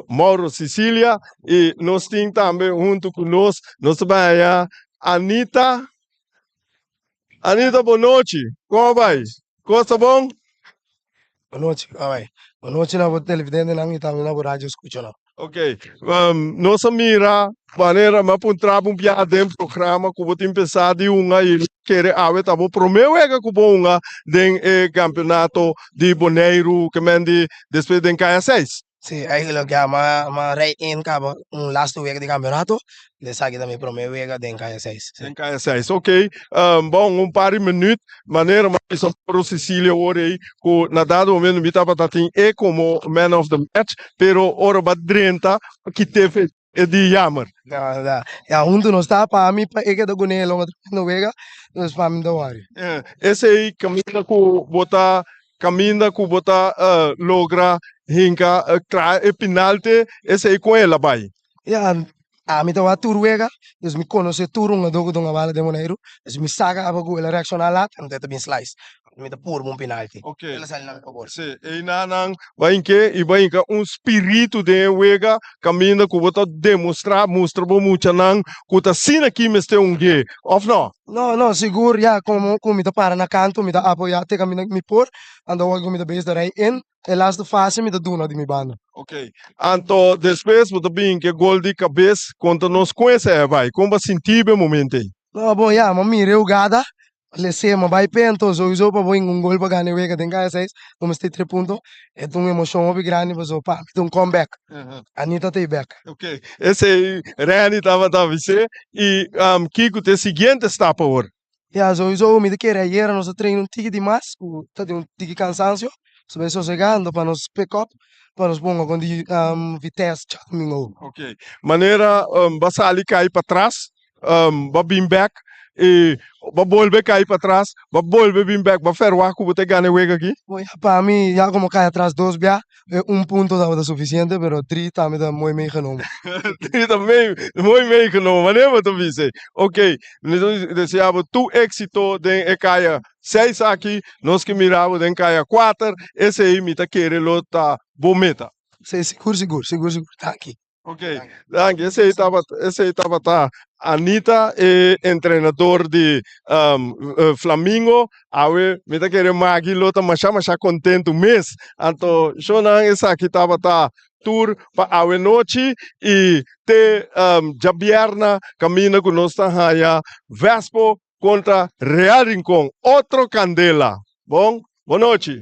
Mauro Sicilia i nos tin tambe huntu ku nos, nos ta bai haña Anita, Anita bon nochi, kon a bai? Kos ta bon? Bon nochi, kon a bai? Bon nochi na bo televidentenan i tambe na bo radio skuchanan. Ok, nos a mira manera mi a puntra bo un biaha den programa ku bo tin pensa di hunga i kere awe ta bo prome wega ku bo hunga den e kampeonato di Boneiru ke men di despues den kaya seis. Sí, eigenlijk ya, m'a m'a rij in kaba un laatste wega di campeonato, esaki ta mi prome wega den kaya seis. Den kaya seis, ok. Bon, un par di minuut, manera m'a bisa Mauro Cecilio ora ei, ku na dado momento mi tabata tin e komo man of the match, pero ora bo a drenta, a kit'é fe e di yamer. Ya, ya, ya, huntu nos ta, pa mi pa e keda kuné e longa tremendo wega, dus pa mi no ta wòri. Esei kaminda ku bo ta Kaminda ku bo ta logra hinka traha e pinalte esei kon el a bai? Ya, ami ta wak tur wega, dus mi konosé tur hungadó ku ta hunga bala den Boneiru, dus mi sa kaba ku el a reakshoná lat, anto e ta bin slice. Mi ta purba un pinalti, el a sali na mi fabor. Sí, einanan bo a hink'é i bo a hinka un spiritu den e wega kaminda ku bo ta demostrá, mustra bo muchanan ku ta asina aki mester hung'é, òf nò? No, no, sigur ya komo ku mi ta para na kantu mi ta apoyá te kaminda ku mi por, anto awor ku mi ta bezig ta rei in e lastu fase mi ta duna di mi banda. Ok, anto despues bo ta bin ke gol di kabes, konta nos kon esei a bai, kon bo a sinti bo e momento ei? No, bon ya, mi a mira e hugada, Lese ma bai p'e anto souiso pa bo hinga un gol pa gana e wega den kaya seis bo mester tres punto e ta un emocion hopi grandi pasobra pa mi ta un come back Anita ta e back. Ok, esei Randy tabata bis'é y kiko ta e siguiente stap awor? Ya souiso mi ta kere ayera nos a train un tiki di mas ku ta tin un tiki cansancio nos a bai sosega anto pa nos pick up pa nos ponga kon di Vitesse djadomingo. Ok, manera bo a sali kai patras Bo bin bek i bo bolbe kai patras, bo bolbe bin bek, bo ferwagt ku bo ta gana e wega aki? Bon, ya pa mi, ya komo kai atras dos bia, e un punto tabata sufisiente, pero dri tambe ta mooi meegenomen. Dri ta mooi meegenomen, manera bo ta bisa. Ok, mi ta desea bo tur éksito den e kaya seis aki, nos ke mira bo den kaya kuater, esei mi ta kere lo ta bo meta. Si, sigur, sigur, sigur, sigur. Danki. Ok, danki. Esei tabata, esei tabata Anita, e entrenador di um, Flamingo. Awe mi ta kere Maggie lo ta masha masha kontentu mes. Anto shownan esaki tabata tur pa awe nochi i te um, djabierna kaminda ku nos ta haña Vespo kontra Real Rincon. Otro kandela. Bon, bon nochi.